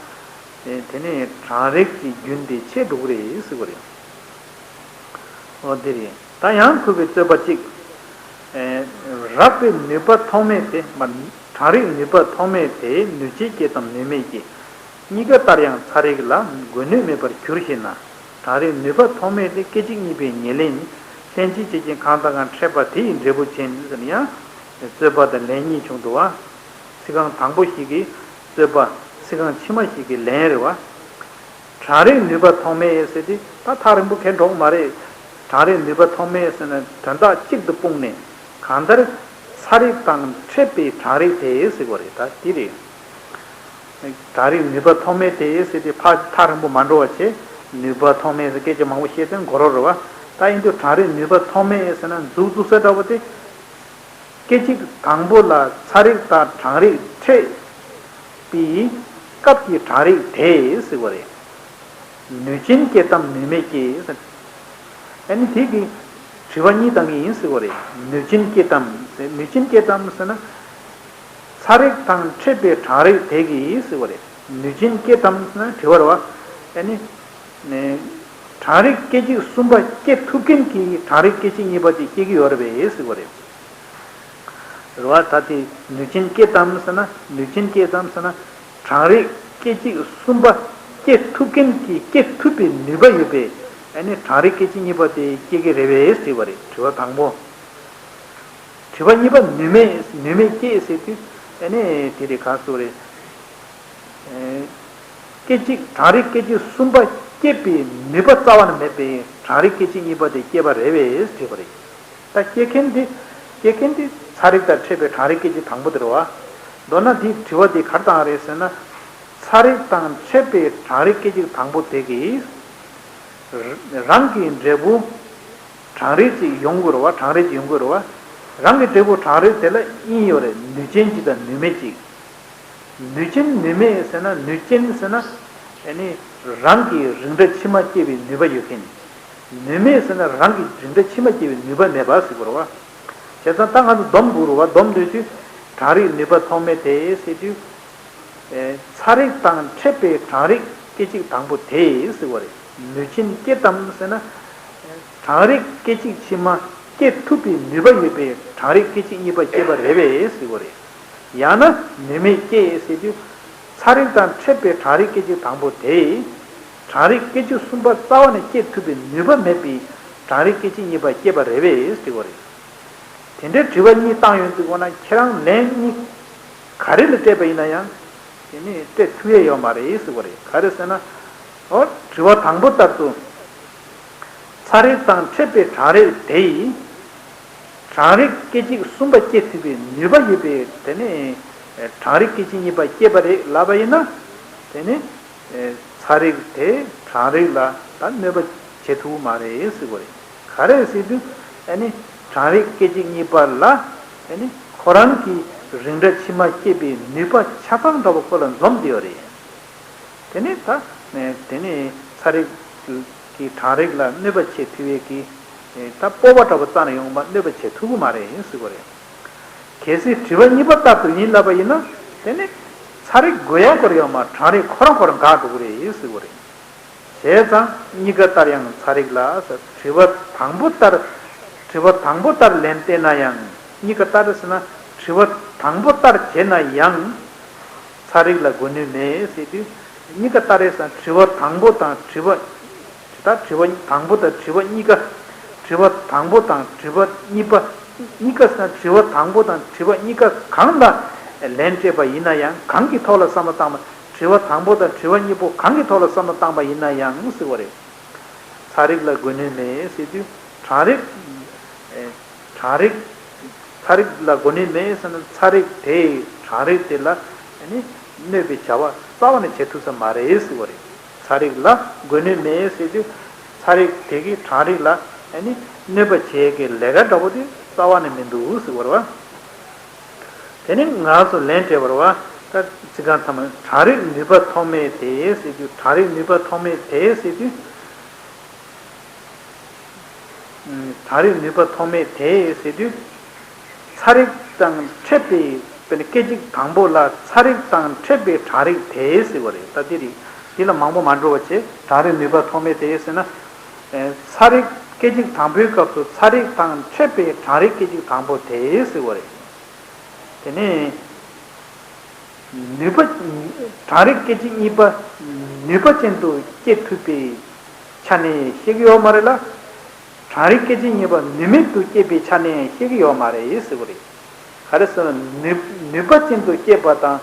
དེ་ནས་གྲང་རེག་གི་རྒྱུན་དེ་ཆད་འགྲོ་གི་རེད་ཟེར་བ་རེད། འོ་དེ་རེད། ད་ཡང་ཁོ་གི་རྩོད་པ་གཅིག་རགས་པའི་ནུས་པ་ཐོགས་མེད་དེ། མ། གྲང་རེག་ནུས་པ་ཐོགས་མེད་དེ། ནུས་ཅན་སྐྱེ་དམ་ནུས་མེད་སྐྱེ། གཉིས་ཀ་ལྟར་ཡང་ཚ་རེག་ལ། དགོས་ནུས་མེད་པར་འགྱུར་ཞེ་ན། གྲང་རེག་ནུས་པ་ཐོགས་མེད་དེ། སྐད་ཅིག་གཉིས་པའི་ཉེར་ལེན་ཡིན། ལྷན་ཅིག་སྐྱེས་ཆེན་གང་དང་གང་འཕྲད་པ་དེ་ཡི་འབྲས་བུ་ཅན་ཟེར་ན། ཡང་རྩོད་པ་དང་ལན་གཉིས་བྱུང་འདུག་བ། ཚིག་རྐང་དང་པོ་ཞིག་གི་རྩོད་པ། ཚིག་རྐང་ཕྱི་མ་ཞིག་གི་ལན་རེད་བ། གྲང་རེག་ནུས་པ་ཐོགས་མེད་ཟེར་དེ་ད་ཐག་རིང་པོ་གས་འགྲོ་གི་མ་རེད། གྲང་རེག་ནུས་པ་ཐོགས་མེད་ཟེར་ན་དོན་དག་གཅིག་ཏུ་སྤུངས་ནས། གང་ལྟར་ཚ་རེག་དང་འཕྲད་པའི་གྲང་རེག་དེ་ཟེར་བ་རེད། ད་དེ་རེད། གྲང་རེག་ནུས་པ་ཐོགས་མེད་དེ་ཟེར་དེ་ཕར་ཐག་རིང་པོ་མ་འགྲོ་བ་བྱས། ནུས་པ་ཐོགས་མེད་ཟེར་སྐད་ཆ་མང་པོ་བཤད་དོན་གོ་རོགས་རེད་བ། ད་ཡིན་དུས་གྲང་རེག་ནུས་པ་ཐོགས་མེད་ཟེར་ན་མཛུབ་འཛུགས་ས་འདྲ་བོ་དེ། སྐད་ཅིག་དང་པོ་ལ་ཚ་རེག་དང་གྲང་རེག་འཕྲད་པའི་སྐབས་ཀྱི་གྲང་རེག་དེ་ཟེར་བ་རེད། ནུས་ཅན་སྐྱེ་དམ་ནུས་མེད་སྐྱེ་ཟེར། ཨ་ནི་དེ་གི་དྲི་བ་གཉིས་བཏང་གི་ཡིན་ཟེར་བ་རེད། ནུས་ཅན་སྐྱེ་དམ་ཟེར། ནུས་ཅན་སྐྱེ་དམ་ཟེར་ན། ཚ་རེག་དང་འཕྲད་པའི་གྲང་རེག་དེ་གིས་ཟེར་བ་རེད། ནུས་ཅན་སྐྱེ་དམ་ཟེར་ན་དྲི་བ་རེད་བ། ཨ་ནི། ནས། གྲང་རེག་སྐད་ཅིག་གསུམ་པ་སྐྱེ་ཐུབ་མཁན་གྱི་གྲང་རེག་སྐད་ཅིག་གཉིས་པ་དེ་སྐྱེ་གི་ཡོད་རེད་པས་ཟེར་བ་རེད། རེད་བ། ད་དེ་ནུས་ཅན་སྐྱེ་དམ་ཟེར་ན། ནུས་ཅན་སྐྱེ་དམ་ཟེར་ན། གྲང་རེག་སྐད་ཅིག་གསུམ་པ་སྐྱེ་ཐུབ་མཁན་གྱི་སྐྱེ་ཐུབ་པའི་ནུས་པ་ཡོད་པས། ཨ་ནི་གྲང་རེག་སྐད་ཅིག་གཉིས་པ་དེ་སྐྱེ་གི་རེད་པས་ཟེར་བ་རེད། དྲི་བ་དང་པོ། དྲི་བ་གཉིས་པ་ནུས་མེད། ནུས་མེད་སྐྱེ་ཟེར་དུས། ཨ་ནི་དེ་རེད། ག་ཟེར་བ་རེད། སྐད་ཅིག་གྲང་རེག་སྐད་ཅིག་གསུམ་པ་སྐྱེད་པའི་ནུས་པ་རྩ་བ་ནས་མེད་པས་གྲང་རེག་སྐད་ཅིག་གཉིས་པ་དེ་སྐྱེས་པ་རེད་པས་དྲིས་པ་རེད། ད་སྐྱེད་མཁན་དེ། སྐྱེད་མཁན་དེ་ཚ་རེག་དང་འཕྲད་པའི་གྲང་རེག་སྐད་ཅིག་དང་པོ་དེ་རེད་བ། མདོར་ན་དེའི་དྲི་བ་དེ་ག་རེ་བཏང་བ་རེད་ཟེར་ན། ཚ་རེག་དང་འཕྲད་པའི་གྲང་རེག་སྐད་ཅིག་དང་པོ་དེ་གིས། རང་གི་འབྲས་བུ་གྲང་རེག་ཅིག་ཡོང་དགོས་རེད་བ། གྲང་རེག་ཅིག་ཡོང་དགོས་རེད་བ། རང་གི་འབྲས་བུ་གྲང་རེག་དེ་ལ་གཉིས་ཡོད་རེད། ནུས་ཅན་ཅིག་དང་ནུས་མེད་ཅིག་ནུས་ཅན་ནུས་མེད་ཟེར་ན། ནུས་ཅན་ཟེར་ན། ཨ་ནི་རང་གི་རིགས་འདྲ་ཕྱི་མ་སྐྱེ་བའི་ནུས་པ་ཡོད་མཁན། ནུས་མེད་ཟེར་ན་རང་གི་རིགས་འདྲ་ཕྱི་མ་སྐྱེ་བའི་ནུས་པ་མེད་པ་ཟེར་དགོས་རེད་བ། བྱས་ཙང་ད་ང་ཚོ་སྡོམ་དགོས་རེད་བ། སྡོམ་འདོད་དུས་གྲང་རེག་ནུས་པ་ཐོགས་མེད་དེ་ཟེར་དུས། ཨེ། ཚ་རེག་དང་འཕྲད་པའི་གྲང་རེག་སྐད་ཅིག་དང་པོ་དེ་ཟེར་བ་རེད། ནུས་ཅན་སྐྱེད་དམ་ཟེར་ན། གྲང་རེག་སྐད་ཅིག་ཕྱི་མ་སྐྱེད་ཐུབ་པའི་ནུས་པ་ཡོད་པའི་གྲང་རེག་སྐད་ཅིག་གཉིས་པ་སྐྱེད་པ་རེད་པས་ཟེར་བ་རེད། ཡང་ན་ནུས་མེད་སྐྱེད་ཟེར་དུས། ཚ་རེག་དང་འཕྲད་པའི་གྲང་རེག་སྐད་ཅིག་དང་པོ་དེ། གྲང་རེག་སྐད་ཅིག་གསུམ་པ་རྩ་བ་ནས་སྐྱེད་ཐུབ་པའི་ནུས་པ་མེད་པའི་གྲང་རེག་སྐད་ཅིག་གཉིས་པ་སྐྱེད་པ་རེད་པས་ཟེར་བ་རེད། དེ་འདྲའི་དྲི་བ་གཉིས་བཏང་ཡོང་དུས་འོ་ན་ཁྱེད་རང་ལན་གཉིས་ག་རེ་ལ་སྤྲད་པ་ཡིན་ན་ཡང་། དེ་ནི་སྤྲད་ཐུབ་ཡས་ཡོད་མ་རེད་ཟེར་བ་རེད། ག་རེ་ཟེར་ན། འོ། དྲི་བ་དང་པོ་ལྟར་དུ། ཚ་རེག་དང་འཕྲད་པའི་གྲང་རེག་དེ་ཡིས། གྲང་རེག་སྐད་ཅིག་གསུམ་པ་སྐྱེད་ཐུབ་པའི་ནུས་པ་ཡོད་པས་དེ་ནི། གྲང་རེག་སྐད་ཅིག་གཉིས་པ་སྐྱེད་པ་རེད་ལབ་པ་ཡིན་ན། དེ་ནི། ཚ་རེག་དེ་གྲང་རེག་ལ་ད་གནོད་པ་བྱེད་ཐུབ་ཀྱི་མ་རེད་ཟེར་བ་རེད། ག་རེ་ཟེར་དུས། ཨ་ནི། གྲང་རེག་སྐད་ཅིག་གཉིས་པ་ལ། ཨ་ནི། ཁོ་རང་གི་རིགས་འདྲ་ཕྱི་མ་སྐྱེད་པའི་ནུས་པ་ཆ་ཚང་འདྲ་བོ་ཁོ་ལ་འཛོམས་བསྡད་ཡོད་རེད། དེ་ནས་ད། དེ་ནས་ཚ་རེག་གི་གྲང་རེག་ལ་གནོད་པ་བྱེད་ཐུབ་ཡས་ཀྱི། ད་སྤོབས་པ་འདྲ་པོ་རྩ་ནས་ཡོང་བ་གནོད་པ་བྱེད་ཐུབ་ཀྱི་མ་རེད་ཟེར་བ་རེད། གལ་སྲིད་དྲི་བ་གཉིས་པ་ལྟར་དུ་ཡིན་ལབ་པ་ཡིན་ན། དེ་ནི་ཚ་རེག་དགོས་ཡ་སྐོར་ཡོད་མ། གྲང་རེག་ཁོ་རང་ཁོ་རང་འགག་འགྲོ་གི་རེད་ཟེར་བ་རེད། བྱས་ཙང་གཉིས་ཀ་ལྟར་ཡང་ཚ་རེག་ལ། དྲི་བ་དང་པོ་ལྟར། དྲི་བ་དང་པོ་ལྟར་ལན་བལྟས་ན་ཡང་། གཉིས་ཀ་ལྟར་ཟེར་ན། དྲི་བ་དང་པོ་ལྟར་བྱས་ན་ཡང་། ཚ་རེག་ལ་དགོས་ནུས་མེད་ཟེར་དུས། གཉིས་ཀ་ལྟར་རེད་ཟེར་ན་དྲི་བ་དང་པོ་དང་དྲི་བ། ད་དྲི་བ་དང་པོ་དང་དྲི་བ་གཉིས་ཀ། དྲི་བ་དང་པོ་དང་དྲི་བ་གཉིས་པ། གཉིས་ཀ་ཟེར་ན་དྲི་བ་དང་པོ་དང་དྲི་བ་གཉིས་ཀ་གང་ལ་ལན་སྤྲད་པ་ཡིན་ན་ཡང་། གང་གི་ཐོག་ལ་བསམ་བློ་བཏང་བ། དྲི་བ་དང་པོ་དང་དྲི་བ་གཉིས་པོ་གང་གི་ཐོག་ལ་བསམ་བློ་བཏང་བ་ཡིན་ན་ཡང་ཟེར་བ་རེད། ཚ་རེག་ལ་དགོས་ནུས་མེད་ཟེར་དུས། གྲང་རེག་ཨེ། གྲང་རེག་ཚ་རེག་ལ་དགོས་ནུས་མེད་ཟེར་ན། ཚ་རེག་དེས་གྲང་རེག་དེ་ལ་ནི་གནོད་པའི་བྱ་བ་རྩ་བ་ནས་བྱེད་ཐུབ་ས་མ་རེད་ཟེར་བ་རེད། ཚ་རེག་ལ་དགོས་ནུས་མེད་ཟེར་དུས། ཚ་རེག་དེ་གིས་གྲང་རེག་ལ་ནི་གནོད་པ་བྱེད་ཀྱི་ལས་ཀ་འདྲ་པོ་དེ་རྩ་བ་ནས་མི་འདུག་ཟེར་བ་རེད་བ། དེ་ནི་ང་ཚོ་ལན་སྤྲད་པ་རེད་བ། ད་ཚིག་རྐང་ཐ་མ། གྲང་རེག་ནུས་པ་ཐོགས་མེད་དེ་ཟེར་དུས། གྲང་རེག་ནུས་པ་ཐོགས་མེད་དེ་ཟེར་དུས། གྲང་རེག་ནུས་པ་ཐོགས་མེད་དེ་ཟེར་དུས། ཚ་རེག་དང་འཕྲད་པའི། དཔེར་ན་སྐད་ཅིག་དང་པོ་ལ་ཚ་རེག་དང་འཕྲད་པའི་གྲང་རེག་དེ་ཟེར་བ་རེད། ད་འདི་རེད། འདི་ལ་མང་པོ་མ་འགྲོ་བ་བྱས། གྲང་རེག་ནུས་པ་ཐོགས་མེད་དེ་ཟེར་ན། ཚ་རེག་སྐད་ཅིག་དང་པོའི་སྐབས་སུ་ཚ་རེག་དང་འཕྲད་པའི་གྲང་རེག་སྐད་ཅིག་དང་པོ་དེ་ཟེར་བ་རེད། དེ་ནས། ནུས་པ། གྲང་རེག་སྐད་ཅིག་གཉིས་པ་ནུས་པ་ཅན་དུ་སྐྱེད་ཐུབ་པའི་ཆ་ནས་བཤད་ཀྱི་ཡོད་མ་རེད་ལ། གྲང་རེག་སྐད་ཅིག་གཉིས་པ་ནུས་མེད་དུ་སྐྱེད་པའི་ཆ་ནས་བཤད་ཀྱི་ཡོད་མ་རེད་ཟེར་བ་རེད། ག་རེ་ཟེར་ན། ནུས་ནུས་པ་ཅན་དུ་སྐྱེད་པ་དང་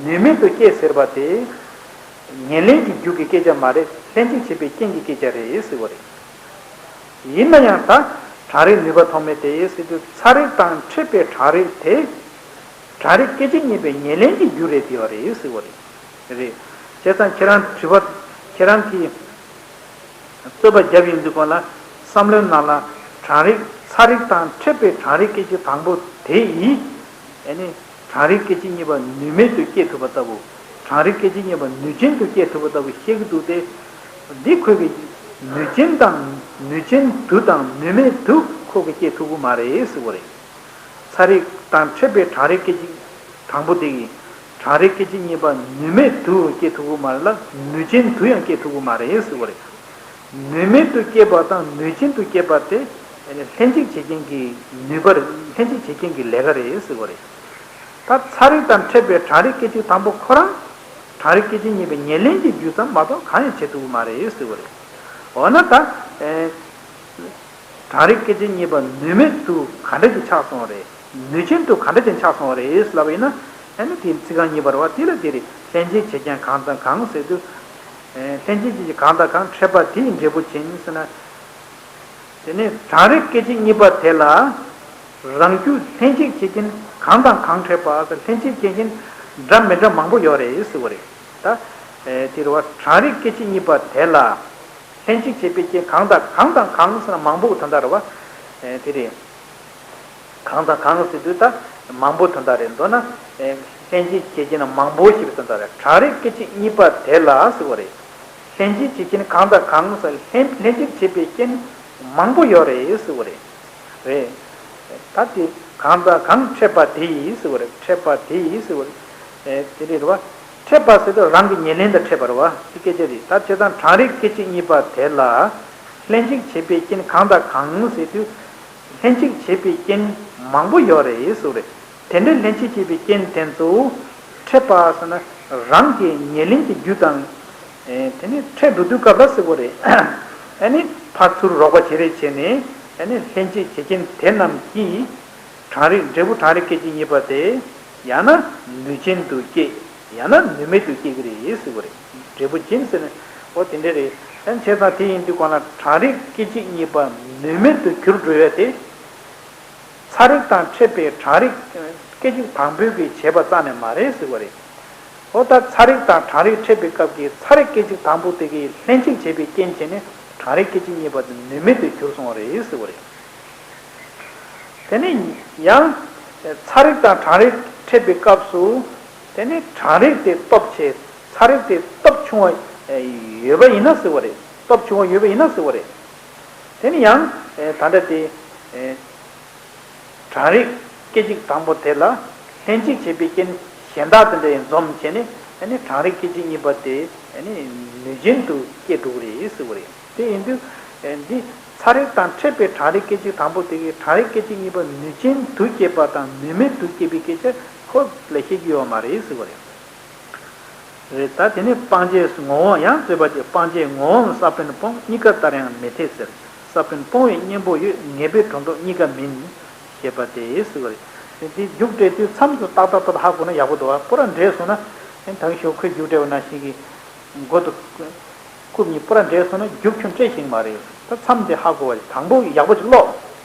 ནུས་མེད་དུ་སྐྱེད་ཟེར་བ་དེ། ཉེར་ལེན་གྱི་རྒྱུ་གི་སྐད་ཆ་མ་རེད། ལྷན་ཅིག་བྱེད་པའི་རྐྱེན་གྱི་སྐད་ཆ་རེད་ཟེར་བ་རེད། ཡིན་ན་ཡང་ད་གྲང་རེག་ནུས་པ་ཐོགས་མེད་དེ་ཟེར་དུས། ཚ་རེག་དང་འཕྲད་པའི་གྲང་རེག་དེ། གྲང་རེག་སྐད་ཅིག་གཉིས་པའི་ཉེར་ལེན་གྱི་རྒྱུ་རེད་བསྡད་པ་རེད་ཟེར་བ་རེད། རེད། བྱས་ཙང་ཁྱེད་རང་དྲི་བ། ཁྱེད་རང་གིས་རྩོད་པ་བརྒྱབ་ཡོང་དུས་སྒང་ལ། བསམ་བློའི་ནང་ལ། གྲང་རེག་ཚ་རེག་དང་འཕྲད་པའི་གྲང་རེག་སྐད་ཅིག་དང་པོ་དེ་ཡིས། ཨ་ནི། གྲང་རེག་སྐད་ཅིག་གཉིས་པ་ནུས་མེད་དུ་སྐྱེད་ཐུབ་པ་ལྟ་བུ། གྲང་རེག་སྐད་ཅིག་གཉིས་པ་ནུས་ཅན་དུ་སྐྱེད་ཐུབ་པ་ལྟ་བུ་བཤད་ཀྱི་འདུག་སྟེ། འདི་ཁོ་གི། ནུས་ཅན་དང་། ནུས་ཅན་དུ་དང་ནུས་མེད་དུ་ཁོ་གིས་སྐྱེད་ཐུབ་ཀྱི་མ་རེད་ཟེར་བ་རེད། ཚ་རེག་དང་འཕྲད་པའི་གྲང་རེག་སྐད་ཅིག་དང་པོ་དེ་གིས། གྲང་རེག་སྐད་ཅིག་གཉིས་པ་ནུས་མེད་དུ་སྐྱེད་ཐུབ་ཀྱི་མ་རེད་ལ། ནུས་ཅན་དུ་ཡང་སྐྱེད་ཐུབ་ཀྱི་མ་རེད་ཟེར་བ་རེད། ནུས་མེད་དུ་སྐྱེད་པ་དང་ནུས་ཅན་དུ་སྐྱེད་པ་དེ། ལྷན་ཅིག་བྱེད་རྐྱེན་གྱི་ནུས་པ་རེད། ལྷན་ཅིག་བྱེད་རྐྱེན་གྱི་ལས་ཀ་རེད་ཟེར་བ་རེད། ད་ཚ་རེག་དང་འཕྲད་པའི་གྲང་རེག་སྐད་ཅིག་དང་པོ་ཁོ་རང་། གྲང་རེག་སྐད་ཅིག་གཉིས་པའི་ཉེར་ལེན་གྱི་རྒྱུ་ཙམ་མ་གཏོགས་གང་ཡང་བྱེད་ཐུབ་ཀྱི་མ་རེད་ཟེར་བ་རེད། འོ་ན་ད། ཨེ། གྲང་རེག་སྐད་ཅིག་གཉིས་པ་ནུས་མེད་དུ་ག་འདྲ་ཅིག་ཆགས་སོང་བ་རེད། ནུས་ཅན་དུ་ག་འདྲ་ཅིག་ཆགས་སོང་བ་རེད་ལབ་པ་ཡིན་ན། ཨ་ནི་དེ་ཚིག་རྐང་གཉིས་པ་རེད་བ། དེ་ལ་དེ་རེད། ལྷན་ཅིག་བྱེད་རྐྱེན་གང་དང་གང་ཟེར་དུས། ཨེ། ལྷན་ཅིག་བྱེད་རྐྱེན་གང་དང་གང་འཕྲད་པ་དེ་ཡི་འབྲས་བུ་ཅན་ཟེར་ན། དེ་ནས་གྲང་རེག་སྐད་ཅིག་གཉིས་པ་དེ་ལ། རང་རྒྱུ་ལྷན་ཅིག་བྱེད་རྐྱེན་གང་དང་གང་འཕྲད་པ་ཟེར། ལྷན་ཅིག་བྱེད་རྐྱེན་འདྲ་མི་འདྲ་མང་པོ་ཡོད་རེད་ཟེར་བ་རེད། ད། ཨེ། དེ་རེད་བ། གྲང་རེག་སྐད་ཅིག་གཉིས་པ་དེ་ལ། ལྷན་ཅིག་བྱེད་པའི་རྐྱེན་གང་དང་གང་དང་གང་ཟེར་ན་མང་པོ་དོན་དག་རེད་བ། ཨེ། དེ་རེད། གང་དང་གང་ཟེར་དུས་ད་མང་པོ་དོན་དག་རེད། མདོར་ན། ཨེ། ལྷན་ཅིག་བྱེད་རྐྱེན་མང་པོ་ཞེས་པའི་དོན་དག་རེད། གྲང་རེག་སྐད་ཅིག་གཉིས་པ་དེ་ལ་ཟེར་བ་རེད། ལྷན་ཅིག་བྱེད་རྐྱེན་གང་དང་གང་ཟེར། ལྷན་ལྷན་ཅིག་བྱེད་པའི་རྐྱེན་མང་པོ་ཡོད་རེད་ཟེར་བ་རེད། རེད། ད་དེ་གང་དང་གང་འཕྲད་པ་དེ་ཡིས་ཟེར་བ་རེད། འཕྲད་པ་དེ་ཡིས་ཟེར་བ་རེད། ཨེ་དེ་རེད་བ། འཕྲད་པ་ཟེར་དུས་རང་གི་ཉེར་ལེན་དང་འཕྲད་པ་རེད་བ། དེ་སྐད་ཆ་རེད། ད་བྱས་ཙང་གྲང་རེག་སྐད་ཅིག་གཉིས་པ་དེ་ལ་ལྷན་ཅིག་བྱེད་པའི་རྐྱེན་གང་དང་གང་ཟེར་དུས། ལྷན་ཅིག་བྱེད་པའི་རྐྱེན་མང་པོ་ཡོད་རེད་ཟེར་བ་རེད། དེ་འདྲའི་ལྷན་ཅིག་བྱེད་པའི་རྐྱེན་དེ་ཚོ་འཕྲད་པ་ཟེར་ན་རང་གི་ཉེར་ལེན་གྱི་རྒྱུ་དང་། ཨེ་དེ་ནི་འཕྲད་འགྲོ་དུས་སྐབས་ལ་ཟེར་བ་རེད། ཨ་ནི་ཕར་ཚུར་རོགས་པ་བྱེད་རེས་བྱས་ནས། ཨ་ནི་ལྷན་ཅིག་བྱེད་རྐྱེན་དེ་རྣམས་ཀྱིས་གྲང་རེག་འབྲས་བུ་གྲང་རེག་སྐད་ཅིག་གཉིས་པ་དེ་ཡང་ན་ནུས་ཅན་དུ་སྐྱེ། ཡང་ན་ནུས་མེད་དུ་སྐྱེ་གི་རེད་ཟེར་བ་རེད། འབྲས་བུ་ཅན་ཟེར་ན་འོ་དེ་འདྲ་རེད། ཨ་ནི་བྱས་ཙང་དེ་ཡིན་དུས་གང་ལ་གྲང་རེག་སྐད་ཅིག་གཉིས་པ་ནུས་མེད་དུ་གྱུར་འགྲོ་ཡ་དེ། ཚ་རེག་དང་འཕྲད་པའི་གྲང་རེག་སྐད་ཅིག་དང་པོའི་གི་བྱས་པ་རྩ་ནས་མ་རེད་ཟེར་བ་རེད། འོ་ད་ཚ་རེག་དང་གྲང་རེག་འཕྲད་པའི་སྐབས་ཀྱི་ཚ་རེག་སྐད་ཅིག་དང་པོ་དེ་གིས་ལྷན་ཅིག་བྱས་པའི་རྐྱེན་བྱས་ནས་གྲང་རེག་སྐད་ཅིག་གཉིས་པ་དེ་ནུས་མེད་དུ་གྱུར་སོང་བ་རེད་ཟེར་བ་རེད། དེ་ནས་ཡང་ཚ་རེག་དང་གྲང་རེག་འཕྲད་པའི་སྐབས་སུ། དེ་ནས་གྲང་རེག་དེ་སྟོབས་ཆེ། ཚ་རེག་དེ་སྟོབས་ཆུང་བ་ཡོད་པ་ཡིན་ན་ཟེར་བ་རེད། སྟོབས་ཆུང་བ་ཡོད་པ་ཡིན་ན་ཟེར་བ་རེད། དེ་ནས་ཡང་ད་ལྟ་དེ། གྲང་རེག་སྐད་ཅིག་དང་པོ་དེ་ལ་ལྷན་ཅིག་བྱེད་པའི་རྐྱེན་གཞན་དག་དེ་འདྲ་འཛོམས་བྱས་ནས་ཨ་ནི་གྲང་རེག་སྐད་ཅིག་གཉིས་པ་དེ་ཨ་ནི་ནུས་ཅན་དུ་སྐྱེ་འགྲོ་གི་རེད་ཟེར་བ་རེད། དེ་ཡིན་དུས་འདི་ཚ་རེག་དང་འཕྲད་པའི་གྲང་རེག་སྐད་ཅིག་དང་པོ་དེ་གིས་གྲང་རེག་སྐད་ཅིག་གཉིས་པ་ནུས་ཅན་དུ་སྐྱེས་པ་དང་ནུས་མེད་དུ་སྐྱེས་པའི་སྐད་ཆ་ཁོ་ལ་བཤད་ཀྱི་ཡོད་མ་རེད་ཟེར་བ་རེད། རེད། ད་དེ་ནས་སྤང་བྱའི་ངོ་བོ་ཡང་རྩོད་པ་སྟེ། སྤང་བྱའི་ངོ་བོའམ་ས་བོན་སྤོང་། གཉིས་ཀ་ལྟར་ཡང་མི་འཐད་ཟེར། ས་བོན་སྤོང་བའི་གཉེན་པོ་ཡོད། ངེས་པའི་སྒྲོ་འདོགས་གཉིས་ཀ་མིན། ཞེས་པ་སྟེ་ཟེར་བ་རེད། དེ་རྒྱུགས་སྤྲད་དུས་མཚམས་སུ་ཏག་ཏག་ཏག་ཧ་གོ་ན་ཡག་པོ་འདུག་བ། པོ་ར་འདྲེས་སོང་ན། ཨེ་ད་གི་ཞོགས་ཁོས་རྒྱུགས་སྤྲད་པ་ནང་བཞིན་གྱི་མགོ་དང་རྐུབ་གཉིས་པོ་ར་འདྲེས་སོང་ན་རྒྱུགས་ཁྱོན་སྤྲད་ཤེས་མ་རེད། ད་མཚམས་དེ་ཧ་གོ་བ་རེད། དང་པོ་ཡག་པོ་ཅིག་ཀློག་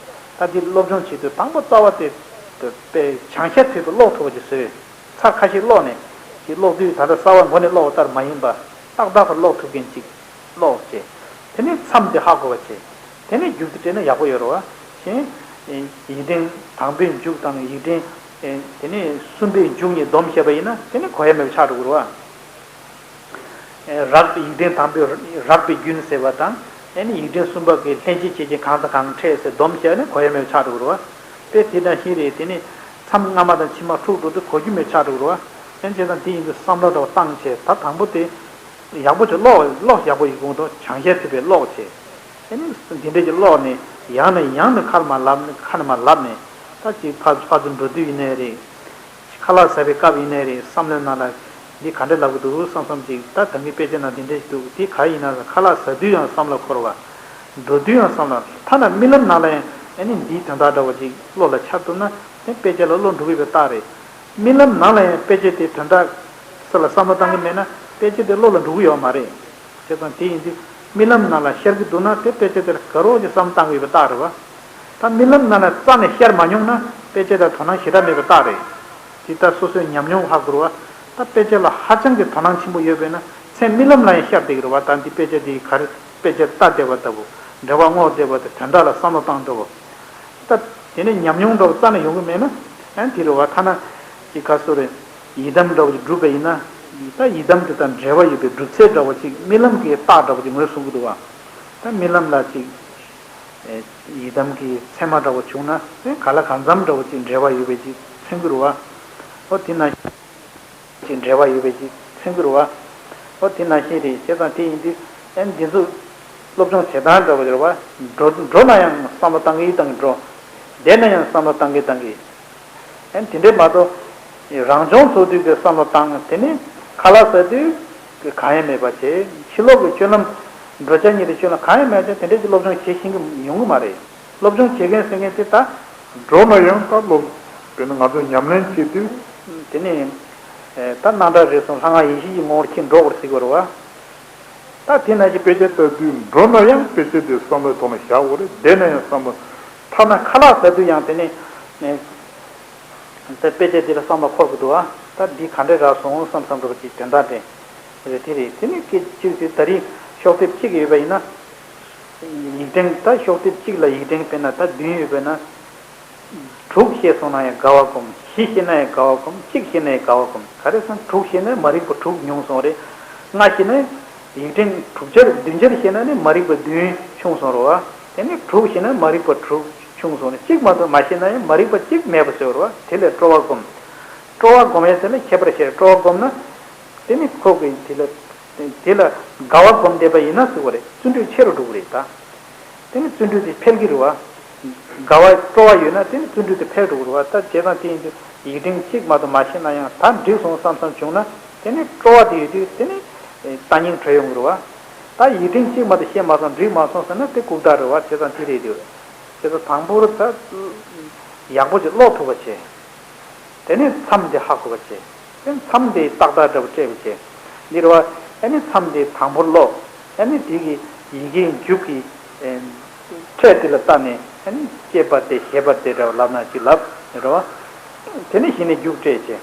ད་འདི་སློབ་སྦྱོང་བྱེད་དུས་དང་པོ་རྩ་བ་དེ་དཔེ་བྱང་ཤ་ཐུབ་པའི་ཀློག་ཐུབ་པ་ཅིག་བཟོས། ཚར་ཁ་ཤས་ཀློག་ནས་ཀྱི་ཀློག་དུས་ད་ལྟ་གསར་བ་མགོ་ནས་ཀློག་པ་ལྟར་མ་ཡིན་པ་ཏག་ཏག་ཏག་ཀློག་ཐུབ་མཁན་ཅིག་ཀློག་བྱས། དེ་ནས་མཚམས་དེ་ཧ་གོ་བ་བྱས། དེ་ནས་རྒྱུགས་དེ་སྤྲད་ན་ཡག་པོ་ཡོད་རེད་བ། གཞན་ཡིག་ཕྲེང་དང་པོའི་མཇུག་དང་ཡིག་ཕྲེང་དེ་ནས་གསུམ་པའི་མཇུག་གཉིས་སྡོམ་བྱས་པ་ཡིན་ན་དེ་ནས་གོ་ཡ་མེད་པ་ཆགས་འགྲོ་གི་རེད་བ། རགས་པའི་ཡིག་ཕྲེང་དང་པོའི་རགས་པའི་རྒྱུན་ཟེར་བ་དང་། ཨ་ནི་ཡིག་ཕྲེང་གསུམ་པ་གི་ལྷན་ཅིག་བྱེད་རྐྱེན་གང་དང་གང་འཕྲད་ཟེར་སྡོམ་བྱས་ནས་གོ་ཡ་མེད་པ་ཆགས་འགྲོ་གི་རེད་བ། དཔེ་དེ་འདྲ་ཞིག་རེད། དེ་ནི་མཚམས་སྔ་མ་དང་ཕྱི་མ་འཁྲུག་འགྲོ་དུས་གོ་རྒྱུ་མེད་ཆགས་འགྲོ་གི་རེད་བ། ཨ་ནི་བྱས་ཙང་དེ་ཡིན་དུས་བསམ་བློ་འདྲ་བ་བཏང་བྱས། ད་དང་པོ་དེ་ཡག་པོ་ཅིག་ཀློག་ཀློག་ཡག་པོ་ཡིན་གོང་དུ་བྱང་ཤེས་ཐུབ་པའི་ཀློག་བྱས། ཨ་ནི་འདི་འདྲ་ཅིག་ཀློག་ནས་ཡང་ནས་ཡང་ནས་ཁ་ལ་མ་ལབ་ནས་ཁ་ནས་མ་ལབ་ནས། ད་ཅིག་ཕར་ཕར་ཚུར་འགྲོ་དུས་ཡིན་ནའི་རེད། ཁ་ལག་ཟ་བའི་སྐབས་ཡིན་ནའི་རེད། བསམ་བློའི་ནང་ལ་འདི་ག་འདྲ་ལབ་ཀྱི་འདུག་བསམ་བསམ་ཅིག་ད་ད་གིན་དཔེ་ཆ་ནང་འདི་འདྲ་ཞིག་འདུག་འདི་ག་ཡིན་ན། ཁ་ལག་ཟ་དུས་ཡང་བསམ་བློ་འཁོར་བ། འགྲོ་དུས་ཡང་བསམ་བློ། ཐ་ན་རྨི་ལམ་ནང་ལ་ཡང་ཨ་ནི་འདིའི་དོན་དག་འདྲ་བོ་ཅིག་བློ་ལ་འཆར་ཐུབ་ན་དེ་དཔེ་ཆ་ལ་བློ་འགྲོ་གི་ཡོད་པའི་རྟགས་རེད། རྨི་ལམ་ནང་ལ་ཡང་དཔེ་ཆ་དེ་དོན་དག་སུ་ལ་བསམ་བློ་བཏང་གི་མེད་ན་དཔེ་ཆ་དེ་བློ་ལ་འགྲོ་གི་ཡོད་མ་རེད། བྱས་ཙང་དེ་ཡིན་དུས་རྨི་ལམ་ནང་ལ་ཤར་གྱི་འདུག་ན་དེ་དཔེ་ཆ་དེར་དགའ་རོགས་ཀྱི་བསམ་བཏང་གི་ཡོད་པའི་རྟགས་རེད་བ། ད་རྨི་ལམ་ནང་ལ་རྩ་ནས་ཤར་མ་མྱོང་ན་དཔེ་ཆ་དང་དོ་སྣང་ཞེ་དྲག་མེད་པའི་རྟགས་རེད། དེ་ལྟར་སོ་སོའི་ཉམས་མྱོང་ཧ་གོ་རུ་བ། ད་དཔེ་ཆ་ལ་ཧ་ཅང་གི་དོ་སྣང་ཆེན་པོ་ཡོད་པས་ན་མཚན་རྨི་ལམ་ལ་ཡང་ཤར་བསྡད་ཀྱི་རེད་བ། ད་འདི་དཔེ་ཆ་འདི་ག་རེ་དཔེ་ཆ་ལྟ་བསྡད་པ་ལྟ་བུ། འགྲེལ་པ་བསྔོག་བསྡད་པ་དང་དོན་དག་ལ་བསམ་བློ་བཏང་འགྲོ་བ། ད་དེ་ནས་ཉམས་མྱོང་འདྲ་བོ་རྩ་ནས་ཡོང་གི་མེད་ན་ཡང་དེ་རེད་བ། ཐ་ན་ཅིག་ག་སོ་རེ། ཡི་དམ་འདྲ་བོ་ཅིག་སྒྲུབ་པ་ཡིན་ན། ད་ཡི་དམ་དེ་དང་འབྲེལ་བ་ཡོད་པའི་སྒྲུབ་ཚད་འདྲ་བོ་ཅིག་རྨི་ལམ་གྱི་རྟགས་འདྲ་བོ་ཅིག་ངོས་བཟུང་གི་འདུག་བ། ད་རྨི་ལམ་ལ་ཅིག་ཡི་དམ་གྱི་མཚན་མ་འདྲ་བོ་བྱུང་ན་ག་ལ་གང་འཚམ་འདྲ་བོ་ཅིག་འབྲེལ་བ་ཡོད་པའི་ཅིག་མཚོན་གྱི་རེད་བ། ཨོ་དེ་ན་ཅིག་འབྲེལ་བ་ཡོད་པའི་ཅིག་མཚོན་གྱི་རེད་བ། ཨོ་དེ་ན་བཞིན་རེད། བྱས་ཙང་དེ་ཡིན་དུས་ཨ་འདི་ཚོ་སློབ་སྦྱོང་བྱེད་སྟངས་འདྲ་བོ་རེད་བ། འགྲོ་འགྲོ་ན་ཡང་བསམ་བློ་བཏང་གི་བཏང་གི་འགྲོ། བསྡད་ན་ཡང་བསམ་བློ་བཏང་གི་བཏང་གི་ཨན་དེ་འདྲས་མ་གཏོགས། རང་སྦྱོང་ཚོགས་དུས་ཀྱི་བསམ་བློ་བཏང་། དེ་ནས་ཁ་ལག་ཟ་དུས་ཀྱི་གང་ཡང་མེད་པ་བྱས། ཕྱི་ལོགས་ཀྱི་སྤྱོད་ལམ། འགྲོ་བྱ་གཉིས་དེ་སྤྱོད་ལམ་གང་ཡང་མེད་ཙང་དེ་འདྲས་ཀྱི་སློབ་སྦྱོང་བྱེད་ཤེས་ཀྱི་ཡོང་གི་མ་རེད། སློབ་སྦྱོང་བྱེད་མཁན་ཟེར་མཁན་དེ་ད། འགྲོ་ན་ཡང་ད་སློབ། དཔེར་ན་ང་ཚོ་ཉམས་ལེན་བྱེད་དུས། དེ་ནས། ད་སྣང་གྲགས་རེད་སོང་ལྷ་སྔགས་ཡེ་ཤེས་ཀྱི་ངོ་བོར་ཁྱེད་འགྲོ་དགོས་ཟེར་གྱི་རེད་བ། ད་དེ་ན་ཅིག་དཔེ་ཆ་ལྟ་དུས་འགྲོ་ན་ཡང་དཔེ་ཆ་དེ་བསམ་བློའི་ཐོག་ནས་བཞག་དགོས་རེད། བསྡད་ན་ཡང་བསམ་བློ། ཐ་ན་ཁ་ལག་ཟ་དུས་ཡང་དེ་ནས། ད་དཔེ་ཆ་འདི་ལ་བསམ་བློ་འཁོར་གྱི་འདུག་ཨ། ད་འདི་ག་འདྲས་རག་སོང་བསམ་བསམ་འགྲོ་གི་དོན་དག་དེ་རེད། དེ་རེད། དེ་ནས་སྐད་ཅིག་དེ་ད་རིང་ཤོག་དེབ་གཅིག་ཡོད་པ་ཡིན་ན། ཡིག་ཕྲེང་ད་ཤོག་དེབ་གཅིག་ལ་ཡིག་ཕྲེང་དཔེར་ན་ད་བདུན་ཡོད་པས་ན། དྲུག་ཤེས་སོང་ན་ཡང་དགའ་བ་སྒོམ། བཞི་ཤེས་ན་ཡང་དགའ་བ་སྒོམ། གཅིག་ཤེས་ན་ཡང་དགའ་བ་སྒོམ། ག་རེ་ཟེར་ན་དྲུག་ཤེས་ན་མ་རིག་པ་དྲུག་ཉུང་སོང་རེད། ལྔ་ཤེས་ན་ཡིག་ཕྲེང་དྲུག་ཆར་བདུན་ཆར་ཤེས་ན་ནི་མ་རིག་པ་བདུན་ཆུང་སོང་རེད་བ། དེ་ནས་དྲུག་ཤེས་ན་མ་རིག་པ་དྲུག་ཆུང་སོང་ནས་གཅིག་མ་གཏོགས་མ་ཤེས་ན་ཡང་མ་རིག་པ་གཅིག་མེད་པ་བཟོས་པ་རེད་བ། དེ་ལས་སྤྲོ་བ་སྒོམ། སྤྲོ་བ་སྒོམ་ཡས་དེ་ལ་ཁྱད་པར་ཤེས། སྤྲོ་བ་སྒོམ་ན་དེ་ནི་ཁོ་གི་དེ་ལ་དེ་ལ་དགའ་བ་སྒོམ་བསྡད་པ་ཡིན་ན་ཟེར་བ་རེད། བརྩོན་འགྲུས་ཆེ་རུ་འགྲོ་གི་རེད་ད། དེ་ནི་བརྩོན་འགྲུས་དེ་འཕེལ་གྱི་རེད་བ། དགའ་བ་སྤྲོ་བ་ཡོད་ན་དེ་ནི་བརྩོན་འགྲུས་དེ་འཕེལ་འགྲོ་གི་རེད་བ། ད་བྱས་ཙང་དེ་ཡིན་དུས་ཡིག་ཕྲེང་གཅིག་མ་གཏོགས་མ་ཤེས་ན་ཡང་ད་འགྲིག་སོང་བསམ་བསམ་བྱུང་ན་དེ་ནི་སྤྲོ་བ་དེ་ཡོད་དུས་དེ་ནི་ལྟ་སྙིང་བྲོ་ཡོང་གི་རེད་བ། ད་ཡིག་ཕྲེང་གཅིག་མ་གཏོགས་ཤེས་མ་སོང་འགྲིག་མ་སོང་ཟེར་ན་དེ་ལྐུགས་རྟགས་རེད་བ། བྱས་ཙང་དེ་རེད་དེ། བྱས་ཙང་དང་པོར་ད་ཡག་པོ་ཅིག་ཀློག་ཐུབ་པ་བྱས། དེ་ནས་མཚམས་དེ་ཧ་གོ་བ་བྱས། དེ་མཚམས་དེ་ཏག་ཏག་འདྲ་པོ་སྤྲད་པ་བྱས། འདི་རེད་བ། ཨ་ནི་མཚམས་དེ་དང་པོར་ཀློག་ཨ་ནི་དེ་གི་ཡི་གེའི་མཇུག་གི་ཨེ་ཕྲད་དེ་ལ་བལྟས་ནས་ཨ་ནི་སྐྱེས་པ་དེ་བཞད་པ་དེ་འདྲ་པོ་ལབ་ན་ཅིག་ལབ་རེད་བ། དེ་ནས་གཞི་ནས་མཇུག་སྤྲད་བྱས།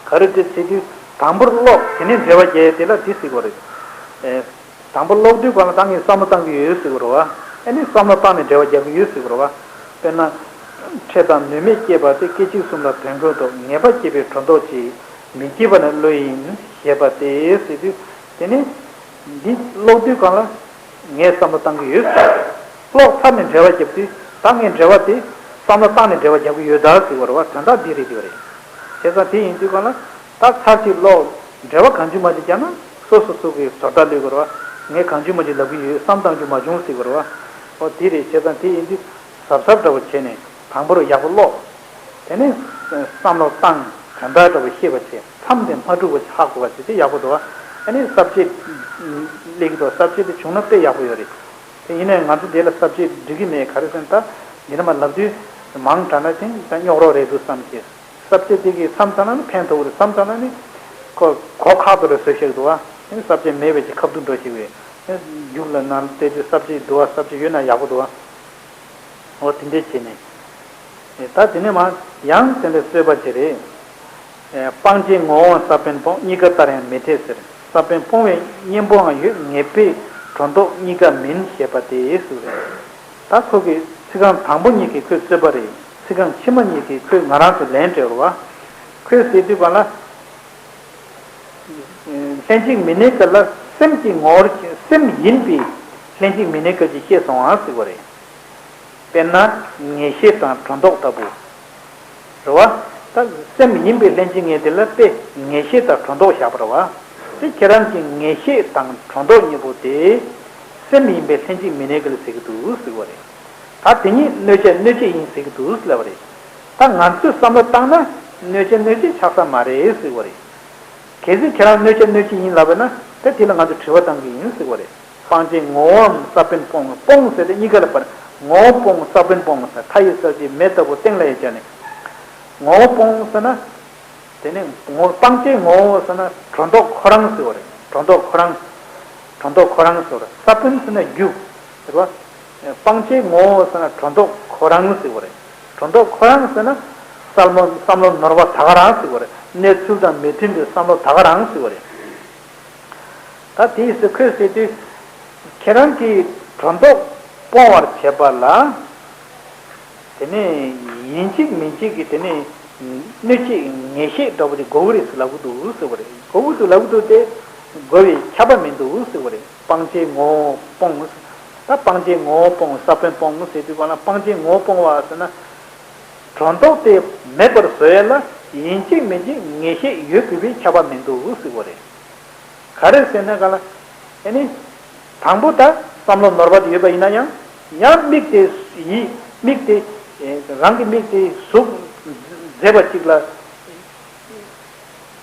ག་རེ་དེ་ཟེར་དུས་དང་པོར་ཀློག་དེ་ནས་འགྲེལ་པ་རྒྱག་ཡས་དེ་ལ་དེ་ཟེར་གོ་རེད། ཨེ། དང་པོ་ཀློག་དུས་གང་ལ་ད་ངས་བསམ་བློ་བཏང་གི་ཡོད་ཟེར་གི་རེད་བ། ཨ་ནི་བསམ་བློ་བཏང་ནས་འགྲེལ་པ་རྒྱག་གི་ཡོད་ཟེར་གི་རེད་བ། དཔེར་ན། འཕྲད་དང་ནུས་མེད་སྐྱེས་པ་སྟེ། སྐད་ཅིག་གསུམ་ལ་དོན་ཀུན་རྟོགས། ངེས་པ་སྐྱེས་པའི་སྒྲོ་འདོགས་གཅིག་མི་སྐྱེ་བ་ནི་བློ་ཡིན་ཞེས་པ་སྟེ་ཟེར་དུས། དེ་ནི། འདི་ཀློག་དུས་གང་ལ། ངས་བསམ་བློ་བཏང་གི་ཡོད། ཀློག་ཚར་ནས་འགྲེལ་པ་རྒྱབ་དུས་ད་ངས་འགྲེལ་པ་དེ་བསམ་བློ་བཏང་ནས་འགྲེལ་པ་རྒྱག་གི་ཡོད་ད་ཟེར་གི་རེད་བ། དོན་དག་འདི་རེད་འདི་རེད། བྱས་ཙང་དེ་ཡིན་དུས་གང་ལ། ད་ཚར་གཅིག་ཀློག་འགྲེལ་པ་གང་བྱུང་མ་བྱུང་བརྒྱབ་ན་སོ་སོ་སོ་གི་བཟོ་ལྟ་ལོས་དགོས་རེད་བ། ངས་གང་བྱུང་མ་བྱུང་ལབ་ཀྱི་ཡོད། བསམ་བཏང་རྒྱུ་མ་བྱུང་ཟེར་དགོས་རེད་བ། ཨོ་དེ་རེད། བྱས་ཙང་དེ་ཡིན་དུས་གཟབ་གཟབ་འདྲ་པོ་བྱས་ནས་དང་པོར་ཡག་པོ་ཀློག་དེ་ནས་བསམ་བློ་བཏང་། དོན་དག་འདྲ་པོ་ཤེས་པ་བྱས། མཚམས་དེ་མ་འཁྲུག་པ་ཧ་གོ་བ་བྱས་དེ་ཡག་པོ་འདུག་ཨ་ནི་ས་བཅད་སླེབས་ཀྱི་འདུག་ས་བཅད་དེ་བྱུང་ན་དཔེ་ཡག་པོ་ཡོད་རེད། དེ་ཡིན་ནའི་ང་ཚོ་འདི་ལ་ས་བཅད་འགྲིག་གི་མེད། ག་རེ་ཟེར་ན་ད་འདི་ནས་མར་ལབ་དུས་མང་དྲགས་ན་དེ་ད་རྙོག་རོགས་རེད་འདུག་བསམ་གྱི། ས་བཅད་དེ་གིས་མཚམས་ཚང་ན་ནི་ཕན་ཐོགས་རེད། མཚམས་ཚང་ན་ནི་ཁོ་གོ་ཁག་པོ་རེད་བཟོ་ཤེས་འདུག་ཨ། ཨ་ནི་ས་བཅད་མེད་པའི་ཅིག་ཁ་ཐུག་འགྲོ་ཤེས་བས། ཨ་ནི་རྒྱུགས་ལ་ནང་བལྟས་དུས་ས་བཅད་འདུག་ཨ། ས་བཅད་ཡོད་ན་ཡག་པོ་འདུག་ཨ། འོ་དེ་འདྲས་བྱས་ནས། ད་དེ་ནས་མར་ཡང་དེ་འདྲའི་རྩོད་པ་ཅིག་རེད། སྤང་བྱའི་ངོ་བོའམ་ས་བོན་སྤོང་། གཉིས་ཀ་ལྟར་ཡང་མི་འཐད་ཟེར། ས་བོན་སྤོང་བའི་གཉེན་པོའང་ཡོད། ངེས་པའི་སྒྲོ་འདོགས་གཉིས་ཀ་མིན་ཞེས་པ་སྟེ་ཟེར། ད་ཁོ་གི་ཚིག་རྐང་དང་པོ་གཉིས་ཀྱིས་ཁོའི་རྩོད་པ་རེད། ཚིག་རྐང་ཕྱི་མ་གཉིས་ཀྱིས་ཁོས་ང་རང་ཚོ་ལན་སྤྲད་རེད་བ། ཁོས་ཟེར་དུས་གང་ལ། ལྷན་ཅིག་མི་གནས་སྐབས་ལ་སེམས་ཀྱི་ངོ་བོར་སེམས་ཡིན་པའི་ལྷན་ཅིག་མི་གནས་སྐབས་ཀྱི་ཤེས་སོང་ཨ་ཟེར་བ་རེད། དཔེར་ན་ངེས་ཤེས་དང་སྒྲོ་འདོགས་ལྟ་བུ། རེད་བ། ད་སེམས་ཡིན་པའི་ལྷན་ཅིག་ངེས་དེ་ལ་དཔེ་ངེས་ཤེས་དང་སྒྲོ་འདོགས་བཞག་པ་རེད་བ། དེ་ཁྱེད་རང་གི་ངེས་ཤེས་དང་སྒྲོ་འདོགས་གཉིས་པོ་དེ་སེམས་ཡིན་པའི་ལྷན་ཅིག་མི་གནས་སྐབས་ལ་ཟེར་གྱི་འདུག་ཟེར་བ་རེད། ད་དེ་གཉིས་གནོད་བྱེད་གནོད་བྱེད་ཡིན་ཟེར་གྱི་འདུག་ལབ་པ་རེད། ད་ང་ཚོས་བསམ་བློ་བཏང་ན་གནོད་བྱེད་གནོད་བྱེད་ཆགས་ས་མ་རེད་ཟེར་བ་རེད། གལ་སྲིད་ཁྱེད་རང་གནོད་བྱེད་གནོད་བྱེད་ཡིན་ལབ་པ་ན་དེ་དེ་ལ་ང་ཚོས་དྲི་བ་བཏང་གི་ཡིན་ཟེར་བ་རེད། སྤང་བྱའི་ངོ་བོའམ་ས་བོན་སྤོང་། སྤོང་ཟེར་དེ་གཉིས་ཀ་ལ་བར་ངོ་བོ་སྤོང་ས་བོན་སྤོང་ཟེར། མཐའ་ཡི་ས་བཅད་མེ་ལྟ་བུ་སྟེང་ལ་ཡོད་ཀྱང་ནི། ངོ་བོ་སྤོང་ཟེར་ན། དེ་ནི་ངོ་སྤང་བྱའི་ངོ་བོ་ཟེར་ན་སྒྲོ་འདོགས་ཁོ་རང་ཟེར་བ་རེད། སྒྲོ་འདོགས་ཁོ་རང་། སྒྲོ་འདོགས་ཁོ་རང་ཟེར་བ་རེད། ས་བོན་ཟེར་ན་རྒྱུ། ཟེར་བ། སྤང་བྱའི་ངོ་བོ་ཟེར་ན་སྒྲོ་འདོགས་ཁོ་རང་ཟེར་བ་རེད། སྒྲོ་འདོགས་ཁོ་རང་ཟེར་ན། བསམ་བློ་བསམ་བློ་ནོར་བ་ད་ག་རང་ཟེར་བ་རེད། གནས་ཚུལ་དང་མི་མཐུན་པའི་བསམ་བློ་ད་ག་རང་ཟེར་བ་རེད། ད་དེའི་ཚེ་ཁོས་ཟེར་དུས། ཁྱེད་རང་གིས་སྒྲོ་འདོགས་སྤོང་བར་བྱེད་པ་ལ། དེ་ནས་ཡིན་གཅིག་མིན་གཅིག་གི་དེ་ནས་གནོད་བྱེད་ངེས་ཤེས་འདྲ་པོ་དེ་དགོས་ཀྱི་རེད་ཟེར་ལབ་ཀྱི་འདུག་ཟེར་བ་རེད། དགོས་ཀྱི་འདུག་ལབ་ཀྱི་འདུག་སྟེ། དགོས་པའི་ཁྱབ་པ་མི་འདུག་ཟེར་བ་རེད། སྤང་བྱའི་ངོ་བོ་སྤོང་། ད་སྤང་བྱའི་ངོ་བོ་སྤོང་། ས་བོན་སྤོང་ཟེར་དུས་གང་ལ་སྤང་བྱའི་ངོ་བོ་སྤོང་བ་ཟེར་ན། སྒྲོ་འདོགས་དེ་མེད་པར་བཟོ་ཡ་ལ་ཡིན་གཅིག་མིན་གཅིག་ངེས་ཤེས་ཡོད་དགོས་པའི་ཁྱབ་པ་མི་འདུག་ཟེར་བ་རེད། ག་རེ་ཟེར་ན་ག་ལ། ཨེ་ནི། དང་པོ་ད་བསམ་བློ་ནོར་བ་དེ་ཡོད་པ་ཡིན་ན་ཡང་། ཡང་མིག་དེ་ཡིད་མིག་དེ། རང་གི་མིག་དེ་གཟུགས་མཛེས་པ་ཅིག་ལ།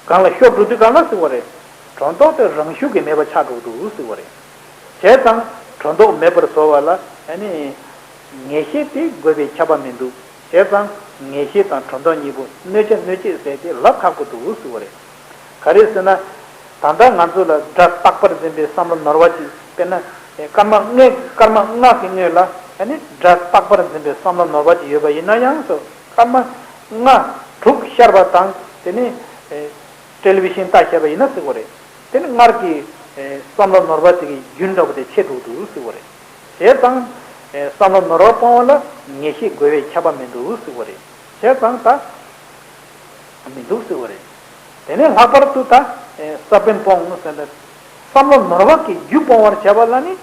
གང་ལ་ཤོར་འགྲོ་དུས་གང་ལ་ཟེར་བ་རེད། སྒྲོ་འདོགས་དེ་རང་ཤུགས་ཀྱིས་མེད་པ་ཆགས་འགྲོ་གི་འདུག་ཟེར་བ་རེད། བྱས་ཙང་སྒྲོ་འདོགས་མེད་པར་བཟོ་བ་ལ་ཨ་ནི། ངེས་ཤེས་དེ་དགོས་པའི་ཁྱབ་པ་མི་འདུག་བྱས་ཙང་ངེས་ཤེས་དང་སྒྲོ་འདོགས་གཉིས་པོ་གནོད་བྱ་གནོད་བྱེད་ཟེར་དེ་ལབ་ཁག་པོ་འདུག་ཟེར་བ་རེད། ག་རེ་ཟེར་ན། ད་ལྟ་ང་ཚོ་ལ་སྒྲ་རྟག་པར་འཛིན་པའི་བསམ་བློ་ནོར་བ་ཅིག་དཔེར་ན། སྐར་མ་ལྔའི་སྐར་མ་ལྔ་གི་སྔོན་ལ་ཨ་ནི་སྒྲ་རྟག་པར་འཛིན་པའི་བསམ་བློ་ནོར་བ་ཅིག་ཡོད་པ་ཡིན་ན་ཡང་སོ། སྐར་མ་ལྔ་དྲུག་ཤར་བ་དང་དེ་ནི། ཊེ་ལི་ཝི་ཤན་ལྟ་ཤེས་པ་ཡིན་ན་ཟེར་དགོས་རེད། དེ་ནི་སྔར་གྱི་བསམ་བློ་ནོར་བ་དེ་གི་རྒྱུན་འདྲ་པོ་དེ་ཆད་འགྲོ་གི་འདུག་ཟེར་དགོས་རེད། བྱས་ཙང་། བསམ་བློ་ནོར་བ་སྤོང་བ་ལ་ངེས་ཤེས་དགོས་པའི་ཁྱབ་པ་མི་འདུག་ཟེར་དགོས་རེད། བྱས་ཙང་ད། མི་འདུག་ཟེར་དགོས་རེད། དེ་ནས་ལྷག་པར་དུ་ད། ས་བོན་སྤོང་ཟེར་ན། བསམ་བློ་ནོར་བ་གི་རྒྱུ་སྤོང་བར་བྱ་བ་ལ་ནི།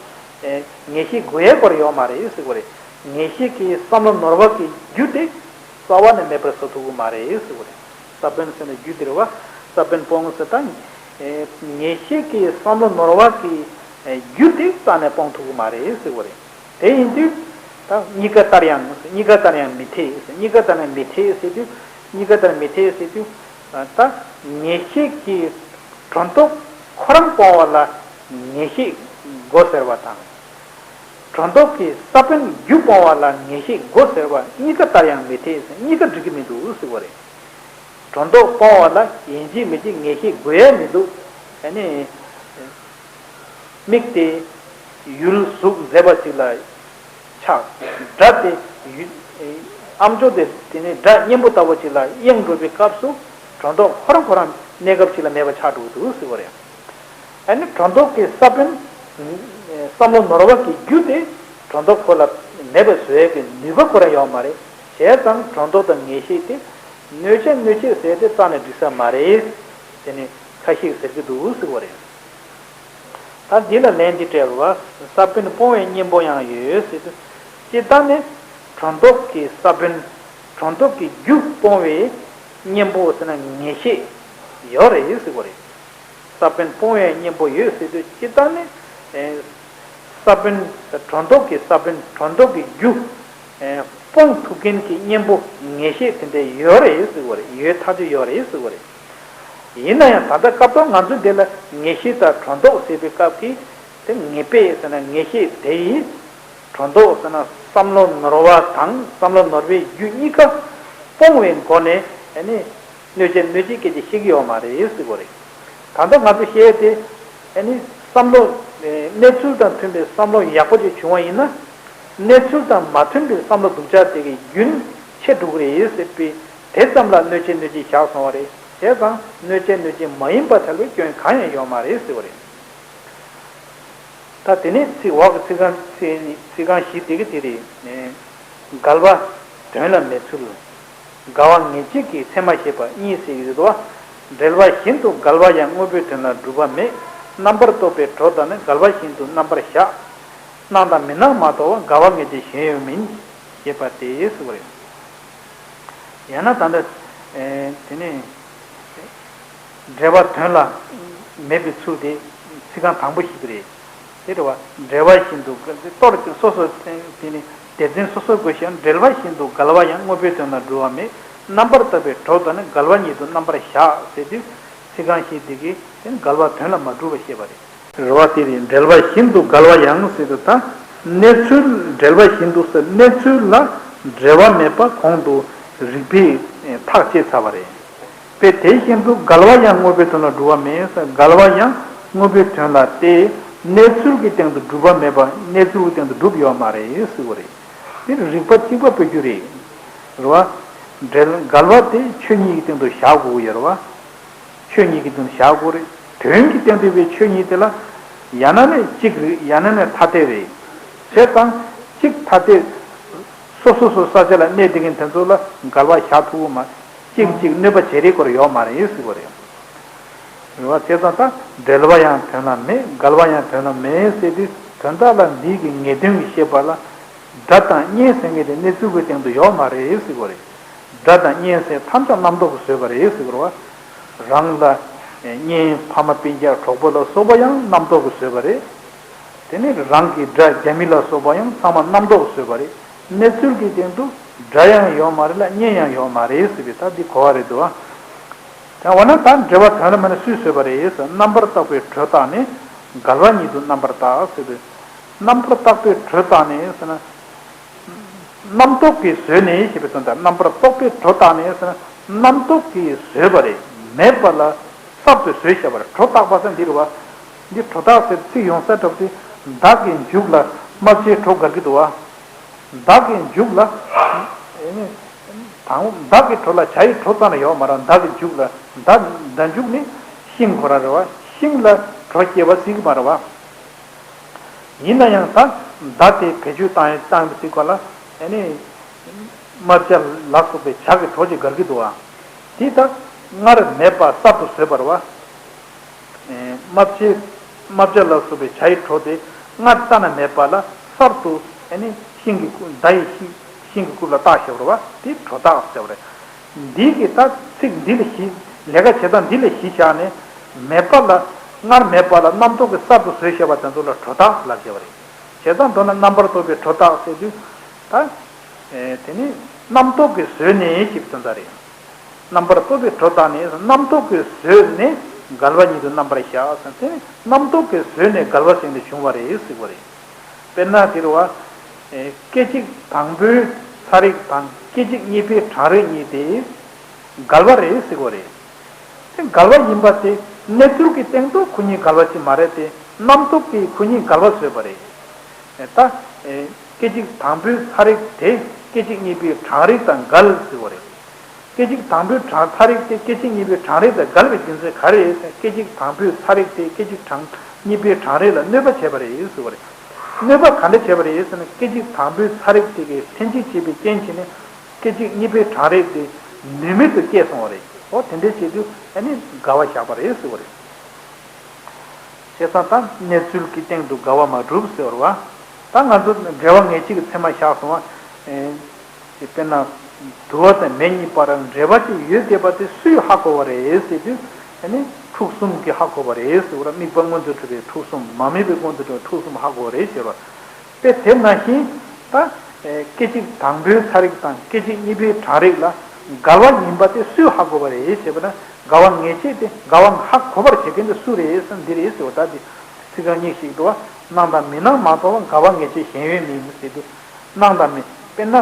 ངེས་ཤེས་དགོས་ཡའི་སྐོར་ཡོད་མ་རེད་ཟེར་དགོས་རེད། ངེས་ཤེས་ཀྱི་བསམ་བློ་ནོར་བ་གི་རྒྱུ་དེ་རྩ་བ་ནས་མེད་པར་བཟོ་ཐུབ་ཀྱི་མ་རེད་ཟེར་བ་རེད། ས་བོན་ཟེར་ན་རྒྱུ་དེ་རེད་བ། ས་བོན་སྤོང་ཟེར་ད། ངེས་ཤེས་ཀྱི་བསམ་བློ་ནོར་བ་གི་རྒྱུ་དེ་རྩ་ནས་སྤོང་ཐུབ་ཀྱི་མ་རེད་ཟེར་བ་རེད། དེ་ཡིན་དུས། ད་གཉིས་ཀ་ལྟར་ཡང་གཉིས་ཀ་ལྟར་ཡང་མི་འཐད། གཉིས་ཀ་ལྟར་ཡང་མི་འཐད་ཟེར་དུས། གཉིས་ཀ་ལྟར་མི་འཐད་ཟེར་དུས། ད་ངེས་ཤེས་ཀྱི་སྒྲོ་འདོགས་ཁོ་རང་སྤོང་བ་ལ་ངེས་ཤེས་དགོས་ཟེར་བ་དང་། སྒྲོ་འདོགས་ཀྱི་ས་བོན་རྒྱུ་སྤོང་བ་ལ་ངེས་ཤེས་དགོས་ཟེར་བ་གཉིས་ཀ་ལྟར་ཡང་མི་འཐད་ཟེར། གཉིས་ཀ་འགྲིག་གི་མི་འདུག་ཟེར་བ་རེད། སྒྲོ་འདོགས་སྤོང་བ་ལ་ཡིན་གཅིག་མིན་གཅིག་ངེས་ཤེས་དགོས་ཡ་མི་འདུག་ཨ་ནི། མིག་དེ་ཡུལ་གཟུགས་མཛེས་པ་ཅིག་ལ་ཆགས། སྒྲ་དེ་ཡུལ། ཨམ་ཅོག་དེ་དེ་ནི་སྒྲ་སྙན་པོ་ལྟ་བུ་ཅིག་ལ་གཡེང་འགྲོ་བའི་སྐབས་སུ་སྒྲོ་འདོགས་ཁོ་རང་ཁོ་རང་གནས་སྐབས་ཅིག་ལ་མེད་པ་ཆགས་འགྲོ་གི་འདུག་ཟེར་བ་རེད། ཨ་ནི་སྒྲོ་འདོགས་ཀྱི་ས་བོན། བསམ་བློ་ནོར་བ་གི་རྒྱུ་དེ་སྒྲོ་འདོགས་ཁོ་ལ་མེད་པ་བཟོ་ཡས་ཀྱི་ནུས་པ་ཁོ་རང་ཡོད་མ་རེད། བྱས་ཙང་སྒྲོ་འདོགས་དང་ངེས་ཤེས་དེ་གནོད་བྱེད་གནོད་བྱེད་ཟེར་ཏེ་རྩ་ནས་འགྲིག་ས་མ་རེད། དེ་ནི་ཁ་ཤས་ཟེར་གྱི་འདུག་ཟེར་བ་རེད། ད་འདི་ལ་ལན་འདི་སྤྲད་པ། ས་བོན་སྤོང་བའི་གཉེན་པོ་ཡང་ཡོད་ཟེར་དུས། སྤྱིར་བཏང་ནི་སྒྲོ་འདོགས་ཀྱི་ས་བོན། སྒྲོ་འདོགས་ཀྱི་རྒྱུ་སྤོང་བའི་གཉེན་པོ་ཟེར་ན་ངེས་ཤེས་ཡོད་རེད་ཟེར་བ་རེད། ས་བོན་སྤོང་བའི་གཉེན་པོ་ཡོད་ཟེར་དུས་སྤྱིར་བཏང་ནི། ས་བོན། སྒྲོ་འདོགས་ཀྱི་ས་བོན། སྒྲོ་འདོགས་ཀྱི་རྒྱུ། སྤོང་ཐུབ་མཁན་གྱི་གཉེན་པོ་ངེས་ཤེས་དེ་འདྲ་ཡོད་རེད་ཟེར་བ་རེད། ཡོད་ཐག་ཆོད་ཡོད་རེད་ཟེར་བ་རེད། ཡིན་ན་ཡང་ད་ལྟ་སྐབས་ཐོག་ང་ཚོ་འདི་ལ་ངེས་ཤེས་དང་སྒྲོ་འདོགས་ཟེར་བའི་སྐབས་ཀྱི་དེ་ངེས་པས་ཟེར་ན་ངེས་ཤེས་དེ་ཡིས་སྒྲོ་འདོགས་ཟེར་ན་བསམ་བློ་ནོར་བ་དང་བསམ་བློ་ནོར་བའི་རྒྱུ་གཉིས་ཀ་སྤོང་བའི་སྒོ་ནས་ཨ་ནི་གནོད་བྱེད་གནོད་བྱེད་སྐད་ཆ་བཤད་ཀྱི་ཡོད་མ་རེད་ཟེར་དགོས་རེད། ད་ལྟ་ང་ཚོ་བཤད་དེ་ཨ་ནི་བསམ་བློ་གནས་ཚུལ་དང་མཐུན་པའི་བསམ་བློ་ཡག་པོ་ཅིག་བྱུང་བ་ཡིན་ན། གནས་ཚུལ་དང་མ་མཐུན་པའི་བསམ་བློ་སྡུག་ཅག་དེ་གའི་རྒྱུན་ཆད་འགྲོ་གི་རེད་ཟེར་བའི་དེ་ཙམ་ལ་གནོད་བྱེད་གནོད་བྱེད་བཞག་སོང་བ་རེད། བྱས་ཙང་གནོད་བྱེད་གནོད་བྱེད་མ་ཡིན་པ་ཐལ་བའི་སྐྱོན་གང་ཡང་ཡོད་མ་རེད་ཟེར་བ་རེད། ད་དེ་ནས་ཚིག་འོག་གི་ཚིག་རྐང་ཚིག་ཚིག་རྐང་བཞི་དེ་གི་དེ་རེད། འགལ་བ་དོན་ལ་མེད་ཚུལ། འགལ་བ་ངེས་བྱེད་ཀྱི་མཚན་མ་ཞེས་པ་གཉིས་ཟེར་གྱི་ཡོད་དོ། འབྲེལ་བ་བཞིན་དུ་འགལ་བ་ཡང་དངོས་པོའི་དོན་ལ་སྒྲུབ་པ་མེད། རྣམ་པར་རྟོག་པའི་གྲོགས་དང་ནི་འགལ་བ་བཞིན་དུ་རྣམ་པར་གཞག། སྣང་དང་མི་སྣང་མ་གཏོགས་འགལ་བ་ངེས་བྱེད་གཞན་ཡོད་མིན་ཞེས་པ་སྟེ་ཟེར་བ་རེད། ཡང་ན་ད་ལྟ་དེ་ནས། འབྲེལ་བ་དོན་ལ་མེད་པའི་ཚུལ་དེ་ཚིག་རྐང་དང་པོ་ཞིག་རེད། དེ་རེད་བ། འབྲེལ་བ་བཞིན་དུ་གཏོར་སོ་སོ་དེ་ནི་སྡེ་ཚན་སོ་སོ་དགོས་ཤིང་འབྲེལ་བ་བཞིན་དུ་འགལ་བ་ཡང་དངོས་པོའི་དོན་ལ་སྒྲུབ་པ་མེད། རྣམ་པར་རྟོག་པའི་གྲོགས་དང་ནི་འགལ་བ་ཉིད་དུ་རྣམ་པར་གཞག་ཟེར་དུས་ཚིག་རྐང་བཞི་དེ་གིས་དེ་ནི་འགལ་བ་དོན་ལ་མ་གྲུབ་པ་བཤད་པ་རེད། རེད་བ། དེ་རེད། འབྲེལ་བ་བཞིན་དུ་འགལ་བ་ཡང་ཟེར་དུས་ད་གནས་ཚུལ་འབྲེལ་བ་བཞིན་དུ་ཟེར་གནས་ཚུལ་ལ་འབྲེལ་བ་མེད་པ་གོང་དུ་རིགས་པས་ཐག་བཅད་ཚར་བ་རེད། དཔེ་དེ་བཞིན་དུ་འགལ་བ་ཡང་དངོས་པོའི་དོན་ལ་སྒྲུབ་པ་མེད། འགལ་བ་ཡང་དངོས་པོའི་དོན་ལ་སྟེ་གནས་ཚུལ་གྱི་སྟེང་དུ་སྒྲུབ་པ་མེད་པ་གནས་ཚུལ་གྱི་སྟེང་དུ་སྒྲུབ་ཡོད་མ་རེད་ཟེར་བ་རེད། འདིར་རིགས་པ་གཅིག་པ་སྤེལ་རྒྱུ་རེད། རེད་བ། འབྲེལ་འགལ་བ་དེ་ཆོས་ཉིད་ཀྱི་སྟེང་དུ་བཞག་དགོས་ཀྱི་ཡོད་རེད་བ། ཆོས་ཉིད་ཀྱི་སྟེང་དུ་བཞག་དགོས་རེད། དོན་གྱི་སྟེང་དུ་ཡོད་པའི་ཆོས་ཉིད་དེ་ལ་ཡང་ན་ནི་གཅིག་རེད། ཡང་ན་ནི་ཐ་དད་རེད། བྱས་ཙང་གཅིག་ཐ་དད། སོ་སོ་སོ་ས་ཆ་ལ་གནས་བསྡད་མཁན་དེ་ཚོ་ལ་འགལ་བ་བཞག་ཐུབ་ཀྱི་མ། གཅིག་གཅིག་གནོད་པ་བྱེད་རིགས་སྐོར་ཡོད་མ་རེད་ཟེར་བ་རེད། རེད་བ། བྱས་ཙང་ད་འབྲེལ་བ་ཡང་དོན་ལ་མེད། འགལ་བ་ཡང་དོན་ལ་མེད་ཟེར་དུས་དོན་དག་ལ་འདི་གི་ངེས་དོན་གྱི་ཤེས་པ་ལ་སྒྲ་དང་བརྙན་ཟེར་མཁན་དེ་གནས་ཚུལ་གྱི་སྟེང་དུ་ཡོད་མ་རེད་ཟེར་བ་རེད། སྒྲ་དང་བརྙན་ཟེར་ཐམས་ཅད་རྣམ་རྟོག་གིས་བཟོས་པ་རེད་ཟེར་བ་རེད་བ། རང་ལ་བརྙན་ཕ་མ་སྤུན་ཀྱག་གྲོགས་པོ་ལ་སོགས་པ་ཡང་རྣམ་རྟོག་གིས་བཟོས་པ་རེད། དེ་ནས་རང་གི་དགྲ་རྒྱ་མི་ལ་སོགས་པ་ཡང་ཚང་མ་རྣམ་རྟོག་བཟོས་པ་རེད། གནས་ཚུལ་གྱི་སྟེང་དུ་སྒྲ་ཡང་ཡོད་མ་རེད་ལ་བརྙན་ཡང་ཡོད་མ་རེད་ཟེར་བའི་ད་འདི་གོ་བ་རེད་འདུག་ཨ། ད་འོ་ན་ད་འབྲེལ་བ་དོན་ལ་མེད་ན་སུས་བཟོས་པ་རེད་ཟེར། རྣམ་པར་རྟོག་པའི་གྲོགས་དག་ནི་འགལ་བ་ཉིད་དུ་རྣམ་པར་བརྟགས་ཟེར་དུས། རྣམ་པར་རྟོག་པའི་གྲོགས་དག་ནི་ཟེར་ན། རྣམ་རྟོག་གིས་བཟོས་ནས་ཞེས་པའི་དོན་དང་རྣམ་པར་རྟོག་པའི་གྲོགས་དག་ནི་ཟེར་ན་རྣམ་རྟོག་གིས་བཟོས་པ་རེད། མེད་པ་ལ་གསར་དུ་བཟོས་བཞག་པ་རེད། གྲོགས་བཏགས་པ་ཟེར་འདི་རེད་བ། འདི་གྲོགས་བཏགས་ཟེར་ཚིག་ཡོང་ས་འདྲ་པོ་དེ་བདག་གི་མཇུག་ལ་རྨ་བྱའི་གྲོགས་འགལ་གྱི་འདུག་བ། བདག་གི་མཇུག་ལ། ཨེ་ནི། དང་བདག་གི་གྲོགས་ལ་བྱ་ཡི་གྲོགས་ཙམ་ལ་ཡོད་མ་རེད། བདག་གི་མཇུག་ལ་བདག་བདག་མཇུག་ནི་ཤིང་ཁོ་རང་རེད་བ། ཤིང་ལ་གྲོགས་སྐྱེ་བ་སྲིད་ཀྱི་མ་རེད་བ། ཡིན་ན་ཡང་ད་མདའ་དེ་བེད་སྤྱོད་བཏང་ཡ་བཏང་ཡ་སྲིད་ཀ་ལ་ཨེ་ནི། རྨ་བྱ་ལ་སོགས་པའི་བྱ་གི་གྲོགས་ཀྱིས་འགལ་གྱི་འདུག་བ། དེ་ད་སྔར་མེད་པ་གསར་དུ་བཟོས་པ་རེད་བ། རྨ་བྱའི་རྨ་བྱ་ལ་སོགས་པའི་བྱ་ཡི་གྲོགས་དེ་སྔར་ལྟ་ན་མེད་པ་ལ་གསར་དུ་ཨ་ནི་ ཤིང་གི་སྐུ་མདའ་ཡི་ཤིང་ཤིང་གི་སྐུ་ལ་བཏགས་བཞག་པ་རེད་བ། དེ་སྒྲོ་བཏགས་ཟེར་བ་རེད། འདི་གི་ད་ཚིག་འདི་ལ་གཞི་ལས་ཀ་བྱེད་སྟངས་འདི་ལ་གཞི་བཞག་ནས་མེད་པ་ལ་སྔར་མེད་པ་ལ་རྣམ་རྟོག་གིས་གསར་དུ་བཟོས་བཞག་པ་དེ་ཚོ་ལ་སྒྲོ་བཏགས་ལབ་བྱས་པ་རེད། བྱས་ཙང་མདོར་ན་རྣམ་པར་རྟོག་པའི་སྒྲོ་བཏགས་ཟེར་དུས་ད་དེ་ནི་རྣམ་རྟོག་གིས་བཟོས་ནས་ཞེས་པའི་དོན་དག་རེད། རྣམ་པར་རྟོག་པའི་སྒྲོ་བཏགས་ནས་རྣམ་རྟོག་གིས་བཟོས་ནས་འགལ་བ་ཉིད་དུ་རྣམ་པར་གཞག་ཟེར་ཏེ། རྣམ་རྟོག་གིས་བཟོས་ནས་འགལ་བ་ཟེར་ནས་བྱུང་བ་རེད་ཟེར་བ་རེད། དཔེར་ན་དེ་རུ་བ། སྐད་ཅིག་དང་པོའི་ཚ་རེག་དང་སྐད་ཅིག་གཉིས་པའི་གྲང་རེག་གཉིས་དེ་འགལ་བ་རེད་ཟེར་བ་རེད། དེ་འགལ་བ་ཡིན་པ་དེ་གནས་ཚུལ་གྱི་སྟེང་དུ་ཁོ་གཉིས་འགལ་བ་ཅིག་མ་རེད་དེ། རྣམ་རྟོག་གིས་ཁོ་གཉིས་འགལ་བ་བཟོས་པ་རེད། ད། སྐད་ཅིག་དང་པོའི་ཚ་རེག་དེ་སྐད་ཅིག་གཉིས་པའི་གྲང་རེག་དང་འགལ་ཟེར་བ་རེད། སྐད་ཅིག་དང་པོའི་གྲང་ཚ་རེག་དེ་སྐད་ཅིག་གཉིས་པའི་གྲང་རེག་དང་འགལ་བའི་རྒྱུ་མཚན་ག་རེ་རེད་ཟེར་ན། སྐད་ཅིག་དང་པོའི་ཚ་རེག་དེ་སྐད་ཅིག་གྲང་གཉིས་པའི་གྲང་རེག་ལ་གནོད་པ་བྱས་པ་རེད་ཟེར་བ་རེད། གནོད་པ་ག་འདྲ་བྱས་པ་རེད་ཟེར་ན། སྐད་ཅིག་དང་པོའི་ཚ་རེག་དེ་གིས་ལྷན་ཅིག་བྱས་པའི་རྐྱེན་བྱས་ནས་སྐད་ཅིག་གཉིས་པའི་གྲང་རེག་དེ་ནུས་མེད་དུ་སྐྱེས་སོང་བ་རེད། འོ་དེ་འདྲ་བྱས་དུས་ཨ་ནི་འགལ་བ་བཞག་པ་རེད་ཟེར་བ་རེད། བྱས་ཙང་ད་གནས་ཚུལ་གྱི་སྟེང་དུ་འགལ་བ་མ་གྲུབ་ཟེར་བ། ད་ང་ཚོ་འབྲེལ་བ་ངེས་བྱེད་ཀྱི་ཚད་མ་བཞག་སོང་བ། ཨེ། དཔེར་ན། དུ་བ་དང་མེ་གཉིས་བར་འབྲེལ་བ་ཅིག་ཡོད་བསྡད་པ་དེ་སུས་ཧ་གོ་བ་རེད་ཟེར་དུས། ཨ་ནི་འཁྲུག་གསུམ་གྱིས་ཧ་གོ་བ་རེད་ཟེར་བ་ར། དམིགས་པ་མངོན་དུ་གྲུབ་པའི་འཁྲུག་གསུམ། མ་དམིགས་པའི་མངོན་དུ་གྲུབ་པའི་འཁྲུག་གསུམ་ཧ་གོ་བ་རེད་ཟེར་བ། དཔེ་དེ་ནང་བཞིན་ད། སྐད་ཅིག་དང་པོའི་ཚ་རེག་དང་སྐད་ཅིག་གཉིས་པའི་གྲང་རེག་ལ་འགལ་བ་ཡིན་པ་དེ་སུས་ཧ་གོ་བ་རེད་ཞེས་པ་ན། འགལ་བ་ངེས་བྱེད་དེ་འགལ་བ་ཧ་གོ་བར་བྱེད་མཁན་དེ་སུ་རེད་ཟེར་ན་འདི་རེད་ཟེར་བ། ད་འདི་ཚིག་རྐང་གཉིས་ཤིག་འདུག་བ། སྣང་དང་མི་སྣང་མ་གཏོགས་པ་འགལ་བ་ངེས་བྱེད་གཞན་ཡོད་མིན་ཟེར་དུས། སྣང་དང་མི། དཔེར་ན།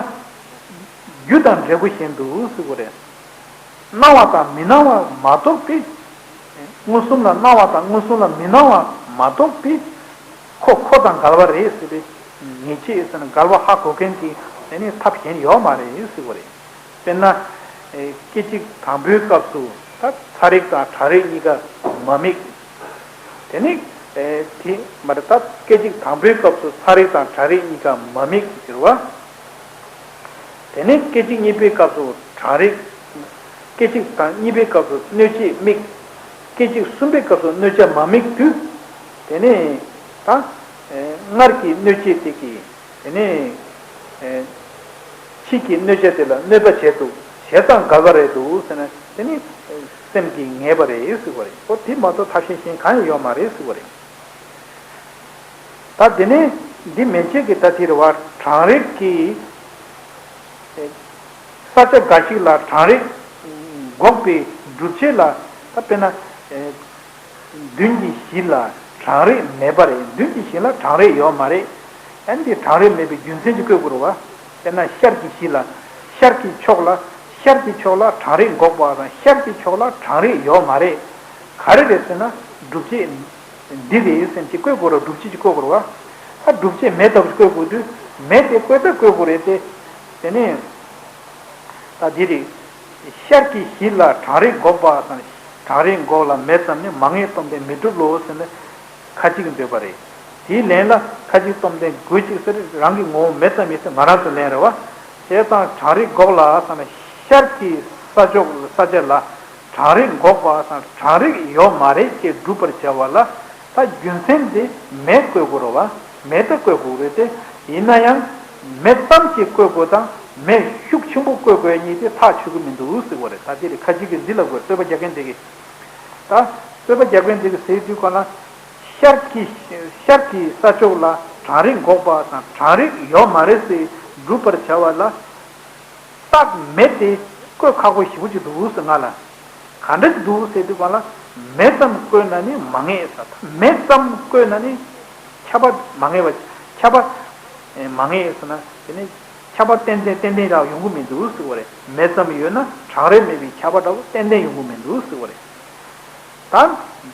རྒྱུ་དང་འབྲས་བུ་བཞིན་དུ་ཟེར་བ་རེད། སྣང་བ་དང་མི་སྣང་བ་མ་གཏོགས་པའི། མངོན་སུམ་ལ་སྣང་བ་དང་མངོན་སུམ་ལ་མི་སྣང་བ་མ་གཏོགས་པའི། ཁོ་ཁོ་དང་འགལ་བ་རེད་ཟེར་བའི་ངེས་བྱེད་ཟེར་ན་འགལ་བ་ཧ་གོ་མཁན་གྱི་དེ་ནི་ཐབས་གཞན་ཡོད་མ་རེད་ཟེར་བ་རེད། དཔེར་ན། སྐད་ཅིག་དང་པོའི་སྐབས་སུ་ད་ཚ་རེག་དང་གྲང་རེག་གཉིས་ཀ་མ་དམིགས། དེ་ནི། དེ་མ་རེད། ད་སྐད་ཅིག་དང་པོའི་སྐབས་སུ་ཚ་རེག་དང་གྲང་རེག་གཉིས་ཀ་མ་དམིགས་ཟེར་བ། དེ་ནས་སྐད་ཅིག་གཉིས་པའི་སྐབས་སུ་གྲང་རེག་སྐད་ཅིག་དང་གཉིས་པའི་སྐབས་སུ་གནོད་བྱེད་དམིགས། སྐད་ཅིག་གསུམ་པའི་སྐབས་སུ་གནོད་བྱ་མ་དམིགས་དུས། དེ་ནས་ད། སྔར་གྱི་གནོད་བྱེད་དེ་གིས་དེ་ནས་ཕྱིས་ཀྱི་གནོད་བྱ་དེ་ལ་གནོད་པ་བྱས་འདུག་བྱས་ཙང་འགལ་བ་རེད་འདུག་ཟེར་ན། དེ་ནི་སེམས་ཀྱིས་ངེས་པ་རེད་ཟེར་བ་རེད། འོ་དེ་མ་གཏོགས་ཐབས་ཤེས་གཞན་གང་ཡང་ཡོད་མ་རེད་ཟེར་བ་རེད། ད་དེ་ནས་འདི་མན་ཆད་ཀྱི་ད་དེ་རེད་བ། གྲང་རེག་གི་ས་ཆ་འགའ་ཞིག་ལ་གྲང་རེག་འགོག་པའི་སྒྲུབ་བྱེད་ལ། ད་དཔེར་ན། མདུན་གྱི་གཞི་ལ་གྲང་རེག་མེད་པ་རེད། མདུན་གྱི་གཞི་ལ་གྲང་རེག་ཡོད་མ་རེད། ཨ་ནི་འདི་གྲང་རེག་མེད་པའི་རྒྱུ་མཚན་ཅིག་བཀོད་དགོས་རེད་བ། དཔེར་ན་ཤར་གྱི་གཞི་ལ། ཤར་གྱི་ཕྱོགས་ལ། ཤར་གྱི་ཕྱོགས་ལ་གྲང་རེག་འགོག་པ་དང་ཤར་གྱི་ཕྱོགས་ལ་གྲང་རེག་ཡོད་མ་རེད། ག་རེ་རེད་ཟེར་ན་སྒྲུབ་བྱེད་འདི་རེད་ཟེར་ཅིག་བཀོད་དགོས་རེད། སྒྲུབ་བྱེད་ཅིག་བཀོད་དགོས་རེད་བ། ད་སྒྲུབ་བྱེད་མེ་ལྟ་བུ་ཅིག་བཀོད་དགོས་དུས་མེ་དེ་བཀོད་ད་བཀོད་དགོས་རེད་དེ། དེ་ནས། ད་འདི་རེད། ཤར་གྱི་གཞི་ལ་གྲང་རེག་འགོག་པ་དང་། གྲང་རེག་འགོག་ལ་མེ་ཙམ་ནི། མ་ངེས་སྟོབས་ལྡན་མི་འགྲུབ་ལོ་ཟེར་ནས་ཁ་ཅིག་འདོད་པ་རེད། དེའི་ལན་ལ་ཁ་ཅིག་སྟོབས་ལྡན་དགོས་ཅིག་ཟེར། རང་གི་ངོ་བོ་མེ་ཙམ་ཡིན་ཟེར་ང་རང་ཚོ་ལན་རེད་བ། བྱས་ཙང་གྲང་རེག་འགོག་ལ་ཟེར་ན་ཤར་གྱི་ས་ཕྱོགས་ས་ཆ་ལ། གྲང་རེག་འགོག་པ་དང་གྲང་རེག་ཡོད་མ་རེད་ཅེས་སྒྲུབ་པར་བྱ་བ་ལ། ད་རྒྱུ་མཚན་དེ་མེ་བཀོད་དགོས་རེད་བ། མེ་ད་བཀོད་དགོས་རེད་དེ། ཡིན་ན་ཡང་མེ་ཙམ་ཞིག་བཀོད་དགོས་དང་མེ་ཤུགས་ཆེན་པོ་བཀོད་དགོས་གཉིས་དེ་ཐག་ཆོད་ཀྱི་མི་འདུག་ཟེར་བ་རེད། ད་དེ་རེད། ཁ་ཅིག་གིས་འདི་ལབ་དགོས། རྩོད་པ་རྒྱག་མཁན་དེ་གིས། ད་རྩོད་པ་རྒྱག་མཁན་དེ་གིས་ཟེར་དུས་ག་ལ། ཤར་གྱི་ཤར་གྱི་ས་ཕྱོགས་ལ་གྲང་རེག་འགོག་པ་དང་གྲང་རེག་ཡོད་མ་རེད་ཟེར་སྒྲུབ་པར་བྱ་བ་ལ། རྟགས་མེ་དེ་བཀོད་ཁག་པོ་ཞེ་པོ་ཅིག་འདུག་ཟེར། ང་ལ་ག་འདྲ་ཅིག་འདུག་ཟེར་དུས་གང་ལ། མེ་ཙམ་བཀོད་ན་ནི་མ་ངེས་ཟེར། མེ་ཙམ་བཀོད་ན་ནི་ཁྱབ་པ་མ་ངེས་པ། ཁྱབ་པ་མ་ངེས་ཟེར་ན་དེ་ནི་ཁྱབ་པ་ཏན་ཏན་ཏན་ཏན་རང་ཡོང་གི་མི་འདུག་ཟེར་བ་རེད། མེ་ཙམ་ཡོད་ན་གྲང་རེག་མེད་པའི་ཁྱབ་པ་འདྲ་བོ་ཏན་ཏན་ཡོང་གི་མི་འདུག་ཟེར་བ་རེད། ད་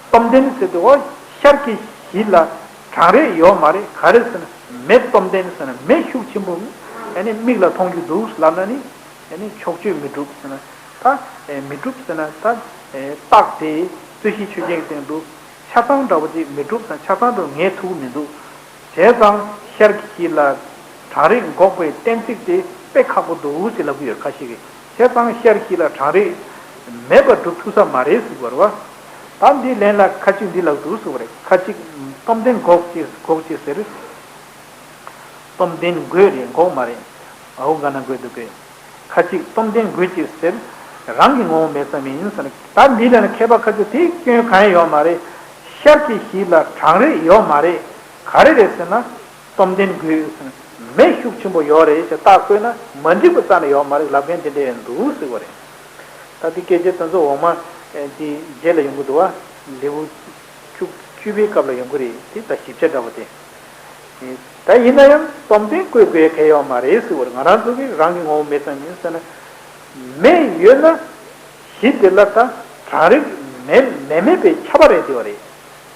སྟོབས་ལྡན་ཟེར་དུས་འོ་ཤར་གྱི་གཞི་ལ་གྲང་རེག་ཡོད་མ་རེད། ག་རེ་ཟེར་ན་མེ་སྟོབས་ལྡན་ཟེར་ན་མེ་ཤུགས་ཆེན་པོ་ཨ་ནི་མིག་ལ་མཐོང་རྒྱུ་འདུག་ལབ་ན་ནི་ཨ་ནི་ཕྱོགས་ཆོས་མི་འགྲུབ་ཟེར་ན། ད་མི་འགྲུབ་ཟེར་ན་ད་རྟགས་དེ་རྩོད་གཞི་ཆོས་ཅན་གྱི་སྟེང་དུ་ཆ་ཚང་འདྲ་བོ་ཅིག་མི་འགྲུབ་ཟེར་ན་ཆ་ཚང་འདྲ་བོ་ངེས་ཐུབ་ཀྱི་མི་འདུག་བྱས་ཙང་ཤར་གྱི་གཞི་ལ་གྲང་རེག་འགོག་པའི་གཏན་ཚིགས་དེ་དཔེ་ཁག་པོ་འདུག་ཅེས་ལབ་ཀྱི་ཡོད། ཁ་ཤས་ཀྱིས། བྱས་ཙང་ཤར་གྱི་གཞི་ལ་གྲང་རེག་མེད་པར་སྒྲུབ་ཐུབ་ས་མ་རེད་ཟེར་བ་རེད་བ། ད་འདིའི་ལན་ལ་ཁ་ཅིག་འདི་ལབ་འདུག་ཟེར་བ་རེད། ཁ་ཅིག་སྟོབས་ལྡན་འགོག་ཅེས་འགོག་ཅེས་ཟེར། སྟོབས་ལྡན་དགོས་རེད་འགོག་མ་རེད། ཨའུ་ག་ན་དགོས་འདུག་གས། ཁ་ཅིག་སྟོབས་ལྡན་དགོས་ཅིག་ཟེར། རང་གི་ངོ་བོ་མེད་ཙམ་ཡིན་ཟེར་ན། ད་འདི་ལ་ནི་མཁས་པ་ཁ་ཅིག་དེ་སྐྱོན་གང་ཡང་ཡོད་མ་རེད། ཤར་གྱི་གཞི་ལ་གྲང་རེག་ཡོད་མ་རེད། ག་རེ་རེད་ཟེར་ན། སྟོབས་ལྡན་དགོས་ཟེར་ན། མེ་ཤུགས་ཆེན་པོ་ཡོད་རེད་ཅེས་རྟགས་བཀོད་ན་མ་འགྲིག་པ་རྩ་ནས་ཡོད་མ་རེད་ལབ་མཁན་དེ་འདྲ་ཡང་འདུག་ཟེར་བ་རེད། ད་འདི་སྐད་ཆ་དེ་ཚོ་འོག་མ་འདི་རྗེས་ལ་ཡོང་གི་འདུག་བ། ལེའུ་བཅུ་བཅུ་པའི་སྐབས་ལ་ཡོང་གི་རེད་དེ། ད་ཞིབ་ཆ་འདྲ་བོ་དེ། ད་ཡིན་ན་ཡང་སྟོབས་ལྡན་བཀོད་དགོས་གལ་ཡོད་མ་རེད་ཟེར་བ་རེད། ང་རང་ཚོ་གི་རང་གི་ངོ་བོ་མེད་ཙམ་ཡིན་ཟེར་ན། མེ་ཡོད་ན་གཞི་དེ་ལ་ད་གྲང་རེག་མེ་མེ་མེད་པའི་ཁྱབ་པ་རེད་དེ་བ་རེད།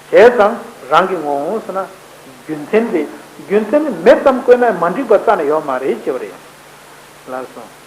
བྱས་ཙང་རང་གི་ངོ་བོ་ཟེར་ན་རྒྱུ་མཚན་རེད། རྒྱུ་མཚན་ནི་མེ་ཙམ་བཀོད་ན་མ་འགྲིག་པ་རྩ་ནས་ཡོད་མ་རེད་ཅེས་པ་རེད། ལགས་སོ།